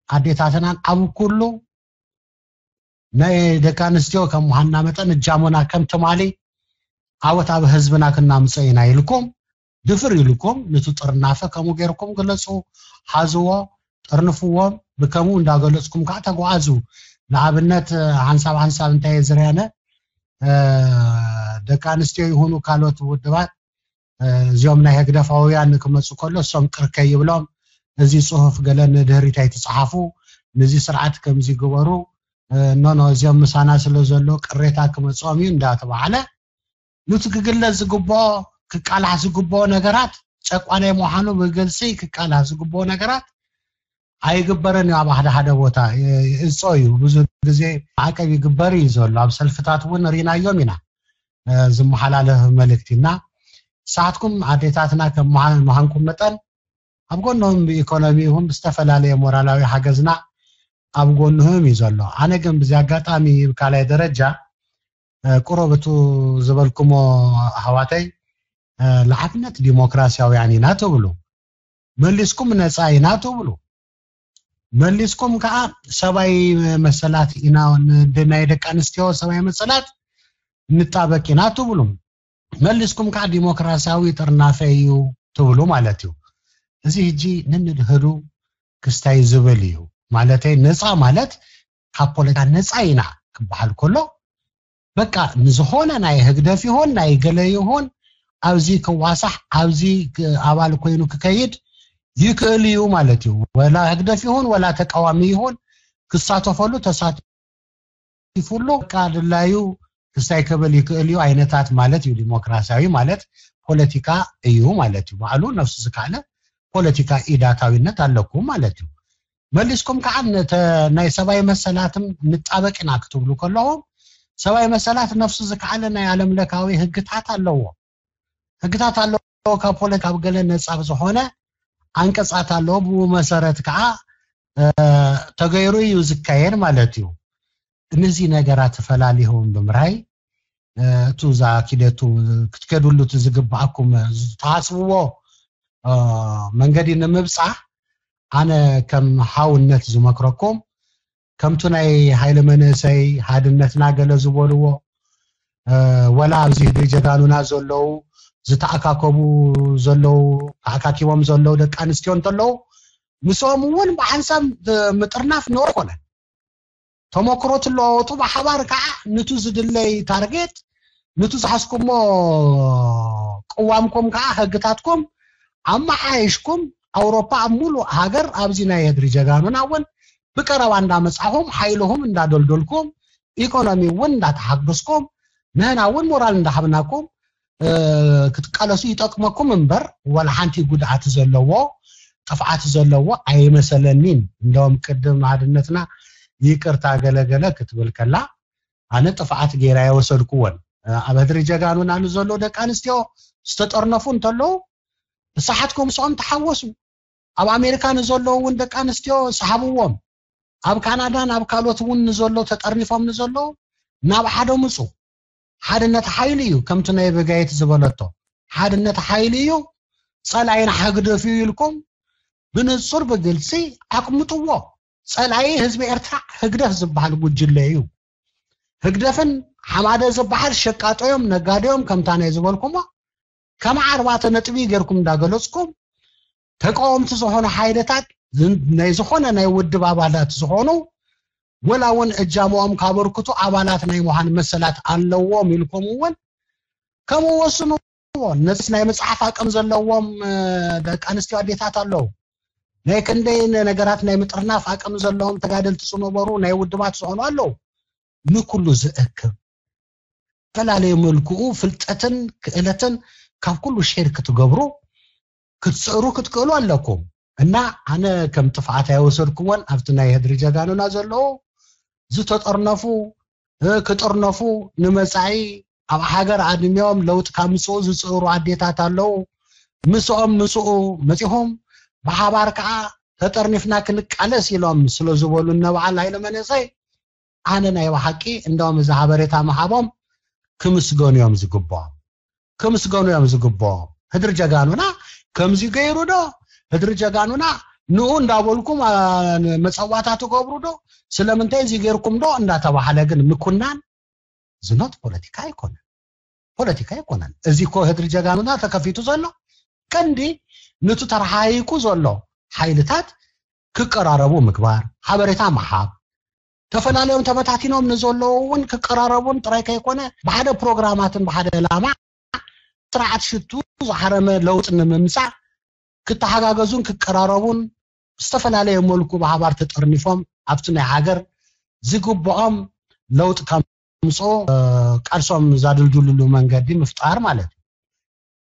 ኣዴታትናን ኣብ ኩሉ ናይ ደቂ ኣንስትዮ ከም ምዃንና መጠን እጃሞና ከም ትማሊ ዓወት ኣብ ህዝብና ክናምፀ ኢና ኢልኩም ድፍር ኢልኩም ንቱ ጥርናፈ ከምኡ ገይርኩም ግለፁ፣ ሓዝዎ፣ ጥርንፍዎም። ብከምኡ እንዳገለፅኩም ከዓ ተጓዓዙ። ንኣብነት ሓንሳብ ሓንሳብ እንታይ እየ ዝርያነ፣ እ፣ ደቂ ኣንስትዮ ይኹኑ ካልኦት ውድባት፣ እ፣ እዚኦም ናይ ህግደፋውያን ክመፁ ከሎ እሶም ቅር ከይብሎም፣ እዚ ፅሁፍ ገለ ንድህሪት ኣይትፅሓፉ፣ ነዚ ስርዓት ከምዚ ግበሩ፣ እ፣ ኖ ኖ እዚኦም ምሳና ስለ ዘሎ ቅሬታ ክመፅኦም እዩ እንዳተባሃለ ኑቲ ክግለጽ ዝግብኦ፣ ክቃላሕ ዝግብኦ ነገራት፣ ጨቋናይ ምዃኑ ብግልጺ ክቃላሕ ዝግብኦ ነገራት ኣይግበርን እዩ። ኣብ ሓደ ሓደ ቦታ ይእጾ እዩ። ብዙ ግዜ ማዕቀብ ይግበር እዩ ዘሎ። ኣብ ሰልፍታት እውን ርኢናዮም ኢና፣ እ፣ ዝመሓላለፍ መልእክቲ እና ንስኻትኩም ኣዴታትና ከም ምሃ-፣ ምሃንኩም መጠን ኣብ ጎንኹም ብኢኮኖሚ ይኹን ብዝተፈላለየ ሞራላዊ ሓገዝና ኣብ ጎንኹም እዩ ዘሎ። ኣነ ግን ብዚ ኣጋጣሚ ብካልኣይ ደረጃ፣ እ፣ ቁሩብ እቱ ዝበልኩሞ ኣሕዋተይ፣ እ፣ ንኣብነት ዲሞክራሲያውያን ኢና ትብሉ፣ መሊስኩም ነፃ ኢና ትብሉ፣ መሊስኩም ከዓ ሰብኣዊ መሰላት ኢና፣ ን-፣ ናይ ደቂ ኣንስትዮ ሰብኣዊ መሰላት ንጣበቅ ኢና ትብሉ፣ መሊስኩም ከዓ ዲሞክራሲያዊ ጥርናፈ እዩ ትብሉ ማለት እዩ። እዚ ሕጂ ነንድህዱ ክስታይ ዝብል እዩ። ማለተይ ነፃ ማለት ካብ ፖለቲካ ነፃ ኢና ክበሃል ከሎ በቃ ንዝኾነ ናይ ህግደፍ ይኹን ናይ ገለ ይኹን ኣብዚ ክዋሳሕ፣ ኣብዚ ክ-፣ ኣባል ኮይኑ ክከይድ ይክእል እዩ ማለት እዩ። ወላ ህግደፍ ይኹን ወላ ተቃዋሚ ይኹን ክሳተፈሉ ተሳቲፉሉ በቃ ድላዩ ክስታይ ክብል ይክእል እዩ። ዓይነታት ማለት እዩ። ዲሞክራሲያዊ ማለት ፖለቲካ እዩ ማለት እዩ። ባዕሉ ነፍሱ ዝካለ ፖለቲካ ኢዳታዊነት ኣለኩም ማለት እዩ። መሊስኩም ከዓ ነተ-፣ ናይ ሰብኣዊ መሰላትም ንጣበቅ ኢና ክትብሉ ከለኹም ሰብኣዊ መሰላት ነፍሱ ዝካለ ናይ ዓለም ለካዊ ህግታት ኣለዎ። ህግታት ኣለዎ። ካብ ፖለቲካ ኣብ ገለ ነፃ ዝኾነ ኣንቀጻት ኣለዎ። ብኡ መሰረት ከዓ፣ እ፣ ተገይሩ እዩ ዝካየድ ማለት እዩ። እነዚ ነገራት ፈላሊኹም ብምራይ፣ እ፣ እቱ እዛ ኪደቱ ክትከዱሉ እቲ ዝግብኣኩም ትሓስብዎ፣ እ፣ መንገዲ ንምብጻሕ ኣነ ከም ሓውነት ዝመክረኩም ከምቱ ናይ ሃይለ መንእሰይ ሓድነትና ገለ ዝበልዎ፣ እ፣ ወላ ኣብዚ ህድሪ ጀጋኑና ዘለዉ ዝተኣካከቡ ዘለዉ፣ ተኣካኪቦም ዘለዉ ደቂ ኣንስትዮ እንተለዉ ምስኦም እውን ብሓንሳብ ምጥርናፍ ነውር ኣይኮነን። ተመክሮ ትለዋወጡ ብሓባር ከዓ ንቱ ዝድለይ ታርጌት፣ ንቱ ዝሓዝኩሞ ቅዋምኩም ከዓ ህግታትኩም ኣመሓይሽኩም ኣውሮፓ ኣብ ሙሉእ ሃገር ኣብዚ ናይ ህድሪ ጀጋኑና እውን ብቀረባ እንዳመጻኹም ሓይልኹም እንዳደልደልኩም ኢኮኖሚ እውን እንዳተሓገዝኩም ንህና እውን ሞራል እንዳሃብናኩም እ፣ ክትቃለሱ ይጠቅመኩም እምበር ወላ ሓንቲ ጉድኣት ዘለዎ ጥፍዓት ዘለዎ ኣይመሰለኒን። እንደውም ቅድም ሓድነትና ይቅርታ ገለገለ ክትብል ከላ ኣነ ጥፍዓት ገይራ የወሰድኩዎን። እ፣ ኣብ ህድሪ ጀጋኑና ንዘለዉ ደቂ ኣንስትዮ ዝተጠርነፉ እንተለዉ ንስሓትኩም ምስኦም ተሓወሱ። ኣብ ኣሜሪካ ንዘለዉ እውን ደቂ ኣንስትዮ ሰሃብዎም። ኣብ ካናዳን ኣብ ካልኦት እውን ንዘለዉ ተጠርኒፎም ንዘለዉ ናብ ሓደ ምፁ። ሓድነት ሓይሊ እዩ። ከምቲ ናይ ብጋይት ዝበለቶ ሓድነት ሓይሊ እዩ። ፀላኢና ህግደፍ እዩ ኢልኩም ብንፁር ብግልፂ ኣቅምጥዎ። ፀላኢ ህዝቢ ኤርትራ ህግደፍ ዝበሃል ጉጅለ እዩ። ህግደፍን ሓማደ ዝበሃል ሸቃጦዮም ነጋዴዮም ከምታ ናይ ዝበልኩሞ ከም ኣርባዕተ ነጥቢ ጌርኩም እንዳገለጽኩም ተቃወምቲ ዝኾኑ ሓይልታት ናይ ዝኾነ ናይ ውድብ ኣባላት ዝኾኑ ወላ እውን እጃምኦም ካበርክቱ ኣባላት ናይ ምዃን መሰላት ኣለዎም ኢልኩም እውን ከምኡ ወስንዎ። ነስ ናይ መጽሓፍ ኣቅም ዘለዎም ደቂ ኣንስትዮ ኣዴታት ኣለዉ። ናይ ክንደይ ነገራት ናይ ምጥርናፍ ኣቅም ዘለዎም ተጋደልቲ ዝነበሩ ናይ ውድባት ዝኾኑ ኣለዉ። ንኩሉ ዝእክብ ዝተፈላለየ መልክኡ ፍልጠትን ክእለትን ካብ ኩሉ ሼር ክትገብሩ ክትስዕሩ ክትክእሉ ኣለኩም። እና ኣነ ከም ጥፍኣት ኣይወሰድኩዎን ኣብቲ ናይ ህድሪ ጀጋኑና ዘለዉ ዝተጠርነፉ ክጥርነፉ ንመጻኢ ኣብ ሃገር ኣድሚዮም ለውጢ ካምፅኡ ዝፅእሩ ኣዴታት ኣለዉ። ምስኦም ምስኡ መፂኹም ብሓባር ከዓ ተጠርኒፍና ክንቃለስ ኢሎም ስለ ዝበሉ እነበዓል ሃይለ መንእሰይ ኣነ ናይ ብሓቂ እንደውም እዚ ሃበሬታ ምሃቦም ክምስገኑ እዮም ዝግብኦም። ክምስገኑ እዮም ዝግብኦም። ህድሪ ጀጋኑና ከምዚ ገይሩ ዶ ህድሪ ጀጋኑና ንኡ እንዳበልኩም መፀዋታ ትገብሩ ዶ ስለምንታይ እዚ ገይርኩም ዶ እንዳተባሃለ ግን ምኩናን ዝኖት ፖለቲካ ኣይኮነን። ፖለቲካ ኣይኮነን። እዚ እኮ ህድሪ ጀጋኑና ተከፊቱ ዘሎ ቀንዲ ንቱ ተረሓይቁ ዘሎ ሓይልታት ክቀራረቡ ምግባር፣ ሓበሬታ ምሃብ፣ ተፈላለዮም ተበታቲኖም ንዘለዉ እውን ክቀራረቡን ጥራይ ከይኮነ ብሓደ ፕሮግራማትን ብሓደ ዕላማ ስርዓት ሽቱ ዝሓረመ ለውጢ ንምምፃእ ክተሓጋገዙን ክቀራረቡን ዝተፈላለየ መልኩ ብሓባር ተጠርኒፎም ኣብቲ ናይ ሃገር ዝግብኦም ለውጢ ከምፅኡ ቃልሶም ዛድልድልሉ መንገዲ ምፍጣር ማለት እዩ።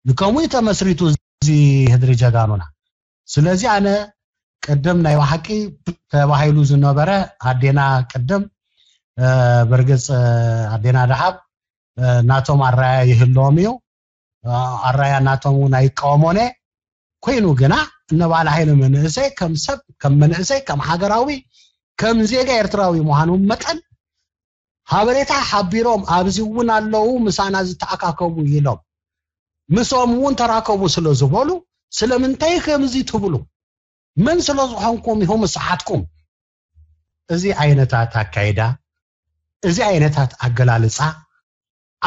ንከምኡ እዩ ተመስሪቱ እዚ ህድሪ ጀጋኑና። ስለዚ ኣነ ቅድም ናይ ብሓቂ ተባሂሉ ዝነበረ ኣዴና ቅድም ብርግፅ ኣዴና ደሃብ ናቶም ኣራያ ይህልዎም እዩ። ኣራያ ናቶም እውን ኣይቃወሞነ ኮይኑ ግና እነባለ ሃይለ መንእሰይ ከም ሰብ ከም መንእሰይ ከም ሃገራዊ ከም ዜጋ ኤርትራዊ ምዃኑ መጠን ሃበሬታ ሓቢሮም ኣብዚ እውን ኣለዉ ምሳና ዝተኣካከቡ ኢሎም ምስኦም እውን ተራከቡ ስለ ዝበሉ ስለምንታይ ከምዚ ትብሉ መን ስለ ዝኾንኩም ኢኹም ዝሰሓትኩም እዚ ዓይነታት ኣካይዳ እዚ ዓይነታት ኣገላልፃ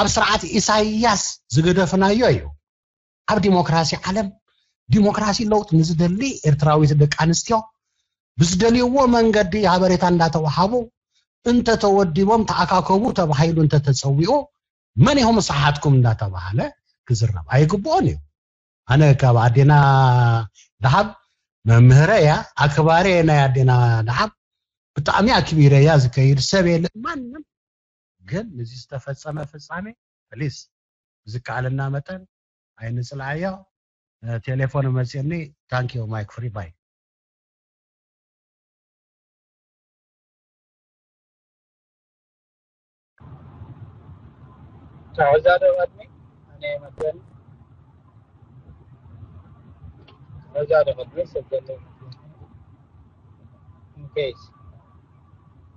ኣብ ስርዓት ኢሳያስ ዝገደፍናዮ እዩ። ኣብ ዲሞክራሲ ዓለም ዲሞክራሲ ለውጥ ንዝደሊ ኤርትራዊት ደቂ ኣንስትዮ ብዝደልይዎ መንገዲ ሃበሬታ እንዳተወሃቡ እንተተወዲቦም ተኣካከቡ ተባሂሉ እንተተፀዊኡ መን ኢኹም ሰሓትኩም እንዳተባሃለ ክዝረብ ኣይግብኦን እዩ። ኣነ ካብ ኣዴና ደሃብ መምህረ እያ ኣክባሪ ናይ ኣዴና ደሃብ ብጣዕሚ ኣክቢረ እያ ዝከይድ ሰብ የለ ማንም ግን ንዚ ዝተፈጸመ ፍጻሜ ፕሊስ ብዝከኣለና መጠን ኣይንጽልኣዮ። ቴሌፎን መጽኒ ታንኪዩ ማይክ ፍሪ ባይ ቻው እዛ ዶ ቅድሚ ኣነ መበል እዛ ዶ ቅድሚ ሰብ ዘሎ ኢንኬስ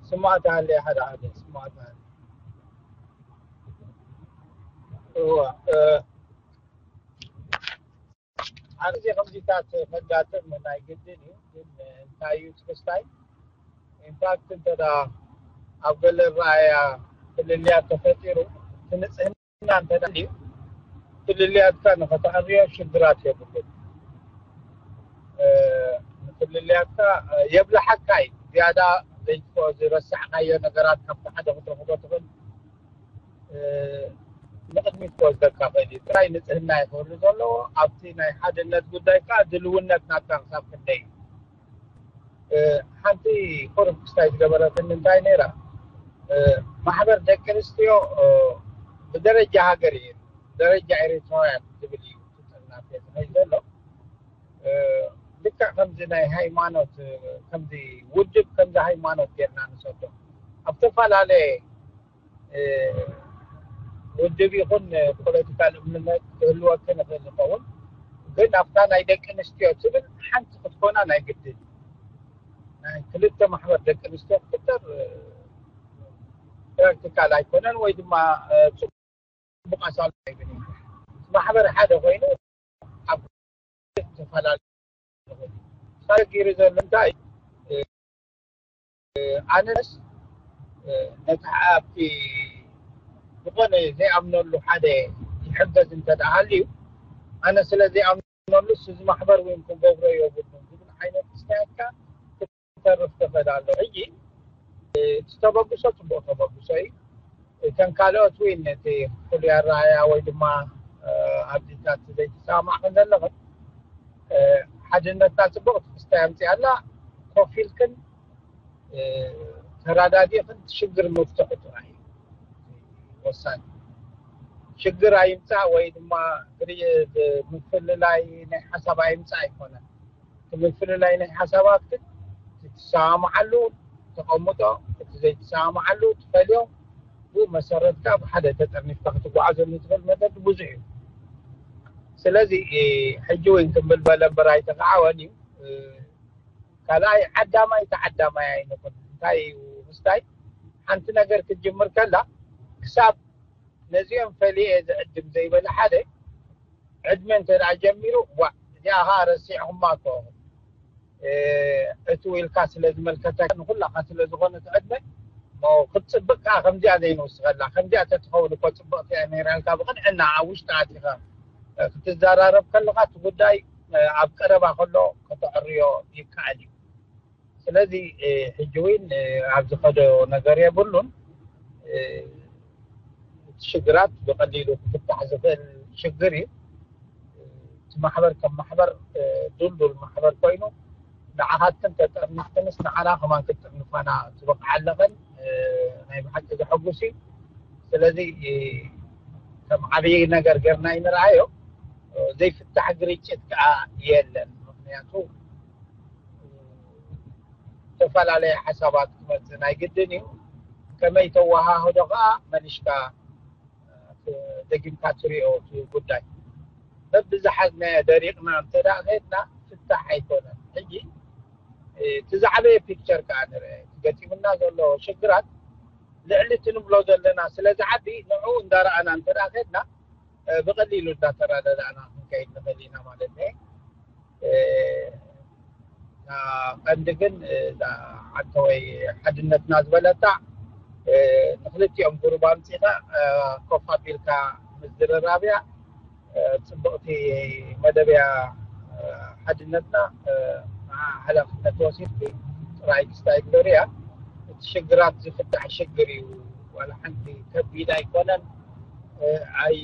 ስማዕታ ሃለ ሓደ ሓደ ስማዕታ ሃለ እዋ ሓደ ዜ ከምዚታት ከጋጥም ናይ ግድን እዩ። ግን እንታይ እዩ ትሕዝታይ ኢንፋክት እንተ ኣብ ገለ ረኣያ ፍልልያት ተፈጢሩ እቲ ንፅህና እንተ እዩ ፍልልያትካ ንኸተዕርዮ ሽግራት የብሉን። ፍልልያትካ የብልሓካ እዩ ዝያዳ ዘይትኮ ዝረሳዕካዮ ነገራት ካብቲ ሓደ ክትረኽቦ ትኽእል ንቕድሚት ክወስደካ ኽእል እዩ። ጥራይ ንጽህና እዩ ክህሉ ዘለዎ። ኣብቲ ናይ ሓድነት ጉዳይ ከኣ ድልውነት ናትካ ክሳብ ክንደይ እዩ። ሓንቲ ቁሩብ ክስታይ ዝገበረትኒ እንታይ ነይራ፣ ማሕበር ደቂ ኣንስትዮ ብደረጃ ሃገር እዩ፣ ብደረጃ ኤሪትራውያን ዝብል እዩ እቲ ጽናት ዝኸይድ ዘሎ። ልክዕ ከምዚ ናይ ሃይማኖት ከምዚ ውድብ ከምዚ ሃይማኖት ጌርና ንሰዶ ኣብ ዝተፈላለየ ውድብ ይኹን ፖለቲካል እምነት ክህልወክን ይኽእል ዝኸውን፣ ግን ኣብታ ናይ ደቂ ኣንስትዮ ትብል ሓንቲ ክትኮና ናይ ግድን። ናይ ክልተ ማሕበር ደቂ ኣንስትዮ ክፍጠር ፕራክቲካል ኣይኮነን፣ ወይ ድማ ጽቡቕ ኣሳልጦ ኣይብን። ማሕበር ሓደ ኮይኑ ኣብ ዝተፈላለዩ ገይሩ ዘሎ እንታይ ኣነስ ነቲ ኣብቲ ዝኾነ ዘይኣምነሉ ሓደ ይሕገዝ እንተ ደኣ ሃልዩ፣ ኣነ ስለ ዘይኣምነሉስ እዚ ማሕበር እውን ክገብሮ የብሉን ዝብል ዓይነት ኣስተያየትካ ክተርፍ ትኽእል ኣሎ። ሕጂ እቲ ተበግሶ ጽቡቕ ተበግሶ እዩ። እተን ካልኦት እውን ነቲ ፍሉይ ኣረኣእያ ወይ ድማ ኣብዚታት ዘይተሰማማዕክን ዘለኽን ሓድነትና ጽቡቕ ትሕዝቶ የምጽእ ኣላ። ኮፍ ኢልክን ተረዳዲእክን ሽግር ምፍትሑ ጥራይ እዩ ወሳኒ። ሽግር ኣይምጻእ ወይ ድማ ምፍልላይ ናይ ሓሳብ ኣይምጻእ ኣይኮነን። እቲ ምፍልላይ ናይ ሓሳባት ግን እቲ ትሰማምዓሉ ተቐምጦ፣ እቲ ዘይትሰማምዓሉ ትፈልዮ፣ ብኡ መሰረት ከዓ ብሓደ ተጠርኒፍካ ክትጓዓዘሉ ትኽእል መገዲ ብዙሕ እዩ። ስለዚ ሕጂ እውን ክምብል በለ እምበር ኣይተኸዓወን እዩ። ካልኣይ ዓዳማይ ተዓዳማይ ኣይንኹን። እንታይ እዩ ምስታይ ሓንቲ ነገር ክትጅምር ከላ ክሳብ ነዚኦም ፈሊየ ዝዕድም ዘይበለ ሓደ ዕድመ እንተ ደኣ ጀሚሩ ዋ እዚኣ ኸዓ ረሲዕኹማ እኮ እቱ ኢልካ ስለ ዝመልከታ ንኩላካ ስለ ዝኾነት ዕድመ ክትፅብቅ ከዓ ከምዚኣ ዘይንውስኸላ ከምዚኣ ተትኸውን እኮ ፅብቅቲ እያ ነይራ ኢልካ ብቅንዕና ኣብ ውሽጢ ኣቲኻ ክትዘራረብ ከለካ እቲ ጉዳይ ኣብ ቀረባ ከሎ ከተዕርዮ ይከኣል እዩ። ስለዚ ሕጂ እውን ኣብ ዝኸዶ ነገር የብሉን። እቲ ሽግራት ብቐሊሉ ክፍታሕ ዝኽእል ሽግር እዩ። እቲ ማሕበር ከም ማሕበር ድልዱል ማሕበር ኮይኑ ንዓኻትክን ተጠርኒፍክንስ ንዓና ከማን ክትጥርንፋና ትበቕዓ ኣለኽን ናይ ብሓቂ ዘሐጉስ እዩ። ስለዚ ከም ዓብዪ ነገር ጌርና ይንርኣዮ። ዘይፍታሕ ግርጭት ከዓ የለን። ምክንያቱ ዝተፈላለየ ሓሳባት ክመፅእ ናይ ግድን እዩ። ከመይ ተወሃህዶ ከዓ መሊሽካ ደጊምካ ትሪኦ እቲ ጉዳይ በብዝሓዝናዮ ደሪቕና እንተ ደኣ ከድና ፍታሕ ኣይኮነን። ሕጂ እቲ ዝዓበየ ፒክቸር ከዓ ንርአ። እቲ ገጢሙና ዘሎ ሽግራት ልዕሊ እቲ ንብሎ ዘለና ስለ ዝዓቢ ንዕኡ እንዳረኣና እንተ ደኣ ከድና ብቐሊሉ እንዳተረዳዳእና ክንከይድ ንኽእል ኢና ማለት እየ። ቀንዲ ግን ዓንተወይ ሓድነትና ዝበለታ ንክልቲኦም ጉሩብ ኣምፂኻ ኮፍ ኣቢልካ ምዝርራብያ ፅብቕቲ መደብያ ሓድነትና ንዓ ሓላፍነት ወሲድኪ ጥራይ ክስታይ ግበርያ። እቲ ሽግራት ዝፍታሕ ሽግር እዩ። ዋላ ሓንቲ ከቢድ ኣይኮነን። ኣይ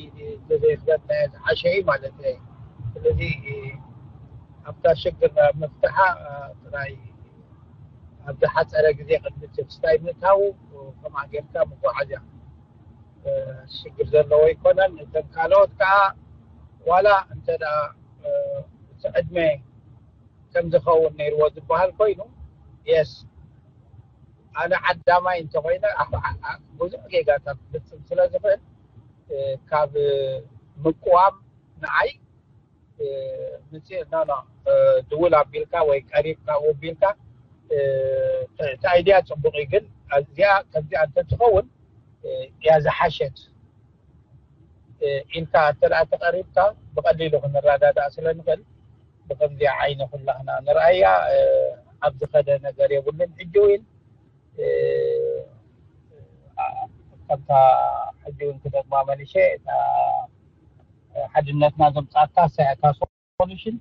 ተዘይክበድናዮ ዝሓሸ እዩ ማለት እየ። ስለዚ ኣብታ ሽግር ምፍትሓ ጥራይ ኣብ ዝሓፀረ ግዜ ቅድሚ እቲ ክስታይ ምእታዉ ከምኣ ጌርካ ምጓዓዝያ ሽግር ዘለዎ ኣይኮነን። እተን ካልኦት ከዓ ዋላ እንተ ደኣ እቲ ዕድመ ከም ዝኸውን ነይርዎ ዝበሃል ኮይኑ የስ ኣነ ዓዳማይ እንተኮይነ ብዙሕ ጌጋታት ክፍፅም ስለ ዝኽእል ካብ ምቅዋም ንዓይ ምፅእ ኖ ኖ ድውል ኣቢልካ ወይ ቀሪብካ ውቢልካ እቲ ኣይድያ ፅቡቅ እዩ ግን እዚኣ ከምዚኣ እንተትኸውን እያ ዝሓሸት ኢልካ እንተ ተቐሪብካ ብቐሊሉ ክንረዳዳእ ስለ ንኽእል ብከምዚኣ ዓይነ ኩላህና ንርኣያ። ኣብ ዝኸደ ነገር የብሉን። ሕጂ እውን ከምታ ሕጂ እውን ክደግማ መሊሸ እታ ሓድነትና ዘምፃኣታ ሳያታ ሶሉሽን